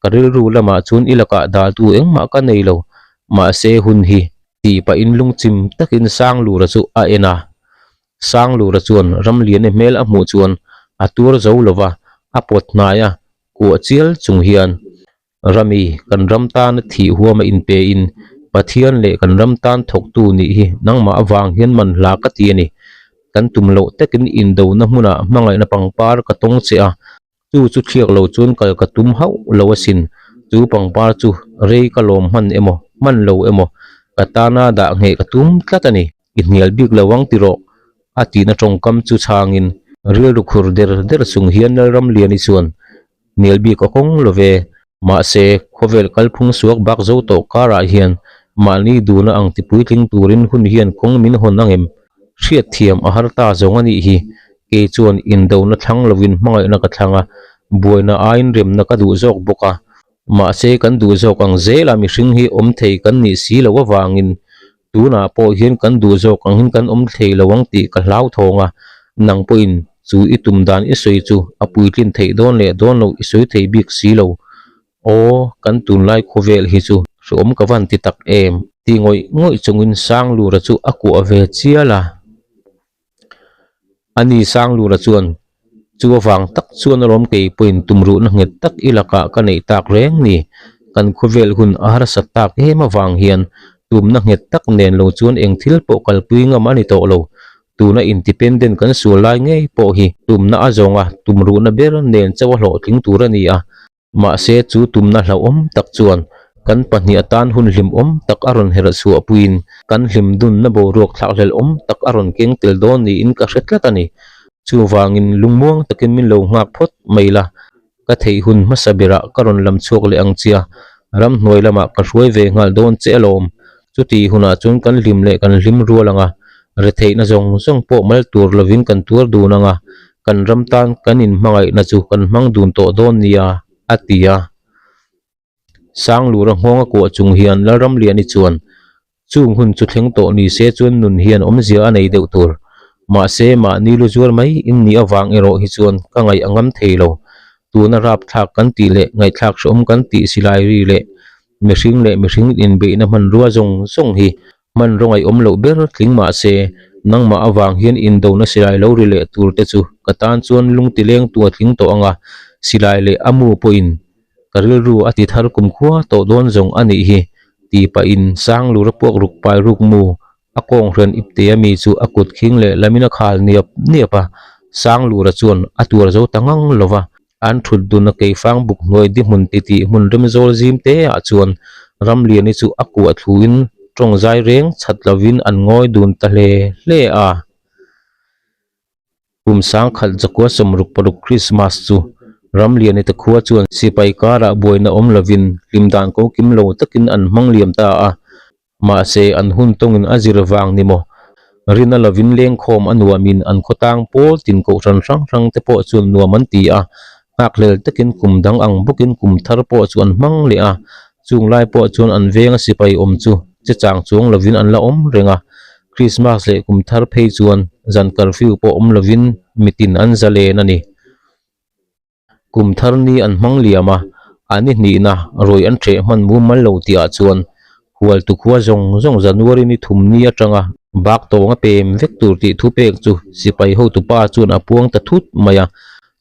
Ka rilru lamah chuan i lakah daltu engmah ka nei lo, mahse hun hi tih pahin lungchim takin Sanglura chu a en a. Sanglura chuan Ramliani hmel a hmuh chuan a tuar zo lo va, a pawt hnai a, kuah chial chung hian Rami, kan ram tana thih huama inpein Pathian leh kan ram tan thawktu nih hi nangmah avang hian man hla ka ti a ni. Kan tum loh takin indona hmunah hmangaihna pangpar ka tawng che a, chu chu thliak lo chuan kal ka tum hauh lo asin. Chu pangpar chu rei ka lawm hman emaw, hman lo emaw, ka tana dah ngheh ka tum tlat a ni. I hnial bik lo ang tiraw? A tihna tawngkam chu chhangin rilru khur der der chung hian Lalramliani chuan Hnial bik a kawng lo ve. Mahse, khawvel kalphung suak bak zo tawh karah hian mahni duhna ang ti puitling turin hun hian kawng min hawn ang em? Hriatthiam a har ta zawng a nih hi. Kei chuan indona thlang lovin hmangaihna ka thlang a, buaina aiin remna ka duh zawk bawk a. Mahse, kan duh zawk ang zela mihring hi awm thei kan nih si loh avangin Tunah pawh hian kan duh zawk angin kan awm thei lo ang tih ka hlauthawng a, nang pawhin chu i tum dan i sawi chu a puitlin theih dawn leh dawn loh i sawi thei bik si lo. Aw, kan tunlai khawvel hi chu hreawm ka van ti tak em? Ti ngawih ngawih chungin Sanglura chu a kuah ve chial a. A ni Sanglura chuan, Chu avang tak chuan alawm kei pawhin tumruhna nghet tak i lakah ka neih tak reng ni. Kan khawvel hun a harsat tak em avang hian tumna nghet tak nen lo chuan eng thil pawh kalpui ngam a ni tawh lo. Tuna independent kan sual lai ngei pawh hi tumna a zawnga tumruhna ber nen chauh a hlawhtling tur a ni a. Mahse chu tumna hlauhawm tak chuan kan pahnih atan hun hlimawm tak a rawn herh chhuah puiin kan hlim dunna boruak thlakhlelh awm tak a rawn keng tel dawn niin ka hre tlat a ni. Chuvangin lungmuang takin min lo nghak phawt mai la, ka theih hun hmasa berah ka rawn lam chhuak leh ang chia, ramhnuai lamah ka hruai ve nghal dawn che alawm. Chuti hunah chuan kan hlim leh kan hlim rual ang a, retheihna zawng zawng pawh mal tur lovin kan tuar dun ang a, kan ram tan kan inhmangaihna chu kan hmang dun tawh dawn nia, a ti a. Sanglura nghawng a kuah chung hian Lalramliani chuan, Chung hun chu thleng tawh ni se chuan nun hian awmzia a nei deuh tur. Mahse, mahni lu zuar mai in nih avang erawh hi chuan ka ngaih a ngam thei lo. Tuna rapthlak kan tih leh ngaihthlak hrehawm kan tih silai ri leh mihring leh mihring inbeihna hmanrua zawng zawng hi Hmanraw ngaihawm loh ber tling mah se, nangmah avang hian indona silai lo ri leh tur te chu ka tan chuan lung ti leng tu a tling tawh ang a, silai leh a mu pawhin ka rilru a ti thar kumkhua tawh dawn zawng a nih hi, ti pahin Sanglura puak ruk pai ruk mu a kawnghren ipte a mi chu a kut khing leh lamin a khal niap niap a, Sanglura chuan a tuar zo ta ngang lo va. An thut dun a keifang buk hnuai di hmun titih hmun rem zawl zim te ah chuan Ramliani chu a kuah thluin tawng zai reng chhat lovin an ngawi dun ta hle hle a. Kum sangkhat zakua 66 Krismas chu. Ramliani te khua chuan sipai karah buaina awm lovin hlim dan ko kim lo takin an hmang liam ta a. Mahse, an hun tawngin a zir vang ni maw? Rina lovin lengkhawm a nuamin an khawtlang pawl tin kohhran hrang hrang te pawh chuan nuam an ti a, nghakhlel takin kum dang ang bawkin kum thar pawh chu an hmang leh a. Chung lai pawh chuan an venga sipai awm chu che chang chuang lovin an la awm reng a. Krismas leh kum thar phei chuan zan curfew pawh awm lovin mitin an zalen a ni. Kum thar ni an hmang liam a, a ni hnihna ruai an ṭheh hman mumal lo tihah chuan hualtu khua zawng zawng January ni thum ni aṭanga bak tawng a pem vek tur tih thupek chu sipai hotupa chuan a puang ta thut mai a,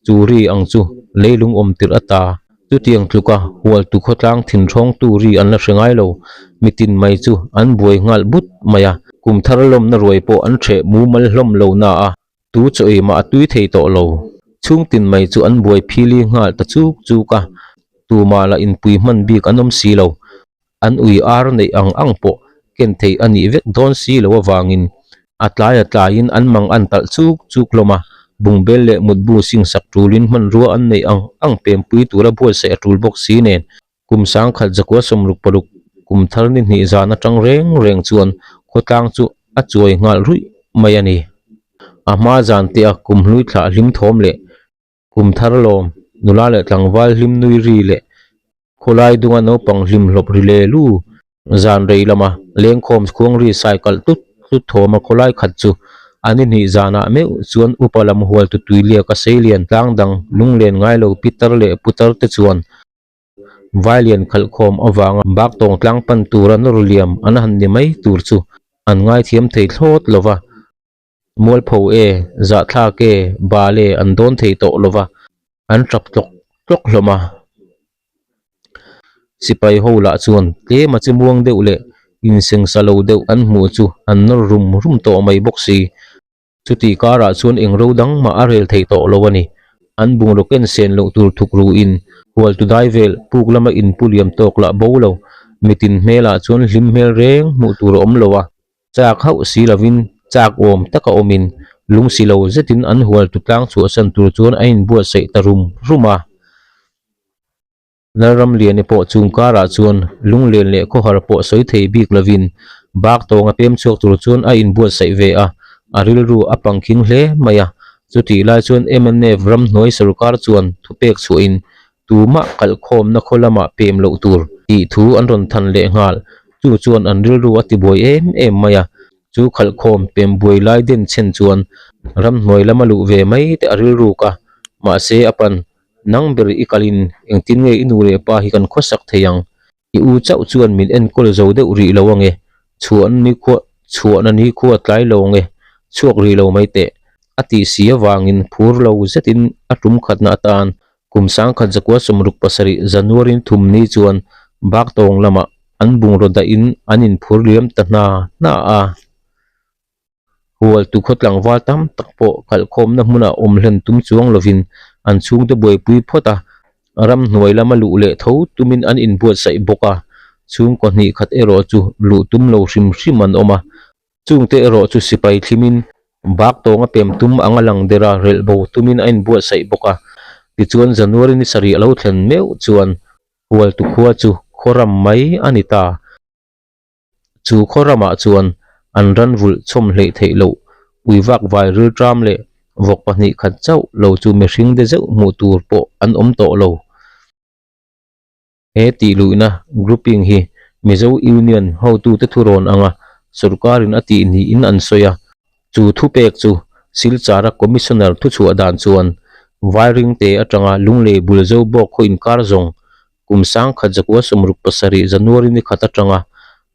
chu ri ang chu leilung awm tirh a ta. Chutiang tluka hualtu khawtlang thinhrawngtu ri an la hre ngai lo, mitin mai chu an buai nghal but mai a, kum thar lawmna ruai pawh an ṭheh mumal hlawm lo na a. Tu chaw ei mah a tui thei tawh lo. Chhungtin mai chu an buai phili nghal ta chuk chuk a, tumah lah inpui hman bik an awm si lo. An ui ar neih ang ang pawh ken theih a nih vek dawn si lo avangin a tlai a tlaiin an mang an talh chuk chuk hlawm a, bungbel leh mutbu singsak tulin hmanrua an neih ang ang pempui tura buatsaih a tul bawk si nen. Kum sangkhat zakua 66 kum thar ni hnih zan atang reng reng chuan khawtlang chu a chuai nghal ruih mai a ni. A hma zan te a kum hlui thlah hlim thawm leh kum thar lawm nula leh tlangval hlim nui ri leh khawlai dunga naupang hlim hlawp ri le lu Zan rei lama lengkhawm khuang ri sai kalh tlut tlut thawm a khawlai khat chu a ni hnih zanah meuh chuan upa lam hual tu tui liak a seilian tlang dang lunglen ngai lo pitar leh putar te chuan Vailian khalhkhawm avanga bak tawng tlang pan tura nawr liam an han ni mai tur chu an ngaithiam thei thlawt lo va. Mualpho e, zahthlak e, bal e an dawn thei tawh lo va, an tap tlawk tlawk hlawm a. Sipai ho lah chuan tlema chi muang deuh leh insengsa lo deuh an hmuh chu an nawr rum rum tawh mai bawk si. Chutih karah chuan eng ro dang mah a rel thei tawh lo a ni. An bungraw ken sen loh tur thuk ruin hualtu dai vel puk lama inpu liam tawk lah bo lo. Mitin hmelah chuan hlim hmel reng hmuh tur a awm lo a. Chak hauh si lovin chak awm taka awmin lung si lo zetin an hualtu tlang chhuahsan tur chuan a inbuatsaih ta rum rum a. Lalramliani pawh chung karah chuan lunglen leh khawhar pawh sawi thei bik lovin bak tawnga pem chhuak tur chuan a inbuatsaih ve a, a rilru a pangkhing hle mai a. Chutih lai chuan mnf ramhnuai sorkar chuan thupek chhuahin tumah kalhkhawmna khaw lamah pem loh tur tih thu an rawn than leh nghal. Chu chuan an rilru a tibuai em em mai a, chu khalhkhawm pem buai lai den chhen chuan ramhnuai lama luh ve mai te a rilruk a, mahse a pan Nang ber i kalin engtin nge i nu leh pa hi kan khawsak thei ang? I u chauh chuan min enkawl zo deuh rih lo ange, chhuahna ni khua chhuahna ni khua tlai lo ange, chhuak rih lo mai teh, a tih si avangin phur lo zetin a tum khatna atan kum 1967 January thum ni chuan Baktawng lamah an bungraw dahin an inphur liam ta hna hna a. Hualtu khaw tlangval tam tak pawh kalhkhawmna hmunah awm hlen tum chuang lovin an chhungte buaipui phawt a, ramhnuai lama luh leh tho tumin an inbuatsaih bawk a, chhungkaw hnih khat erawh chu luh tum lo hrim hrim an awm a, chungte erawh chu sipai thlimin bak tawnga pem tum anga lang dera relh bo tumin a inbuatsaih bawk a, tichuan January ni sarih a lo thlen meuh chuan Hualtu khua chu khaw ram mai a ni ta. Chu khaw ramah chuan an ran vulh chhawm hleih theih loh ui vak vai rilṭam leh vawk pahnih khat chauh lo chu mihring de zeuh hmuh tur pawh an awm tawh lo. He tihluihna, grouping, hi Mizo Union hotute thurawn anga sorkarin a tih niin an sawi a. Chu thupek chu Silchara Commissioner thuchhuah dan chuan Vairingte atanga Lunglei bul Zobawk khaw inkar zawng Kum 1967 January ni khat atanga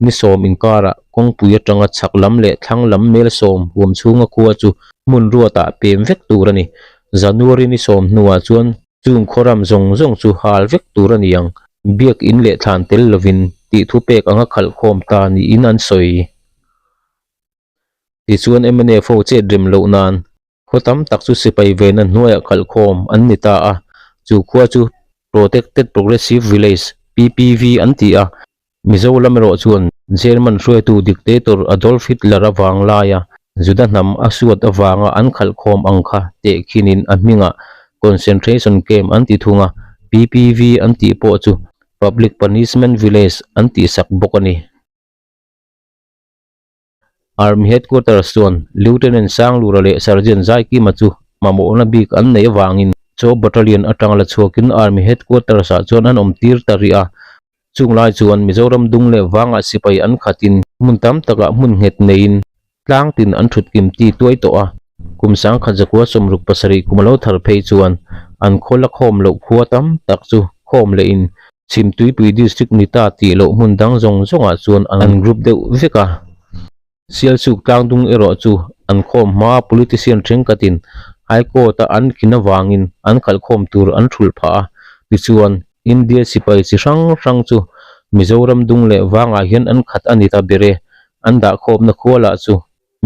ni sawm inkarah kawngpui atanga chhak lam leh thlang lam mel sawm huam chhunga khua chu hmun ruatah pem vek tur a ni. January ni sawm hnuah chuan chung khawram zawng zawng chu hal vek tur a ni ang. Biak in leh thlan tel lovin tih thu pek anga khalh khawm ta niin an sawi. Tichuan mnf ho chet rem loh nan Khaw tam tak chu sipai vena hnuaiah khalhkhawm an ni ta a, chu khua chu Protected Progressive Village, PPV, an ti a. Mizo lam erawh chuan German hruaitu dictator Adolf Hitler a vang laia Juda hnam a suat avanga an khalhkhawm ang kha tehkhinin a hmingah Concentration Camp an ti thung a, PPV an tih pawh chu Public Punishment Village an tihsak bawk a ni. Army Headquarters chuan Lieutenant Sanglura leh Sergeant Zaikima chu mamawhna bik an neih avangin Chaw Battalion atanga la chhuakin Army Headquarters ah chuan an awm tir ta rih a. Chung lai chuan Mizoram dung leh vangah sipai an khatin hmun tam takah hmun nghet neiin tlang tin an thut kim ti tuai tawh a. Kum sangkhat zakua 67 kum a lo thar phei chuan an khaw la khawm loh khua tam tak chu khawm lehin Chhimtuipui District ni ta tih loh hmun dang zawng zawngah chuan an group deuh vek a. Sialsuk tlangdung erawh chu an khawm hmaa politician thenkhatin High Court-a an khin avangin an khalhkhawm tur an thulh phah a. Tichuan, India sipai chi hrang hrang chu Mizoram dung leh vangah hian an khat a ni ta ber e. An dahkhawmna khua lah chu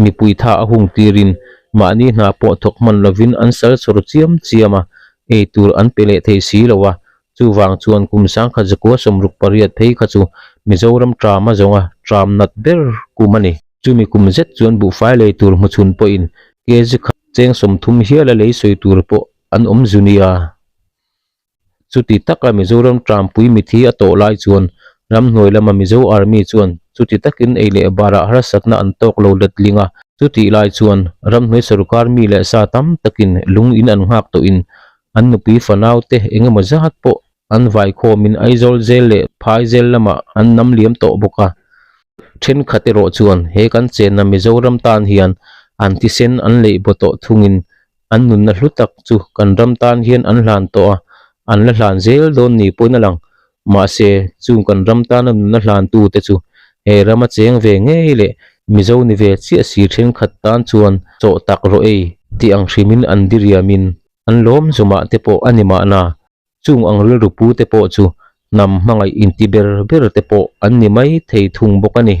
mipui tha a hung tirin mahni hna pawh thawk hman lovin an sal chawr chiam chiam a, ei tur an pe leh thei si lo a. Chuvang chuan kum 1968 phei kha chu Mizoram tram a zawnga tram nat ber kum a ni. Chumi kum zet chuan buhfai lei tur hmuchhun pawhin kg khat cheng 30 hiala lei sawi tur pawh an awm zu nia. Chuti taka Mizoram Trampui mithi a tawh lai chuan ramhnuai lama Mizo Army chuan chuti takin ei leh barah harsatna an tawk lo letling a. Chutih lai chuan ramhnuai sorkar mi leh sa tam takin lung in an nghak tawhin an nupui fanau te eng emaw zat pawh an vaikhawmin Aizawl zel leh Phai zel lamah an nam liam tawh bawk a. Thenkhat erawh chuan he kan chenna Mizoram tan hian an thisen an leih baw tawh thungin An nunna hlu tak chu kan ram tan hian an hlan tawh a, an la hlan zel dawn ni pawhin a lang. Mahse, chung kan ram tana nunna hlantu te chu he rama cheng ve ngei leh Mizo ni ve chiah si thenkhat tan chuan chawh tak rawh ei tih ang hrimin an diriamin an lawm zawmah te pawh a ni mahna. Chung ang rilru pu te pawh chu hnam hmangaih inti ber ber te pawh an ni mai thei thung bawk a ni.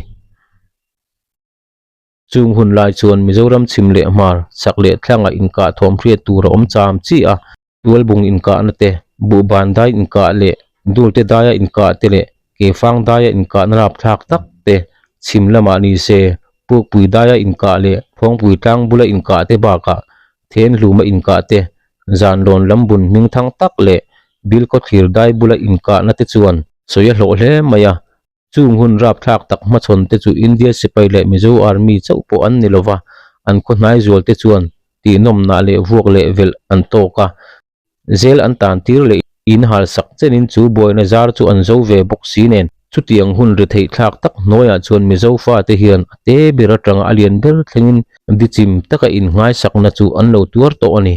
Chung hun lai chuan Mizoram chhim leh hmar, chak leh thlangah inkah thawm hriat tur a awm cham chi a, tualbung inkahna te, buhban dai inkah leh dulte daia inkah te leh kefang daia inkahna rapthlak tak te chhim lamah ni se, pukpui daia inkah leh phawngpui tlang bula inkah te bakah thenhluma inkah te, zanlawn lam bun hmingthang tak leh bilkhawthlir dai bula inkahna te chuan sawi a hlawh hle mai a. Chung hun rapthlak tak hmachhawn te chu India sipai leh Mizo Army chauh pawh an ni lova, an khaw hnai zual te chuan tihnawmnah leh vuak leh velh an tawk a, zel an tan tir leh in hal sak chenin chu buaina zar chu an zo ve bawk si nen. Chutiang hun ri theih thlak tak hnuaiah chuan Mizo fate hian a te ber atanga a lian ber thlengin dichim taka inngaisakna chu an lo tuar tawh a ni.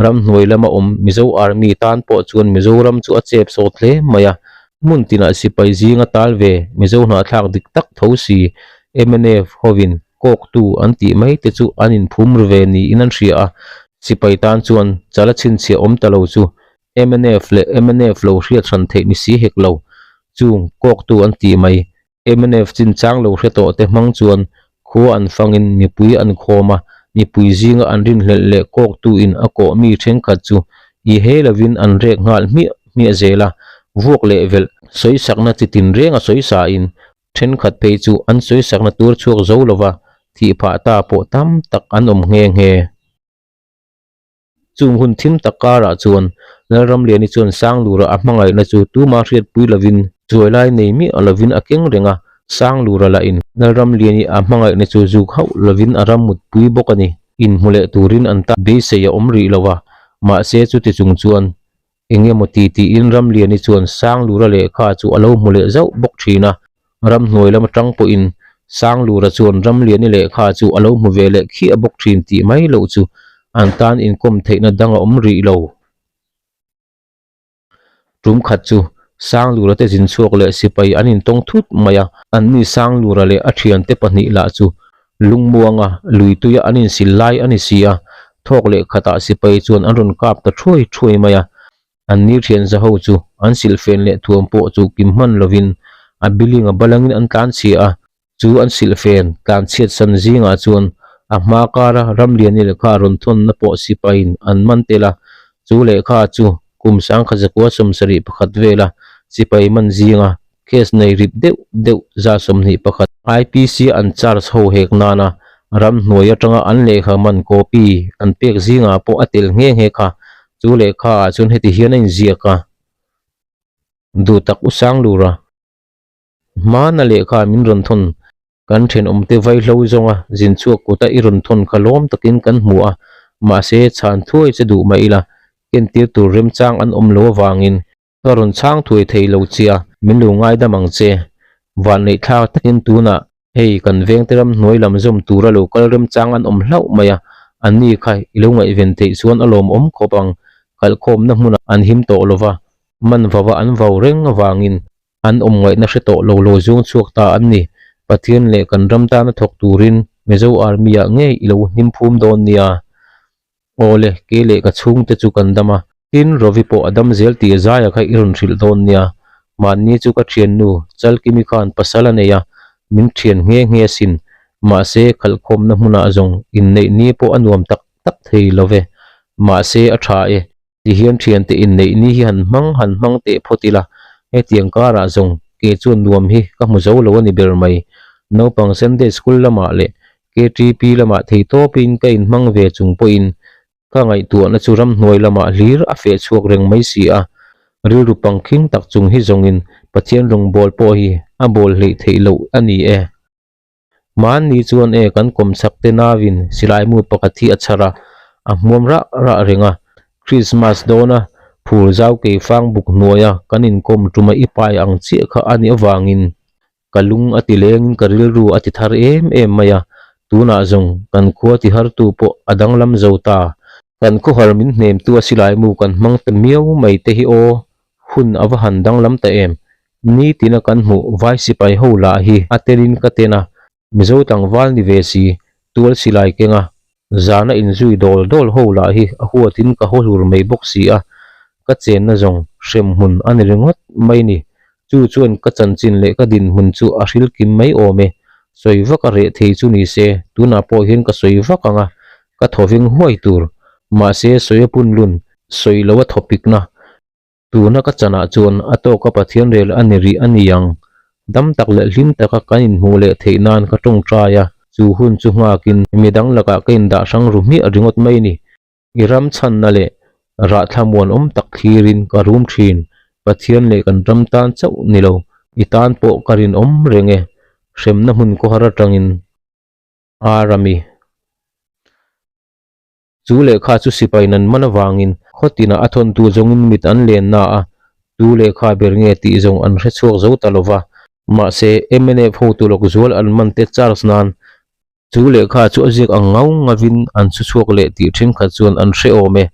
Ramhnuai lama awm Mizo Army tan pawh chuan Mizoram chu a chep sawt hle mai a, hmun tinah sipai zinga tal ve Mizo hnahthlak dik tak tho si mnf hovin kawktu an tih mai te chu an inphum ri ve niin an hria a, sipai tan chuan chala chhinchhiah awm ta lo chu mnf leh mnf lo hriat hran theih ni si hek lo chung kawktu an tih mai Mnf chinchang lo hre tawh te hmang chuan khua an fangin mipui an khawm a, mipui zinga an rinhlelh leh kawktu in a kawh mi thenkhat chu i he lovin an rek nghal hmiah hmiah zel a, vuak leh velh sawisakna chi tin reng a sawisa in thenkhat phei chu an sawisakna tur chhuak zo lova thih phah ta pawh tam tak an awm nghe nghe. Chung hun thim tak karah chuan Lalramliani chuan Sanglura a hmangaihna chu tuma hriatpui lovin chuai lai nei miah lovin a keng reng a, Sanglura lahin Lalramliani a hmangaihna chu zuk hauh lovin a ram mutpui bawk a ni. Inhmu leh turin an ta beisei a awm rih lo a, mahse chuti chung chuan Eng emaw ti tiin Ramliani chuan Sanglura lehkha chu a lo hmu leh zauh bawk thin a, ramhnuai lam atang pawhin Sanglura chuan Ramliani lehkha chu a lo hmu ve leh khiah bawk thin tih mai loh chu an tan inkawm theihna dang a awm rih lo. Tum khat chu Sanglura te zin chhuak leh sipai an intawng thut mai a, anni Sanglura leh a thiante pahnih lah chu Lungmuanga luituia an insil lai a ni si a, thawk leh khatah sipai chuan an rawn kap ta thuai thuai mai a. An ni thian za ho chu an silhfen leh thuam pawh chu kim hman lovin a building a balangin an tlan chhia a, chu an silhfen tlan chhiat san zingah chuan a hma kara Ramliani lehkha rawn thawnna pawh sipaiin an man tel a, chu lehkha chu kum 1971 vela sipai man zinga Case nei rip deuh deuh 21 IPC an charge ho hek nana ramhnuai atanga an lehkha man copy an pek zingah pawh a tel nghe nghe kha. Chu lehkha ah chuan heti hian a inziak a, Duh tak u sang lura. Hmana lehkha min rawn thawn kan thenawmte vaihlo zawnga zin chhuak kuta i rawn thawn kha lawm takin kan hmu a, mahse chhan thuai che duh mah ila kentir tur remchang an awm lo avangin ka rawn chhang thuai thei lo chia min lo ngaidam ang che. Vanneih thlak takin tunah Hei, kan vengte ram hnuai lam zawm tura lo kal remchang an awm hlauh mai a, anni kha i lo ngaihven theih chuan a lawmawm khawp ang. Kalhkhawmna hmunah an him tawh lo va, man vava an vau reng avangin an awm ngaihna hre tawh lo lo zuang chhuak ta an ni. Pathian leh kan ram tana thawk turin Mizo Army-ah ngei i lo hnim phum dawn nia. Awle, kei leh ka chhungte chu kan dam a. Tin, Rovi pawh a dam zel tih zaia kha i rawn hrilh dawn nia. Mahni chu ka thiannu, Chalkimi khan pasal a nei a, min thian nghe nghe asin. Mahse, khalhkhawmna hmunah zawng inneih ni pawh a nuam tak tak thei lo ve. Mahse, a tha e. Tihian thiante inneih ni hi han hmang han hmang teh phawt ila, hetiang karah zawng ke chuan nuam hi ka hmu zo lo a ni ber mai. Naupang Sunday School lamah leh KTP lamah thei tawpin ka inhmang ve chung pawhin ka ngaihtuahna chu ramhnuai lamah hlir a feh chhuak reng mai si a. Rilru pangkhing tak chung hi zawngin Pathian rawngbâwl pawh hi a bawl hleih theih loh a ni e. Mahni chuan e kan kawmchhak te nauin silaimu pakhat hi a chhar a, a hmuam rah rah reng a. Krismas dawna phur zau keifang buk hnuaia kan inkawm tuma i pai ang chiah kha a nih avangin ka lung a ti lengin ka rilru a ti thar em em mai a, tunah zawng kan khua ti hartu pawh a danglam zo ta. Kan khawhar min hnemtu a silaimu kan hmang ta miau mai te hi aw, hun a va han danglam ta em? Nitina kan hmuh vai sipai ho lah hi a telin ka ten a, Mizo tlangval ni ve si, tual silai keng a, zana inzui dawl dawl ho lah hi a huatin ka haw hlur mai bawk si a, ka chenna zawng hrem hmun a ni ringawt mai ni. Chu chuan ka chanchin leh ka dinhmun chu a hril kim mai awm e. Sawi vak a reh thei chu ni se, tunah pawh hian ka sawi vak ang a, ka thawveng huai tur. Mahse sawi a punlun, sawi lo a thawpikna. Tuna ka chanah chuan a tawka Pathian rel a ni rih a ni ang. Dam tak leh hlim taka kan inhmuh leh theih nan ka tawngtai a, chu hun chu nghakin midang lakah ka indah hrang ru hmiah ringawt mai ni. I ram chhanna leh rahthla muanawm tak thlirin ka rum thin. Pathian leh kan ram tan chauh ni lo, i tan pawh ka rinawm reng e. Hremna hmun khawhar atangin a rami. Chu lehkha chu sipai nan man avangin khaw tinah a thawntu zawngin mit an len na a, tu lehkha ber nge tih zawng an hre chhuak zo ta lo va. Mahse, mnf hotu lawk zual an man te charge nan chu lehkha chu a ziak ang ngau ngavin an chhu chhuak leh tih thenkhat chuan an hre awm e.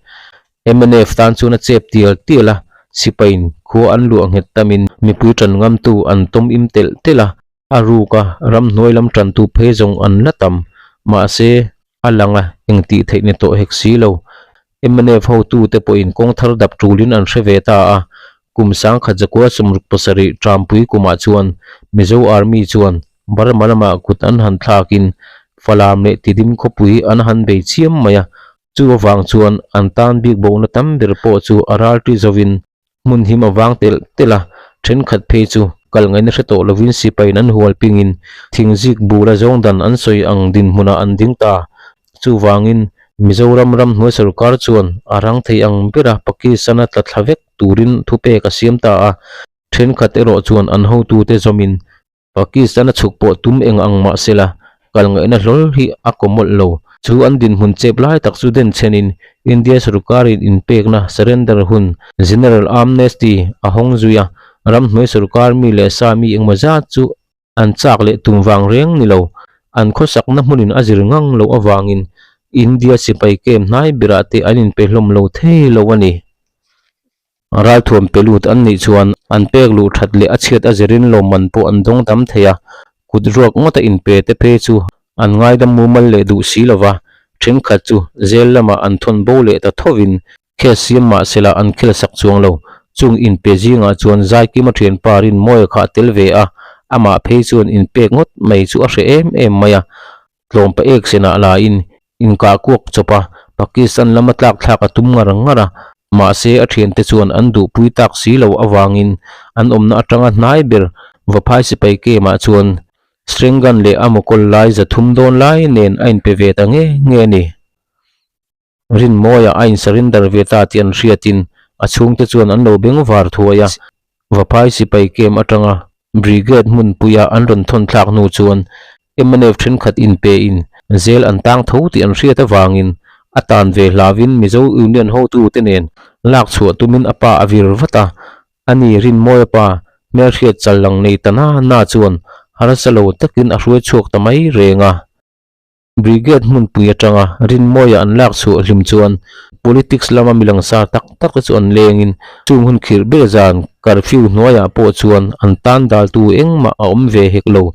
Mnf tan chuan a chep tial tial a, sipaiin khua an luah nghet tamin mipui tan ngamtu an tawm im telh telh a, A ruk a, ramhnuai lam tantu phei zawng an la tam. Mahse, a lang a, eng tih theih ni tawh hek si lo. Mnf hotute pawhin kawng thar dap tulin an hre ve ta a. Kum sangkhat zakua 67 Trampui kumah chuan Mizo Army chuan Burma lamah kut an han thlakin Falam leh Tidim khawpui an han bei chiam mai a. Chu avang chuan an tan bik bohna tam ber pawh chu a ralṭi zovin Hmun him a vang telh telh a, thenkhat phei chu kal ngaihna hre tawh lovin sipaiin an hual pingin thingzik bula zawng dan an sawi ang dinhmunah an ding ta. Chuvangin, Mizoram ramhnuai sorkar chuan a rang thei ang bera Pakistan-a tla thla vek turin thupek a siam ta a, thenkhat erawh chuan an hotute zawmin Pakistan a chhuk pawh tum eng ang mah sela, kal ngaihna hlawl hi a kaw mawlh lo. Chu an dinhmun chep lai tak chu den chhenin India sorkarin inpekna, surrender, hun, General Amnesty, a hawng zui a, ramhnuai sorkar mi leh sa mi engmaw zat chu an chak leh tum vang reng ni lo, an khawsakna hmunin a zir ngang loh avangin India sipai camp hnai berah te an inpe hlawm lo thei lo a ni. Ralthuam pe lut an nih chuan an pek luh that leh a chhiat a zirin lawmman pawh an dawng dam thei a, kut ruak ngawta inpe te phei chu an ngaidam mumal leh duh si lova, thenkhat chu zel lamah an thawn bo leh ta thovin case siam mah sela an khel sak chuang lo. Chung inpe zingah chuan Zaikima thianpa Rinmawia kha a tel ve a, amah phei chuan inpek ngawt mai chu a hreh em em mai a, Tlawmpa ek senah lain inkah kuak chawp a, Pakistan lama tlak thlak a tum ngar ngar a, mahse a thiante chuan an duhpui tak si lo avangin an awmna atanga hnai ber Vaphai sipai camp-ah chuan string gun leh a mawkawl lai 300 dawn lai nen a inpe ve ta nge nge a ni. Rinmawia a insurrender ve ta tih an hriatin a chhungte chuan an lo beng var thuai a. Vaphai sipai camp atanga Brigade hmunpuia an rawn thawn thlak hnu chuan mnf thenkhat inpein zel an tang tho tih an hriat avangin a tan ve hlauin Mizo Union hotute nen lak chhuah tumin a pa a vir vat a. Ani Rinmawia pa hmelhriat chal lang nei ta na na chuan harsa lo takin a hruai chhuak ta mai reng a. Brigade hmunpui atanga Rinmawia an lak chhuah hlim chuan politics lama milangsar tak tak te chu an lengin chung hun khirh ber zan curfew hnuaiah pawh chuan an tan daltu engmah a awm ve hek lo.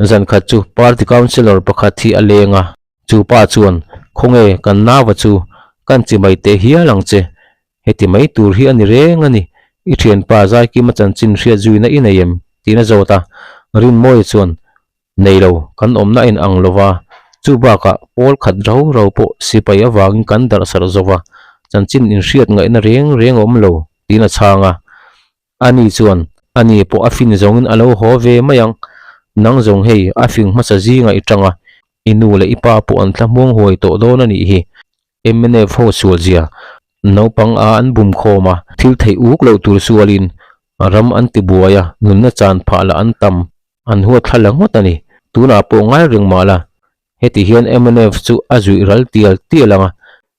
Zan khat chu party councillor pakhat hi a leng a, chu pa chuan, Khawnge kan nauva chu kan chi mai teh hial ang che, heti mai tur hi a ni reng a ni, i thianpa Zaikima chanchin hriat zuina i nei em? tiin a zawt a, Rinmawia chuan, Nei lo, kan awmna a inang lo va, chu bakah pawl khat rau rau pawh sipai avangin kan darh sarh zo va, chanchin inhriat ngaihna reng reng a awm lo, tiin a chhang a. Ani chuan, Ani pawh a fin zawngin a lo haw ve mai ang, nang zawng hei a fing hmasa zingah i tang a, i nu leh i pa pawh an thlahmuang huai tawh dawn a nih hi, mnf ho sual zia, naupang a an bum khawm a, thil theih uk loh tur sualin ram an ti buai a, nunna chan phah lah an tam. An huat thla la ngawt a ni. Tunah pawh ngai reng mah la, heti hian mnf chu a zuih ral tial tial ang a,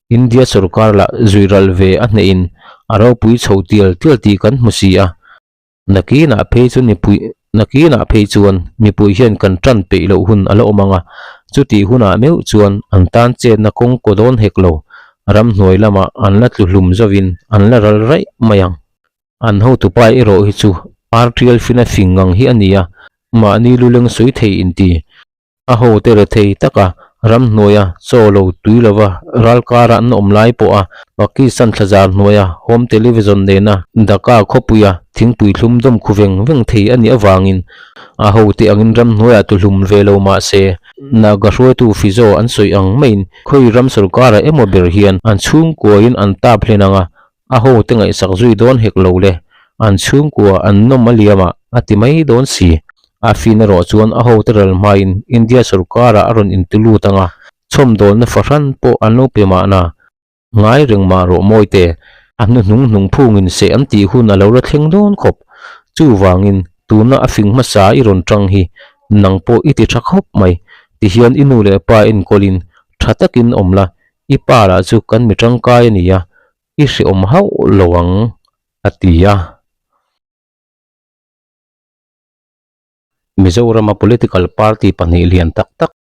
India sorkar lah zuih ral ve a hnehin a ropui chho tial tial tih kan hmu si a. Nakinah phei chu mipui nakinah phei chuan mipui hian kan tan peih loh hun a la awm ang a, chutih hunah meuh chuan an tan chetna kawng kaw dawn hek lo, ramhnuai lamah an la tlu hlum zovin an la ral raih mai ang. An hotupa erawh hi chu RTL fina fing ngang hi a ni a, mahni luleng sawi thei inti. A hote rethei taka ramhnuaia chaw lo tui lova ralkara an awm lai pawha Pakistan thlazar hnuaia home television nena Dhaka khawpuia thingpui thlum dawm khu veng veng thei a nih avangin a hote angin ramhnuaiah tuhlum ve lo mah se Naga hruaitu Fizo an sawi ang maiin khawi ram sorkara emaw ber hian an chhungkuain an tap hlen ang a, A ho te ngaihsak zui dawn hek lo le, an chhungkua an nawm a liam a, a ti mai dawn si. A fin erawh chuan a ho te ral hmain India sorkarah a rawn inti lut ang a, chhawmdawlna fahran pawh an lo pe mahna. Ngai reng mah rawh mawi te, a hnuhnung hnung phungin seh an tih hun a lo la thleng dawn khawp. Chuvangin tuna a fing hmasa i rawn tang hi nang pawh i ti tha khawp mai, tihian i nu leh pa enkawlin tha takin awm la, I pa lah chu kan mi tangkai a ni a, i hreawm hauh lo ang, a ti a. Mizorama political party pahnih lian tak tak,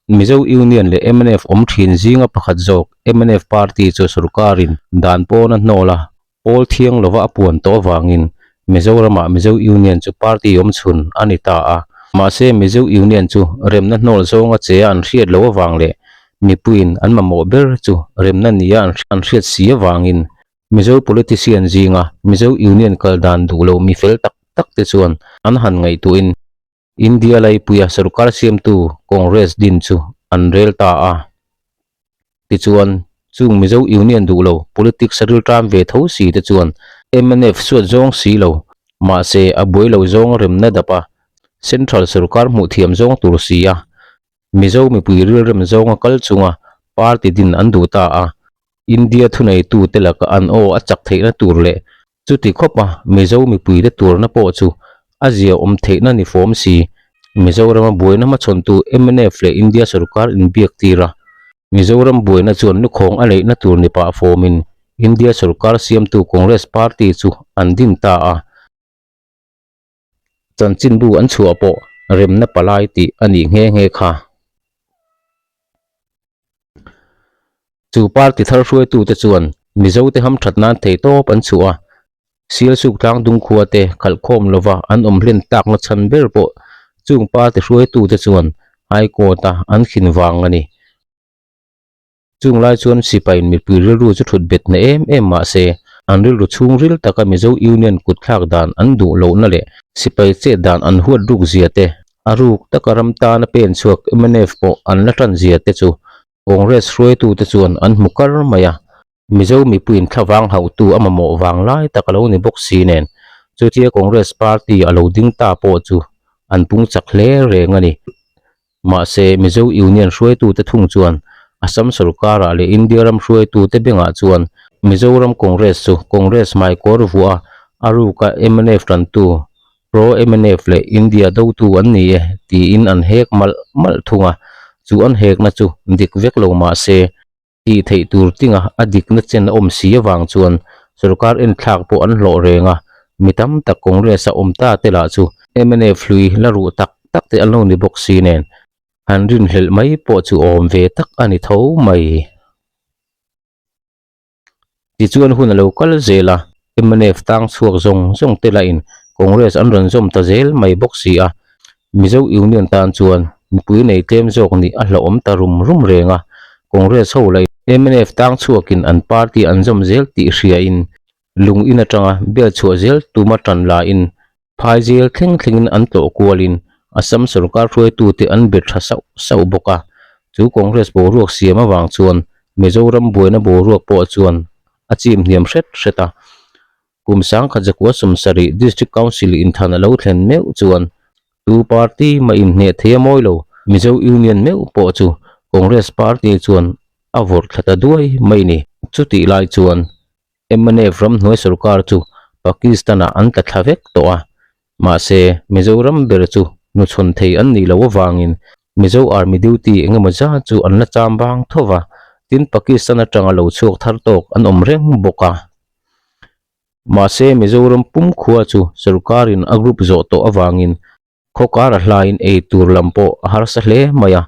Mizo Union leh mnf awm thin zinga pakhat zawk mnf party chu sorkarin dan pawn a hnawl a, pawl thiang lova a puan tawh avangin Mizoramah Mizo Union chu party awmchhun a ni ta a. Mahse, Mizo Union chu remna hnawl zawnga che a an hriat loh avang leh mipuiin an mamawh ber chu remna nia an hriat si avangin Mizo politician zinga Mizo Union kal dan duh lo mi fel tak tak te chuan an han ngaihtuahin India laipuia sorkar siamtu Congress din chu an rel ta a. Tichuan, chung Mizo Union duh lo politics a rilṭam ve tho si te chuan mnf suat zawng si lo, mahse a buai lo zawng a remna dap a, Central sorkar hmuh thiam zawng tur si a, Mizo mipui rilrem zawnga kal chunga party din an duh ta a. India thuneitute laka an aw a chak theihna tur leh chuti khawpa Mizo mipuite turna pawh chu a zia awm theihna ni fawm si. Mizorama buaina hmachhawntu mnf leh India sorkar inbiak tir a, Mizoram buaina chuan lukhawng a leihna tur ni pah fawmin India sorkar siamtu Congress party chu an din ta a. Chanchinbu an chhuah pawh remna palai tih a nih nghe nghe kha. Chu party thar hruaitute chuan Mizote hamthat nan theihtawp an chhuah a, Sialsuk tlangdung khua te khalhkhawm lova an awm hlen takna chhan ber pawh chung party hruaitute chuan High Court-a an khin vang a ni. Chung lai chuan sipaiin mipui rilru chu thut bet na em em mah se, an rilru chhungril taka Mizo Union kut thlak dan an duh lohna leh sipai chet dan an huat ruk zia te, a ruk taka ram tana pen chhuak mnf pawh an la tan zia te chu Congress hruaitute chuan an hmu kar mai a. Mizo mipuiin thlavang hauhtu a mamawh vang lai tak a lo ni bawk si nen, chutia Congress party a lo ding ta pawh chu an pung chak hle reng a ni. Mahse, Mizo Union hruaitute thung chuan Assam sorkarah leh India ram hruaitute bengah chuan Mizoram Congress chu Congress hmaikawr vuah a, a ruka mnf tantu, pro-mnf leh India dotu an ni e tiin an hek malh malh thung a, chu an hekna chu dik vek lo mah se, tih theih tur tinga a dikna chen a awm si avang chuan sorkar enthlak pawh an hlawh reng a, mi tam tak Congress a awm ta te lah chu mnf hlui la ruh tak tak te an lo ni bawk si nen. Han rinhlelh mai pawh chu awm ve tak a ni tho mai. Tichuan hun a lo kal zel a, mnf tang chhuak zawng zawng te lahin Congress an rawn zawm ta zel mai bawk si a, Mizo Union tan chuan mipui nei tlem zawk nih a hlauhawm ta rum rum reng a, Congress ho lahin mnf tang chhuakin an party an zawm zel tih hriain lung in atanga bel chhuah zel tuma tan lahin Phaizel thleng thlengin an tlawh kualin Assam sorkar hruaitute an be tha sauh sauh bawk a. Chu Congress boruak siam avang chuan Mizoram buaina boruak pawh chuan a chim hniam hret hret a. Kum sangkhat zakua sawmsarih District Council inthan a lo thlen meuh chuan tu party mah inhneh thei a mawi lo. Mizo Union meuh pawh chu Congress party chuan a vawrh thla ta duai mai ni. Chutih lai chuan Mnf ramhnuai sorkar chu Pakistan-ah an tla thla vek tawh a, mahse Mizoram ber chu hnuchhawn thei an nih loh avangin Mizo Army duty eng emaw zat chu an la cham vang tho va, tin Pakistan atanga lo chhuak thar tawk an awm reng bawk a. Mahse Mizoram pum khua chu sorkarin a group zawh tawh avangin Khawkar a hlaiin ei tur lam pawh a harsa hle mai a,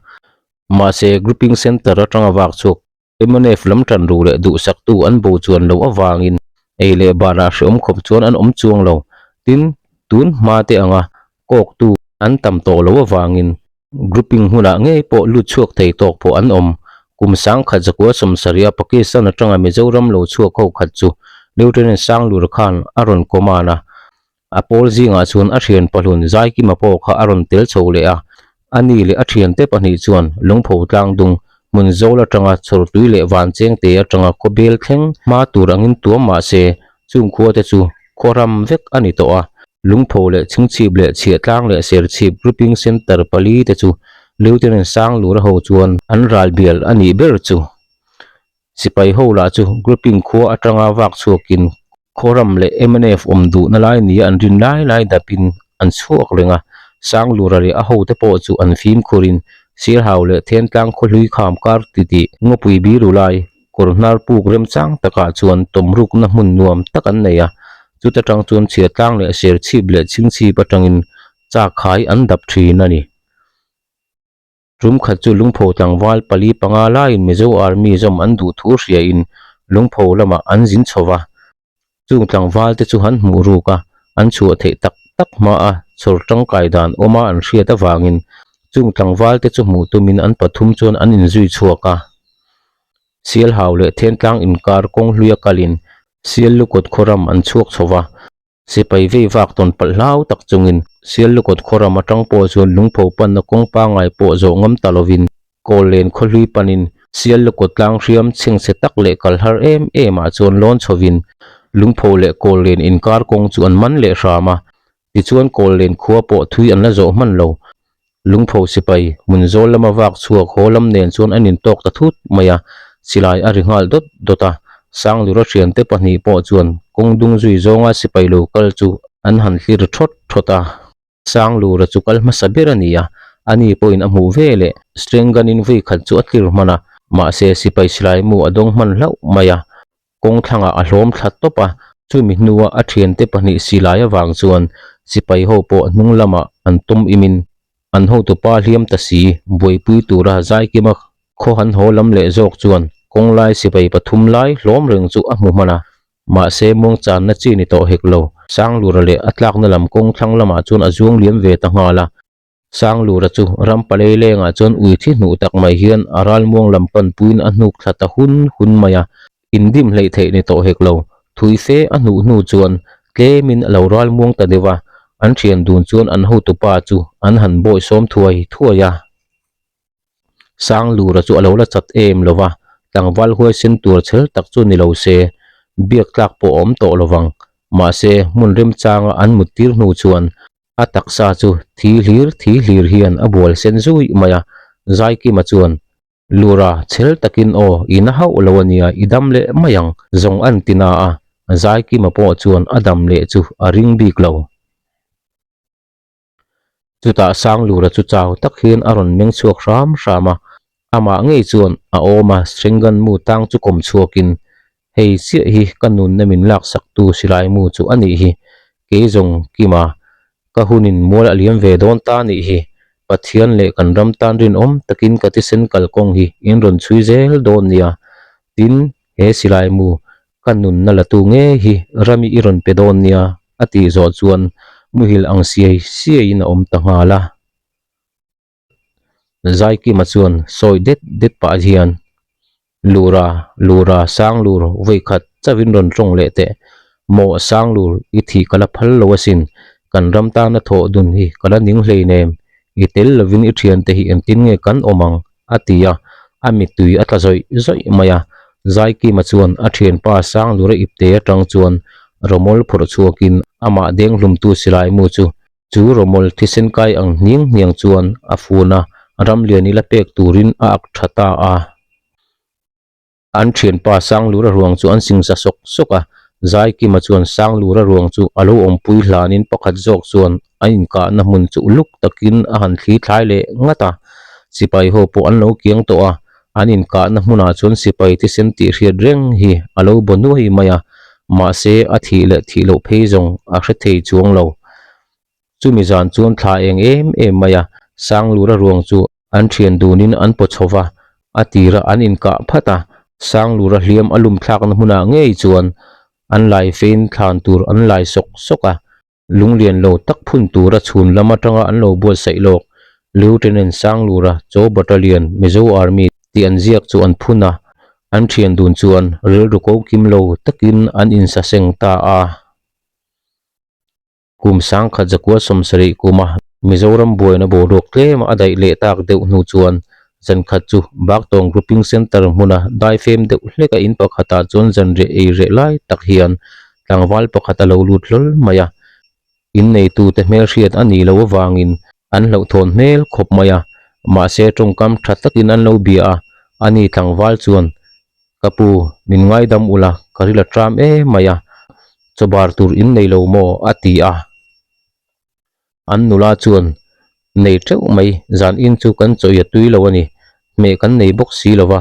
mahse grouping centre atanga vak chhuak Mnf lam tan ru leh duhsaktu an bo chuan loh avangin ei leh barah hreawm khawp chuan an awm chuang lo. Tin, tun hma te anga kawktu an tam tawh loh avangin grouping hmunah ngei pawh lut chhuak thei tawk pawh an awm. Kum sangkhat zakua sawmsarih a Pakistan atanga Mizoram lo chhuak ho khat chu Lieutenant Sanglur khan a rawn command a, A pawl zingah chuan a thian pahlun Zaikima pawh kha a rawn tel chho leh a, a ni leh a thiante pahnih chuan lungpho tlang dung hmun zawl atanga chhawrtui leh vanchengte atanga khawbel thleng hma tur angin tuam mah se chung khua te chu khaw ram vek a ni tawh a. Lungpho leh chhingchhip leh chhiahtlang leh serchhip grouping centre pali te chu Lieutenant Sanglura ho chuan an ral bial a nih ber chu. Sipai ho lah chu grouping khua atanga vak chhuakin Khawram leh mnf awm duhna lai nia an rin lai lai dapin an chhuak reng a, Sanglura leh a hote pawh chu an fimkhurin Sirhau leh Thentlang khawhlui kham kar titih ngawpui biru lai kawr hnar puk remchang takah chuan tawmrukna hmun nuam tak an nei a, chuta tang chuan chhiatlang leh serchhip leh chhingchhip atangin chak khai an dap thin a ni. Tum khat chu lungpho tlangval pali panga laiin Mizo Army zawm an duh thu hriain lungpho lamah an zin chho va. Chung tlangval te chu han hmuh ruk a, an chhuah theih tak tak hma a chhawr tangkai dan awma an hriat avangin chung tlangval te chu hmuh tumin an pathum chuan an inzui chhuak a. Sialhau leh Thentlang inkar kawng hluia kalin Siallukawt khawram an chhuak chho va. Sipai vei vak tawn palh hlau tak chungin Siallukawt khawram atang pawh chuan lungpho panna kawng pangngai pawh zawh ngam ta lovin Kawllen khawhlui panin Siallukawt tlang hriam chhengchhe tak leh kal har em em ah chuan lawn chhovin lungpho leh Kawllen inkar kawng chu an man leh hram a, tichuan Kawllen khua pawh thui an la zawh hman lo. Lungpho sipai hmun zawl lama vak chhuak haw lam nen chuan an intawk ta thut mai a, silai a ri nghal dawt dawt a. Sanglura thiante pahnih pawh chuan kawng dung zui zawnga sipai lo kal chu an han hlir thawt thawt a. Sanglura chu kal hmasa ber a ni a, ani pawhin a hmuh ve leh string gun in vui khat chu a tlir hman a, mahse sipai silai mu a dawng hman hlauh mai a. Kawng thlangah a hlawm thla tawp a, chumi hnua a thiante pahnih silai avang chuan sipai ho pawh hnung lamah an tum imin an hotupa hliam ta si buaipui tura Zaikima khaw han haw lam leh zawk chuan kawng lai sipai pathum lai hlawm reng chu a hmu hman a, mahse muangchanna chi ni tawh hek lo. Sanglura leh a tlakna lam kawng thlang lamah chuan a zuang liam ve ta nghal a. Sanglura chu ram palei lengah chuan ui thi hnuh tak mai hian a ralmuang lam pan puiin a hnuk thla ta hun hun mai a, indim hleih theih ni tawh hek lo. Thui fe a hnuh hnu chuan tlemin a lo ralmuang ta deuh a, an thian dun chuan an hotupa chu an han bawi sawm thuai thuai a. Sanglura chu a lo la chat em lo va, tlangval huaisen tur chhel tak chu ni lo se, biak tlak pawh a awm tawh lo vang. Mahse, hmun remchanga an mut tir hnu chuan A taksa chu thi hlir thi hlir hian a bual sen zui mai a, Zaikima chuan. Lura, chhel takin aw, i na hauh lo a nia, i dam leh mai ang, zawng an ti na a, Zaikima pawh chuan a dam leh chu a ring bik lo. Chutah Sanglura chu chau tak hian a rawn meng chhuak hram hram a, amah ngei chuan a awm a, Sringan mu tang chu kawm chhuakin, Hei chiah hi ka nunna min laksaktu silai mu chu a nih hi, kei zawng Kima, ka hunin mual a liam ve dawn ta nih hi, Pathian leh kan ram tan rinawm takin ka thisen kalkawng hi in rawn chhui zel dawn nia, tin, he silai mu ka nunna la tu ngei hi rami i rawn pe dawn nia a tih zawh chuan muhil ang siai siaiin a awm ta nghal a. Zaikima chuan sawi det det pah hian, Lura, Lura, Sanglur, vawikhat chauhin rawn tawng leh teh. Maw Sanglur, i thih ka la phal lo asin, kan ram tana thawh dun hi ka la ning hleinem, i tel lovin i thiante hi engtin nge kan awm ang? a ti a, a mittui a tla zawih zawih mai a. Zaikima chuan a thianpa Sanglura ipte atang chuan rawmawl phawrh chhuakin amah denghlumtu silai mu chu chu rawmawl thisen kai ang hniang hniang chuan a fun a, Ramliani la pek turin a ak tha ta a. An thianpa Sanglura ruang chu an singsa sawk sawk a, Zaikima chuan Sanglura ruang chu a lo awmpui hlanin pakhat zawk chuan a inkahna hmun chu uluk takin a han thli thlai leh ngat a. Sipai ho pawh an lo kiang tawh a, an inkahna hmunah chuan sipai thisen tih hriat reng hi a lo baw nuai mai a, mahse a thih leh thih loh phei zawng a hre thei chuang lo. Chumi zan chuan thla eng em em mai a, Sanglura ruang chu An thian dunin an paw chho va, a tira an inkah phat a, Sanglura hliam a lum thlakna hmunah ngei chuan an lai fein thlan tur an lai sawk sawk a, lunglian lo tak phun tura chhun lam atanga an lo buatsaih lawk Lieutenant Sanglura Chaw Battalion Mizo Army tih an ziak chu an phun a, an thian dun chuan rilru ko kim lo takin an insaseng ta a. Kum sangkhat zakua sawmsarih kuma Mizoram buaina boruak tlema a daih leh tak deuh hnu chuan zankhat chu Baktawng Grouping Centre hmuna daifem deuh hleka in pakhatah chuan zanriah ei reh lai tak hian tlangval pakhat a lo lut hlawl mai a. Inneitute hmelhriat a nih loh avangin an hlauhthawn hmel khawp mai a, mahse tawngkam tha takin an lo bia a, ani tlangval chuan Ka pu, min ngaidam ula, ka ril a tram em mai a, chawbar tur in nei lo maw? a ti a. An nula chuan, Nei teuh mai, zan in chu kan chawi a tui lo a ni, hmeh kan nei bawk si lo va,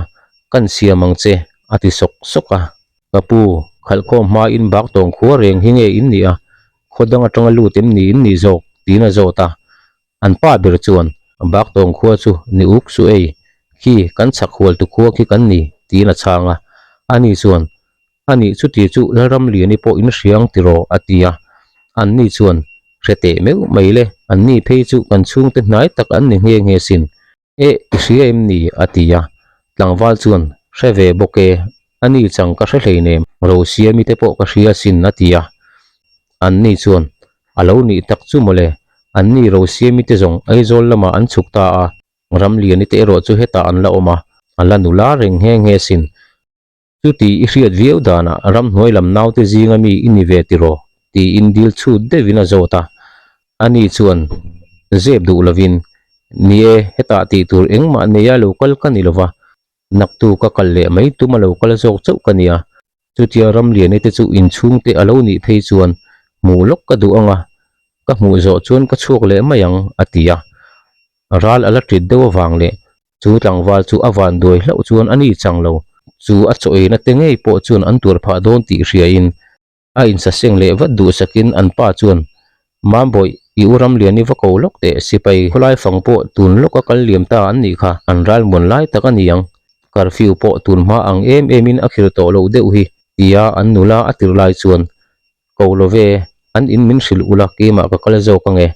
kan siam ang che, a ti sawk sawk a. Ka pu, khalhkhawm hmain bak tawng khua reng hi nge in nih a, khaw dang atanga lut em ni in nih zawk? tiin a zawt a. An pa ber chuan, Baktawng khua chu ni uk su ei, khi kan chhak hual tu khua khi kan ni, tiin a chhang a. Ani chuan, Anih chuti chu Lalramliani pawh in hriang tiraw? a ti a. Anni chuan, Hre teh meuh mai le, anni phei chu kan chhungte hnai tak an ni nghe nghe sin. Eh, i hria em ni? a ti a. Tlangval chuan, Hre ve bawk e, ani chang ka hre hleinem, Rosiami te pawh ka hria sin, a ti a. Anni chuan, A lo nih tak chu mawle, anni Rosiami te zawng Aizawl lamah an chhuk ta a, Ramliani te erawh chu hetah an la awm a, a la nula reng nghe nghe sin. Chuti i hriat viau danah ramhnuai lam naute zinga mi i ni ve tiraw? tiin dil chhut deuhin a zawt a. Ani chuan zep duh lovin, Ni e, hetah tih tur engmah neia lo kal ka ni lova, naktu ka kal leh mai tum a lo kal zawk chauh ka nia. Chutia Ramliani te chu inchhungte a lo nih phei chuan hmuh lawk ka duh ang a, ka hmuh zawh chuan ka chhuak leh mai ang, a ti a. Ral a la ṭit deuh avang leh Chu tlangval chu a van duai hlauh chuan a ni chang lo. Chu a chaw eina te ngei pawh chuan an tuar phah dawn tih hriain a insaseng leh vat duhsakin an pa chuan, Mambawih, i u Ramliani va ko lawk teh, sipai khawlai fang pawh tun lawka kal liam ta an nih kha, an ral muan lai tak a ni ang. Curfew pawh tun hma ang em emin a khir tawh loh deuh hi, tia an nula a tirh lai chuan, Ko lo ve, an in min hrilh ula keimah ka kal zawk ange.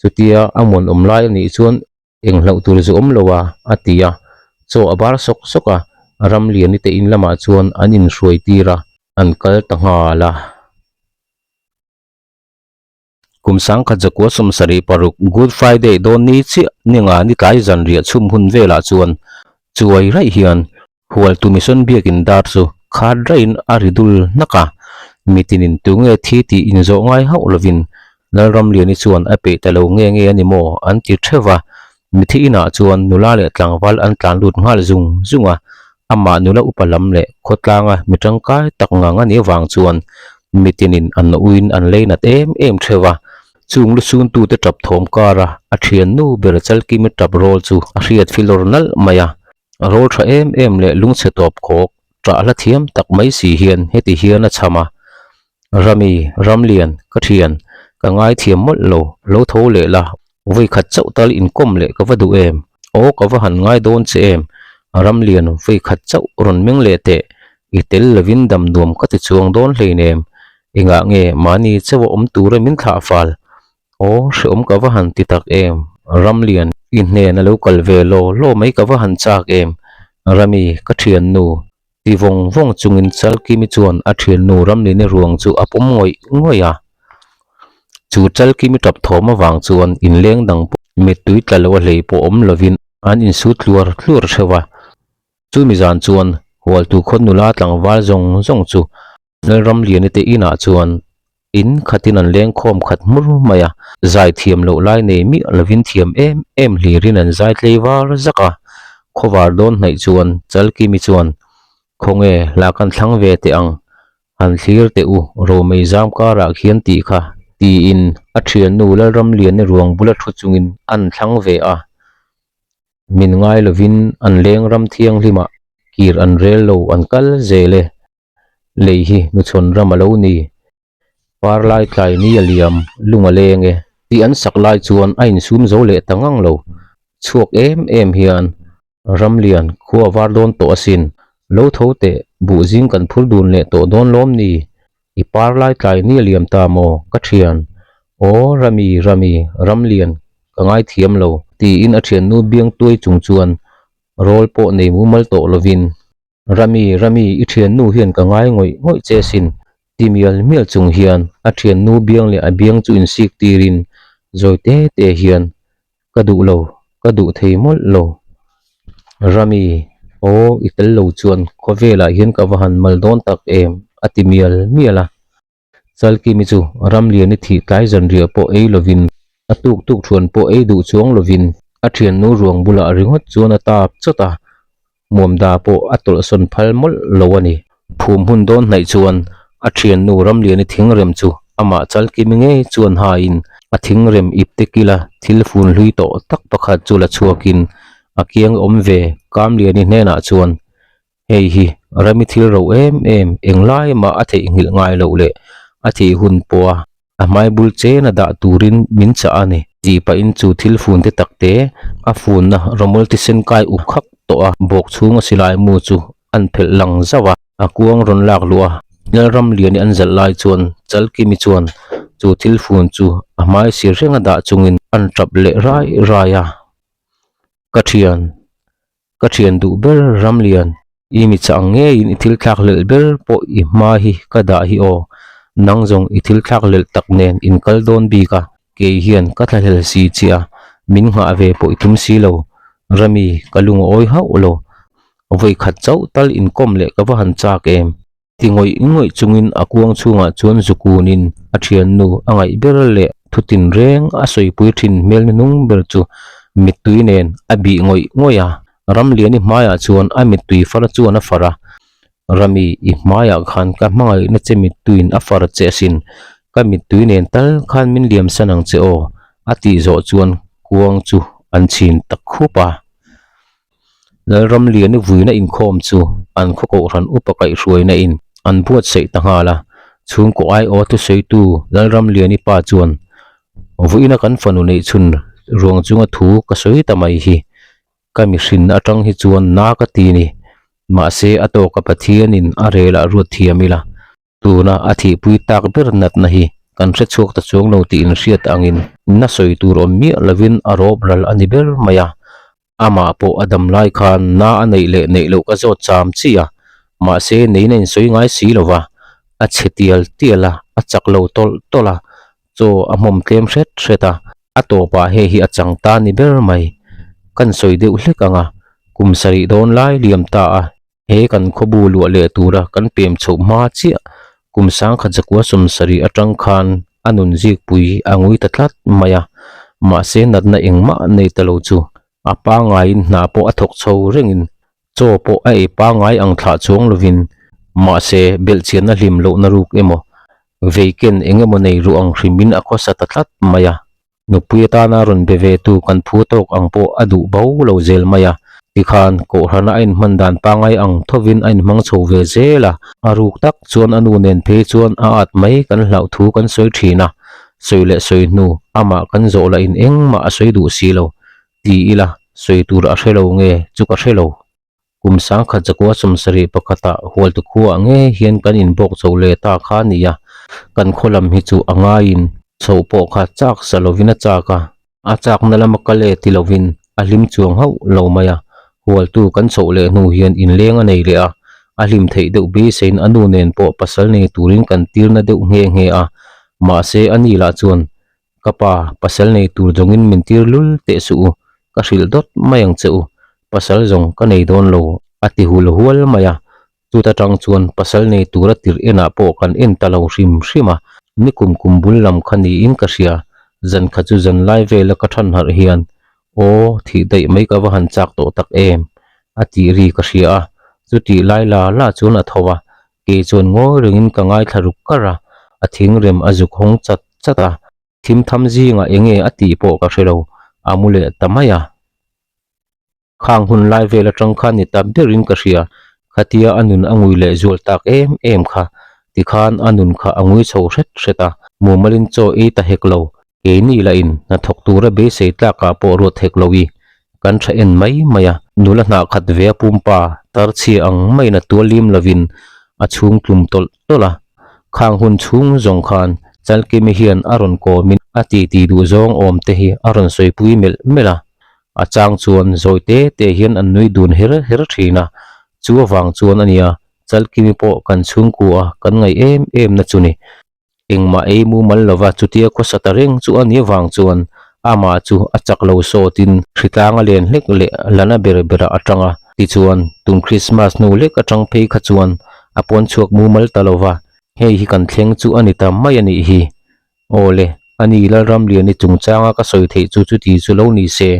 Chutia a muan awm lai a nih chuan Eng hlauh tur zu awm lo a, a ti a. Chaw a bar sawk sawk a, Ramliani te in lamah chuan an inhruai tir a, an kal ta nghal a. Kum sangkhat zakua 76 Good Friday dawn ni chiah ninga ni tlai zanriah chhum hun velah chuan chuai raih hian Hualtu Mission biakin dar chu khat raihin a ri dul hnak a, mitinin tunge thi tih inzawh ngai hauh lovin Lalramliani chuan a peih ta lo nge nge a ni maw an ti theuh va. Mithi inah chuan nula leh tlangval an tlan lut nghal zung zung a, amah nula upa lam leh khawtlanga mi tangkai tak ngang a nih avang chuan mitinin an uin an lei nat em em theuh a. Chung lusuntute tap thawm kara a thiannu ber Chalkimi tap rawl chu a hriat filawr nalh mai a. Rawl tha em em leh lungchhe tawp khawk ṭah hla thiam tak mai si hian heti hian a chham a, Rami, Ramlian, ka thian, ka ngaithiam mawlh lo, lo tho leh la, vawi khat chauh tal inkawm leh ka va duh em? Aw ka va han ngai dawn che em? Ramlian, vawi khat chauh rawn meng leh teh, i tel lovin dam nuam ka ti chuang dawn hleinem, engah nge mahni chauha awm tura min thlah fal? Aw, hrehawm ka va han ti tak em? Ramlian, i hnen a lo kal ve law law mai ka va han chak em? Rami, ka thiannu, ti vawng vawng chungin Chalkimi chuan a thiannu Ramliani ruang chu a pawm ngawih ngawih a. Chu Chalkimi tap thawm avang chuan inleng dang pawh mittui tla lo a hlei pawh awm lovin an insut tluar tluar theuh a. Chumi zan chuan Hualtu khaw nula tlangval zawng zawng chu Lalramliani te inah chuan in khatin an leng khawm khat hmur mai a, zai thiam loh lai nei miah lovin thiam em em hlirin an zai tlei var zak a, khawvar dawn hnaih chuan Chalkimi chuan, Khawnge hla kan thlang ve teh ang, han thlir teh u, Romei zam karah khian tih kha, tiin a thiannu Lalramliani ruang bula thu chungin an thlang ve a. Min ngai lovin an leng ram thianghlimah kir an rel lo an kal zel e. Lei hi nuchhawn ram a lo ni. Par lai tlai ni a liam, lung a leng e. Tih an sak lai chuan a insum zo leh ta ngang lo. Chhuak em em hian Ramlian khua var dawn tawh asin. Lo tho teh, buh zing kan phur dun leh tawh dawn lawm ni. I par lai tlai ni a liam ta maw, ka thian? Aw, Rami, Rami, Ramlian, ka ngaithiam lo, tiin a thiannu biang tuai chung chuan rawl pawh nei mumal tawh lovin Rami, Rami, i thiannu hian ka ngai ngawih ngawih che sin, ti mial mial chung hian a thiannu biang leh a biang chu insik tirin zawi te te hian ka duh lo, ka duh thei mawlh lo. Rami, aw, i tel lo chuan khawvelah hian ka va han mal dawn tak em, a ti mial mial a. Chalkimi chu Ramliani thih tlai zanriah pawh ei lovin, a tuk tuk thuan pawh ei duh chuang lovin a thiannu ruang bulah ringawt chuan a tap chawt a, Muamda pawh a tawlhsawn phal mawlh lo a ni. Phum hun dawn hnaih chuan a thiannu Ramliani thingrem chu amah Chalkimi ngei chuan haiin a thingrem ipte kila thil fun hlui tawh tak pakhat chu la chhuakin a kiang awm ve Kamliani hnenah chuan Hei hi Rami thil ro em em englai mah a theihnghilh ngai loh leh a thih hun pawha a hmai bul chena dah turin min chah a ni. Tih pahin chu thil fun te tak te a funna rawmawl thisen kai uk khak tawh a, bawk chhunga silai mu chu an phelh lang zauh a, a kuang rawn lak luh a, Lalramliani an zalh lai chuan Chalkimi chuan chu thil fun chu a hmai sir renga dah chungin an tap leh rai rai a, Ka thian. Ka thian duh ber Ramlian, i mi chah ang ngeiin i thil thlak lelh ber pawh i hma hi ka dah hi aw. Nang zawng i thil thlak lelh tak nen in kal dawn bik a, kei hian ka thlahlel si che a, min nghah ve pawh i tum si lo. Rami, ka lung a awi hauh lo. Vawi khat chauh tal inkawm leh ka va han chak em. Ti ngawih ngawih chungin a kuang chhungah chuan zukunin a thiannu a ngaih ber leh thutin reng a sawipui thin hmel nunung ber chu mittui nen a bih ngawih ngawih a. Ramliani hmaiah chuan a mittui far chuan a far a, Rami, i hmaiah khan ka hmangaihna che mittuiin a far che asin, ka mittui nen tal khan min liamsan ang che aw, a tih zawh chuan kuang chu an chhin tak khup a. Lalramliani vuina inkhawm chu an khaw kohhran upa kaihhruaina in an buatsaih ta nghal a, chhungkaw aiawh thusawitu Lalramliani pa chuan, Vuina kan fanu neihchhun ruang chunga thu ka sawi ta mai hi ka mihrin atang hi chuan na ka ti ni, mahse a tawka Pathianin a relah ruat thiam ila. Tuna a thihpui tak ber natna hi kan hre chhuak ta chuang lo tih inhriat angin na sawi tur awm miah lovin a rawp ral a ni ber mai a. Amah pawh a dam lai khan na a neih leh neih loh ka zawt cham chi a, mahse neihna insawi ngai si lo va, a chhe tial tial a, a chak lo tawlh tawlh a, chaw a hmawm tlem hret hret a, a tawpah hei hi a chang ta ni ber mai. Kan sawi deuh hlek ang a, kum sarih dawn lai liam ta a, He kan khawbu luah leh tura kan pem chhoh hma chiah kum sangkhat zakua sawmsarih atang khan a nun zikpui a ngui ta tlat mai a, mahse natna engmah nei ta lo chu. A pangaiin hna pawh a thawk chho rengin chaw pawh a ei pangai ang thlah chuang lovin mahse belhchianna hlim lohna ruk emaw veiken eng emaw nei ruh ang hrimin a khawsa ta tlat mai a. Nupui atana rawn be ve tu kan phu tawk ang pawh a duh bo lo zel mai a. Tikhan kohhrana a inhman dan pangai ang thovin a inhmang chho ve zel a. A ruk tak chuan a nu nen phei chuan a at mai kan hlauh thu kan sawi thin a. Sawi leh sawi hnu amah kan zawh lah in engmah a sawi duh si lo. Ti ila sawi tur a hre lo nge chu ka hre lo. Kum sangkhat zakua sawmsarih pakhatah hualtu khuaah nge hian kan inbawk chho leh ta kha a ni a, kan khaw lam hi chu a ngaiin chhoh pawh kha chak sa lovin a chak a, a chakna lama kal e ti lovin a hlim chuang hauh lo mai a, hualtu kan chhoh leh hnu hian inleng a nei leh a, a hlim theih deuh beiseiin a nu nen pawh pasal nei turin kan tirna deuh nghe nghe a, mahse a ni lah chuan Ka pa, pasal nei tur zawngin min tir lul teh suh u, ka hrilh dawt mai ang che u, pasal zawng ka nei dawn lo, a ti hul hual mai a. Chuta tang chuan pasal nei tura tirh enah pawh kan en ta lo hrim hrim a, nikum kum bul lam kha niin ka hria, zan kha chu zan lai vela ka than harh hian, Aw, thih daih mai ka va han chak tawh tak em? a tih ri ka hria a, chutih lai la la chuan a tho a, Kei chuan ngawi rengin ka ngaithla ruk kar a, a thingrem a zuk hawng chat chat a, thim tham zingah eng nge a tih pawh ka hre lo, a mu leh ta mai a. Khang hun lai vel atang khan ni ta berin ka hria, khatia a nun a ngui leh zual tak em em kha, tikhan a nun kha a ngui chho hret hret a, mumalin chaw ei ta hek lo, Keini lah in hnathawk tura beisei tlakah pawh ruat hek lo i, kan tha en mai mai a. Nula hnah khat ve a pumpa tar chhia ang maiin a tual lim lovin a chhung tlum tawlh tawlh a. Khang hun chhung zawng khan Chalkimi hian a rawn kawmin a titi duh zawng awm te hi a rawn sawipui melh melh a. A chang chuan zawi te te hian an nui dun her her thin a. Chu avang chuan a nia Chalkimi pawh kan chhungkua kan ngaih em em na chu ni. Engmah ei mumal lova chutia khawsa ta reng chu a ni avang chuan amah chu a chak lo sawtin hritlang a len hlek leh lana ber berah a tang a. Tichuan, tun Krismas hnu lek atang phei kha chuan a pawn chhuak mumal ta lova, hei hi kan thleng chu a ni ta mai a nih hi. Aw le, a ni Lalramliani chungchanga ka sawi theih chu chuti chu lo ni se,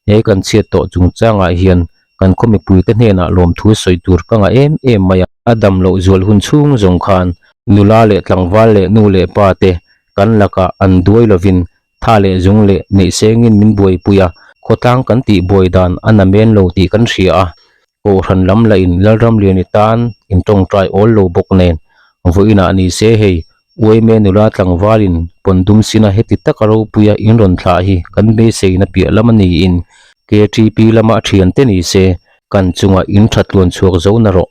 he kan chhiat tawh chungchangah hian kan khaw mipuite hnenah lawmthu sawi tur ka ngah em em mai a. A dam loh zual hun chhung zawng khan nula leh tlangval leh nu leh pa te kan lakah an duai lovin tha leh zung leh neih sengin min buaipui a, khawtlang kan tih buai dan a na men lo tih kan hria a. Kohhran lam lah in Lalramliani tan in tawngtai awl lo bawk nen vawiinah ni se hei Uaime nula tlangval in pawndum sina heti taka ropuia in rawn thlah hi kan beiseina piah lam a niin KTP lama a thiante ni se kan chungah in that tluan chhuak zo na rawh.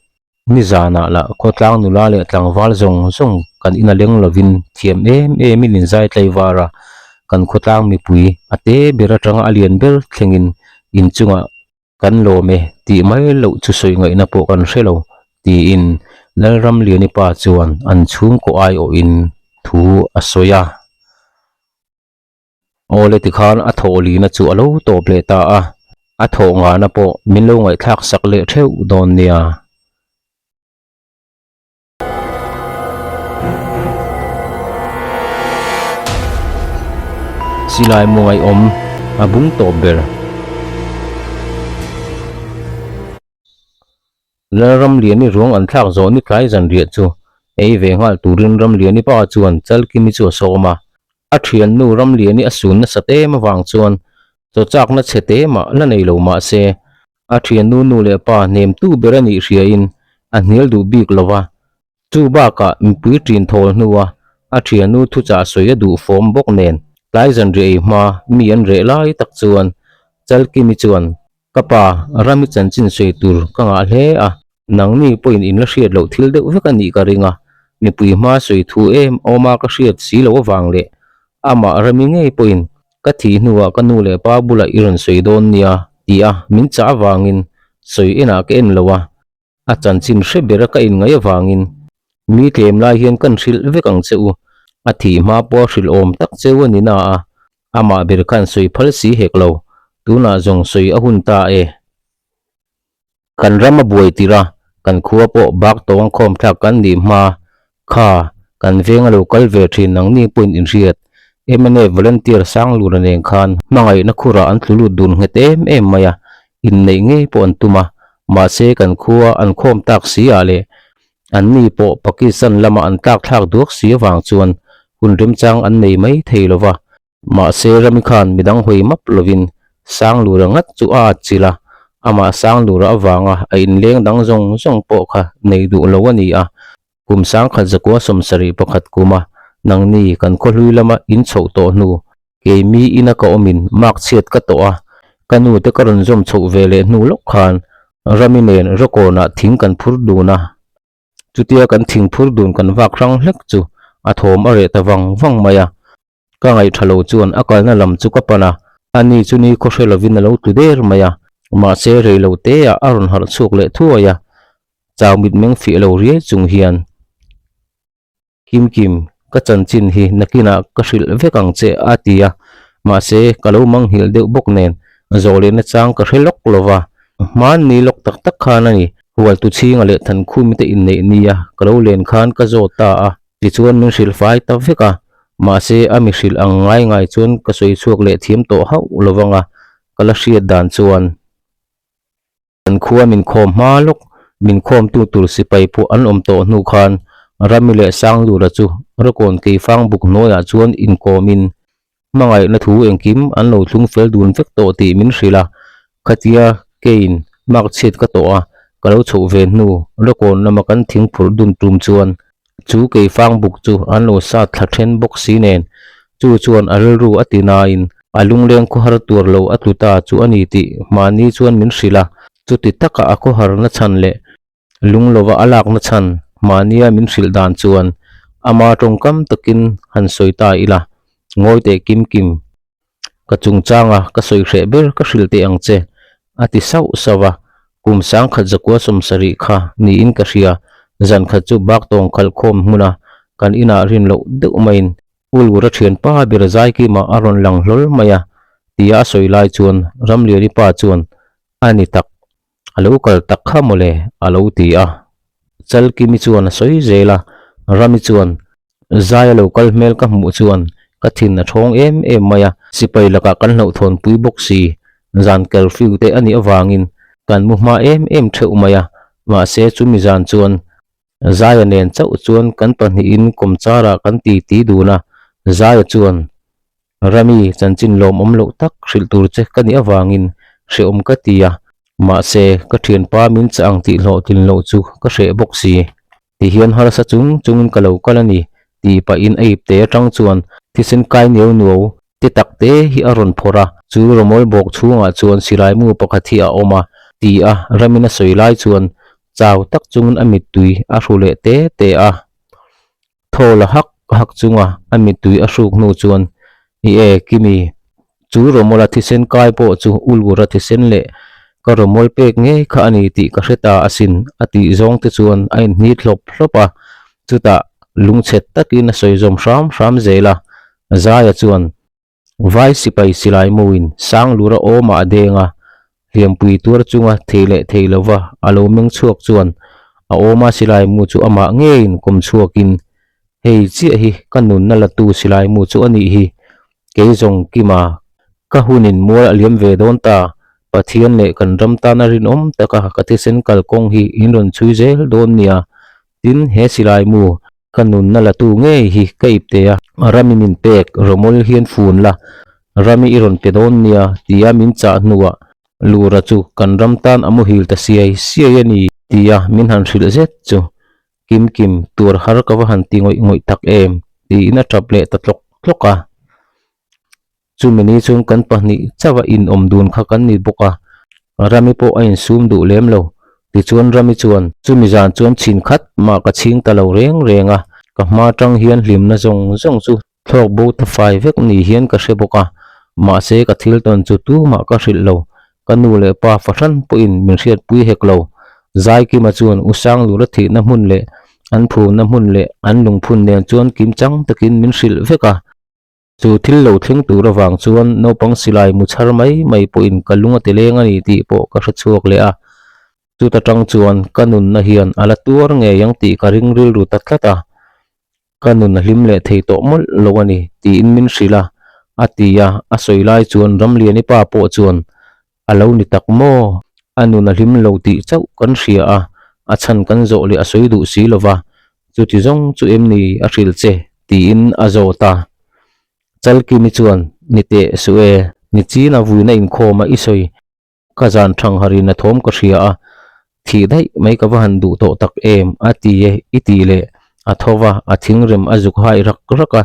Nizanah lah khawtlang nula leh tlangval zawng zawng kan ina leng lovin thiam em em in inzai tlaivar a, kan khawtlang mipui a te ber atanga a lian ber thlengin inchungah Kan lawm e tih mai loh chu sawi ngaihna pawh kan hre lo, tiin Lalramliani pa chuan an chhungkaw aiawhin thu a sawi a. Awle tikhan a thawh lina chu a lo tawp leh ta a, a thawh ngahna pawh min lo ngaihthlak sak leh theuh dawn nia. Silai mu ngaihawm a bung tawp ber. Lalramliani ruang an thlak zawh ni tlai zanriah chu ei ve nghal turin Ramliani pa chuan Chalkimi chu a sawm a. A thiannu Ramliani a sun nasat em avang chuan chaw chakna chhe te mah la nei lo mah se A thiannu nu leh pa hnemtu ber a nih hriain a hnial duh bik lo va, chu bakah mipui ṭin thawl hnua a thiannu thuchah sawi a duh fawm bawk nen tlai zanriah ei hma mi an reh lai tak chuan Chalkimi chuan, Ka pa, Rami chanchin sawi tur ka ngah hle a, nangni pawhin in la hriat loh thil deuh vek a nih ka ring a, mipui hma sawi thu em awma ka hriat si loh avang leh Amah Remi ngei pawhin ka thih hnuah ka nu leh pa bulah i rawn sawi dawn nia ti a min chah avangin sawi enah ka en lo a, a chanchin hre bera ka inngaih avangin mi tlem lai hian kan hrilh vek ang che u, a thih hma pawh a hrilh awm tak cheu a ni na a, amah ber khan sawi phal si hek lo, tunah zawng sawi a hun ta e. Kan ram a buai tirh a, kan khua pawh bak tawng khawm thlak kan nih hma kha kan veng a lo kal ve thin nangni pawhin inhriat. Mnf volunteer Sanglura nen khan hmangaihna khurah an tlu lut dun nghet em em mai a, inneih ngei pawh an tum a, mahse kan khua an khawm tak si ah leh an ni pawh Pakistan lama an tlak thlak duak si avang chuan hun remchang an nei mai thei lo va. Mahse Rami khan midang hawi map lovin Sanglura ngat chu a atchilh a, amah Sanglura avanga a inleng dang zawng zawng pawh kha nei duh lo a ni a, Kum sangkhat zakua 71 kuma nangni kan khawhlui lama in chhoh tawh hnu, keimi ina ka awmin mark chhiat ka tawh a, ka nu te ka rawn zawm chhoh ve leh hnu lawk khan Rami nen rawkawnah thing kan phur dun a. Chutia kan thing phur dun kan vak hrang hlek chu a thawm a reh ta vang vang mai a. Ka ngaihṭha lo chuan a kalna lam chu ka pan a, ani chu ni khaw hre lovin a lo tlu der mai a, mahse rei lo teah a rawn harh chhuak leh thuai a, chau mitmeng fiah lo riai chung hian, Kim Kim, ka chanchin hi nakinah ka hrilh vek ang che a ti a, mahse ka lo manghilh deuh bawk nen zawh lehna chang ka hre lawk lo va, hmanni lawk tak tak khan a ni, Hualtu chhinga leh Thankhumi te inneih nia ka lo len khan ka zawt ta a. Tichuan min hrilh fai ta vek a, mahse a mi hrilh ang ngai ngai chuan ka sawi chhuak leh thiam tawh hauh lo vang a, ka la hriat dan chuan kan khua min khawm hma lawk, min khawmtu tur sipai pawh an awm tawh hnu khan Rami leh Sanglura chu Rawkawn Keifang buk hnuaiah chuan inkawmin Hmangaihna thu engkim an lo thlung fel dun vek tawh tih min hrilh a, khatia keiin mark chhiat ka tawh a, ka lo chhoh ve hnu rakawn lama kan thing phurh dun tum chuan chu keifang buk chu an lo sat thla then bawk si nen chu chuan a rilru a ti nain a lungleng khawhar tuar lo a tlu ta chu a ni tih mahni chuan min hrilh a, chuti taka a khawharna chhan leh Lung lova a lakna chhan mahnia min hrilh dan chuan ama tawngkam takin han sawi ta ila, ngawi teh kim kim, ka chungchanga ka sawi hreh ber ka hrilh teh ang che, a ti sauh sauh a. Kum 1970 kha niin ka hria, zan khat chu bak tawng khalh khawm hmuna kan inah rin loh deuh maiin Ulur a thianpa ber Zaikima a rawn lang hlawl mai a, tia a sawi lai chuan Ramliani pa chuan a ni tak. A lo kal tak kha mawle a lo ti a. Chalkimi chuan a sawi zel a, Rami chuan zai a lo kal hmel ka hmuh chuan ka thin a thawng em em mai a, sipai lakah kan hlauhthawn pui bawk si, zan curfew te a nih avangin kan mu hma em em theuh mai a, mahse chumi zan chuan Zaia nen chauh chuan kan pahnihin kawmcharah kan ti ti dun a, Zaia chuan Rami chanchin lawmawm loh tak hrilh tur che ka nih avangin hrehawm ka ti a, mahse ka thianpa min chah ang tih hlawhtlin loh chu ka hreh bawk si. Tihian harsa chung chungin ka lo kal a ni tih pahin a ipte atang chuan thisen kai niau nuau te tak te hi a rawn phawrh a, chu rawmawl bawk chhungah chuan silaimu pakhat hi a awm a ti a, Ramin a sawi lai chuan chau tak chungin a mittui a hru leh te te a. Thaw la hak hak chunga a mittui a hruk hnu chuan, I e, Kimi, chu Romawla thisen kai pawh chu Ulwura thisen leh ka Romawl pek ngei kha a ni tih ka hre ta asin, a tih zawng te chuan a inhnit hlawp hlawp a. Chutah lungchhet takin a sawi zawm hram hram zel a, Zaia chuan, Vai sipai silai muin Sanglura awmah a deng a, hliampui tuar chunga thei leh thei lova a lo meng chhuak chuan a awma silai mu chu amah ngeiin kawm chhuakin, Hei chiah hi ka nunna latu silai mu chu a nih hi, kei zawng Kima, ka hunin mual a liam ve dawn ta, Pathian leh kan ram tana rinawm taka ka thisen kalkawng hi in rawn chhui zel dawn nia, tin he silai mu Ka nunna la tu ngei hi ka ip teh a, Rami min pek, Romol hian fun la, Rami i rawn pe dawn nia tia min chah hnuah Lura chu kan ram tan a muhil ta siai siai a ni tia min han hrilh zet chu Kim Kim tuar har ka va han ti ngawih ngawih tak em tiin a tap leh ta tlawk tlawk a. Chumi ni chuan kan pahnih chauh a inawm dun kha kan ni bawk a, Rami pawh a insum duh lem lo. Tichuan Rami chuan, Chumi zan chuan chhin khat mah ka chhing ta lo reng reng a, ka hma tang hian hlimna zawng zawng chu thlawk bo ta fai vek ni hian ka hre bawk a, mahse ka thil tawn chu tumah ka hrilh lo, ka nu leh pa fahran pawhin min hriatpui hek lo. Zaikima chuan U Sanglura thihna hmun leh an phumna hmun leh an lungphun nen chuan kimchang takin min hrilh vek a. Chu thil lo thleng tur avang chuan naupang silai mu chhar mai mai pawhin ka lung a ti leng a ni tih pawh ka hre chhuak leh a. Chuta tang chuan ka nunna hian a la tuar ngei ang tih ka ring rilru ta tlat a. Ka nun a hlim leh thei tawh mawlh lo a ni, tiin min hrilh a, a ti a, a sawi lai chuan Ramliani pa pawh chuan A lo ni tak maw? A nun a hlim lo tih chauh kan hria a, a chhan kan zawh leh a sawi duh si lo va, chuti zawng chu em ni a hrilh che? tiin a zawt a. Chalkimi chuan, Ni teh suh e, ni chin a vuina inkhawm a i sawi Ka zan thang harin a thawm ka hria a, thih daih mai ka va han duh tawh tak em, a ti e, i tih leh a tho va, a thingrem a zuk hai rak rak a,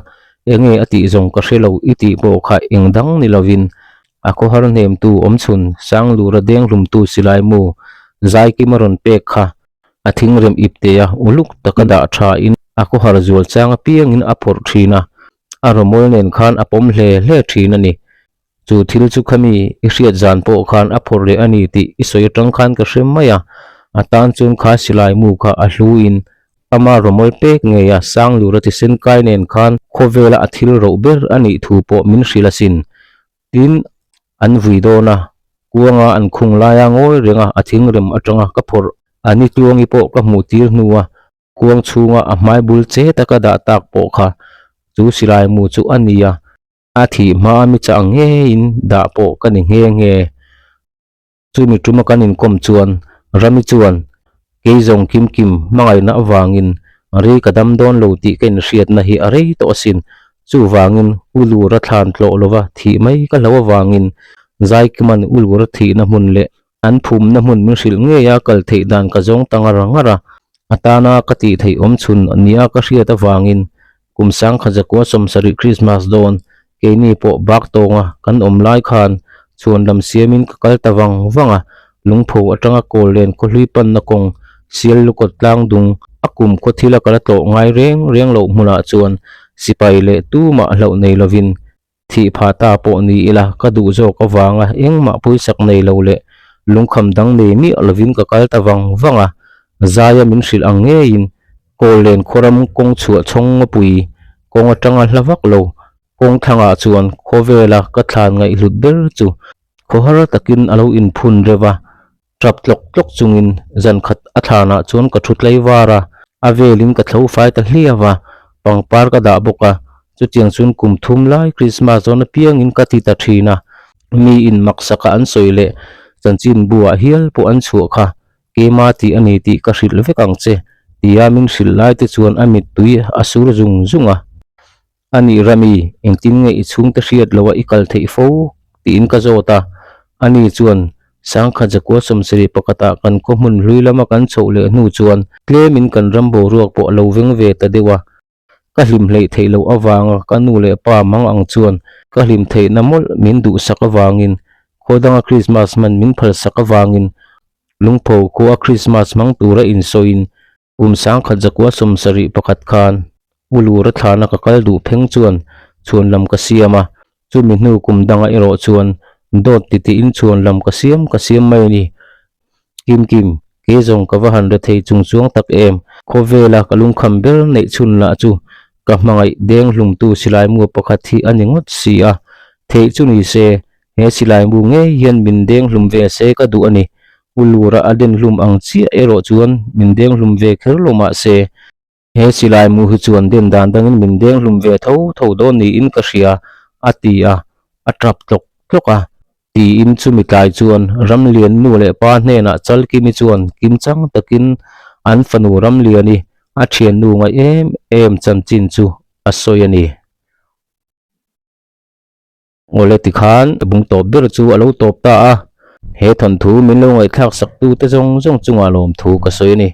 enge a tih zawng ka hre lo i tih pawh kha eng dang ni lovin a khawhar hnemtu awmchhun Sanglura denghlumtu silai mu Zaikima rawn pek kha a thingrem iptea uluk taka dah tha in a khawhar zual chang apiangin a phawrh thin a, a rawmawl nen khan a pawm hle hle thin a ni. Chu thil chu khami i hriat zan pawh khan a phawrh leh a ni tih i sawi atang khan ka hre mai a, a tan chuan kha silai mu kha a hlu in ama rawmawl pek ngei a Sanglura thisen kai nen khan khawvela a thil roh ber a nih thu pawh min hrilh asin. Tin, an vui dawn a, kuanga an khung laia ngawi reng a a thingrem atanga ka phawrh a ni tluangi pawh ka hmuh tir hnu a kuang chhunga a hmai bul che taka dah tak pawh kha chu silai mu chu a ni a. A thih hma mi chah ngeiin dah pawh ka ni nghe nghe. Chumi tuma kan inkawm chuan Rami chuan kei zawng kim kim hmangaihna avangin rei ka dam dawn lo tih ka inhriatna hi a rei tawh asin. Chuvangin U Lura thlan tlawh lova thih mai ka hlo avangin Zaikima'n U Lura thihna hmun leh an phumna hmun min hrilh ngei a kal theih dan ka zawng ta ngar ngar a, a tana ka tih theih awm chhun nia ka hriat avangin kum sangkhat zakua sawmsarih Krismas dawn keini pawh bak tawnga kan awm lai khan chhuan lam siamin ka kal ta vang vang a, lungpho atanga kawl len khawhlui panna kawng sial lukawt tlang dung a kum khaw thila ka la tlawh ngai reng reng loh hmunah chuan sipai leh tumah hlauh nei lovin Thih phah ta pawh ni ila ka duh zawk avanga engmah pawisak nei lo leh lungkham dang nei miah lovin ka kal ta vang vang a, Zaia min hrilh ang ngeiin Kawllen khawram kawng chhuah chhawng ngawpui kawng atanga hla vak lo kawng thlangah chuan khawvela ka thlan ngaihhlut ber chu khawhar takin a lo inphun reuh a, Tap tlawk tlawk chungin zan khat a thlanah chuan ka thu tlai var a, a velin ka thlo fai ta hliau a, pangpar ka dah bawk a, chutiang chuan kum thum lai Krismas dawn apiangin ka ti ta thin a, miin maksaka an sawi leh chanchin buah hial pawh an chhuah kha keima tih a ni tih ka hrilh vek ang che tia min hrilh lai te chuan a mittui a sur zung zung a. A nih Rami, engtin nge i chhungte hriat loh a i kal theih fo? tiin ka zawt a. Ani chuan, Sangkhat zakua sawmsarih pakhatah kan khaw hmun hlui lama kan chhoh leh hnu chuan tlemin kan ram boruak pawh a lo veng ve ta deuh a. Ka hlim hleih theih loh avanga ka nu leh pa mang ang chuan ka hlim theihna mawlh min duhsak avangin khaw danga Krismas hman min phalsak avangin lungpho khua Krismas hmang tura insawiin Kum sangkhat zakua sawmsarih pakhat khan U Lura thlana ka kal duh pheng chuan chhuan lam ka siam a, chumi hnu kum danga erawh chuan dawt titiin chhuan lam ka siam ka siam mai a ni. Kim Kim, kei zawng ka va han re thei chung chuang tak em, khawvela ka lungkham ber neih chhun lah chu ka hmangaih deng hlumtu silaimu pakhat hi a ni ngawt si a, theih chu ni se he silaimu ngei hian min deng hlum ve se ka duh a ni. U Lura a den hlum ang chiah erawh chuan min deng hlum ve kher lo mah se, he silai mu hi chuan den dan dangin min deng hlum ve tho tho dawn niin ka hria, a ti a, a tap tlawk tlawk a. Tiin chumi tlai chuan Ramlian nu leh pa hnenah Chalkimi chuan kimchang takin an fanu Ramliani a thiannu ngaih em em chanchin chu a sawi a ni. Awle tikhan bung tawp ber chu a lo tawp ta a, he thawnthu min lo ngaihthlak sak tute zawng zawng chungah lawmthu ka sawi a ni.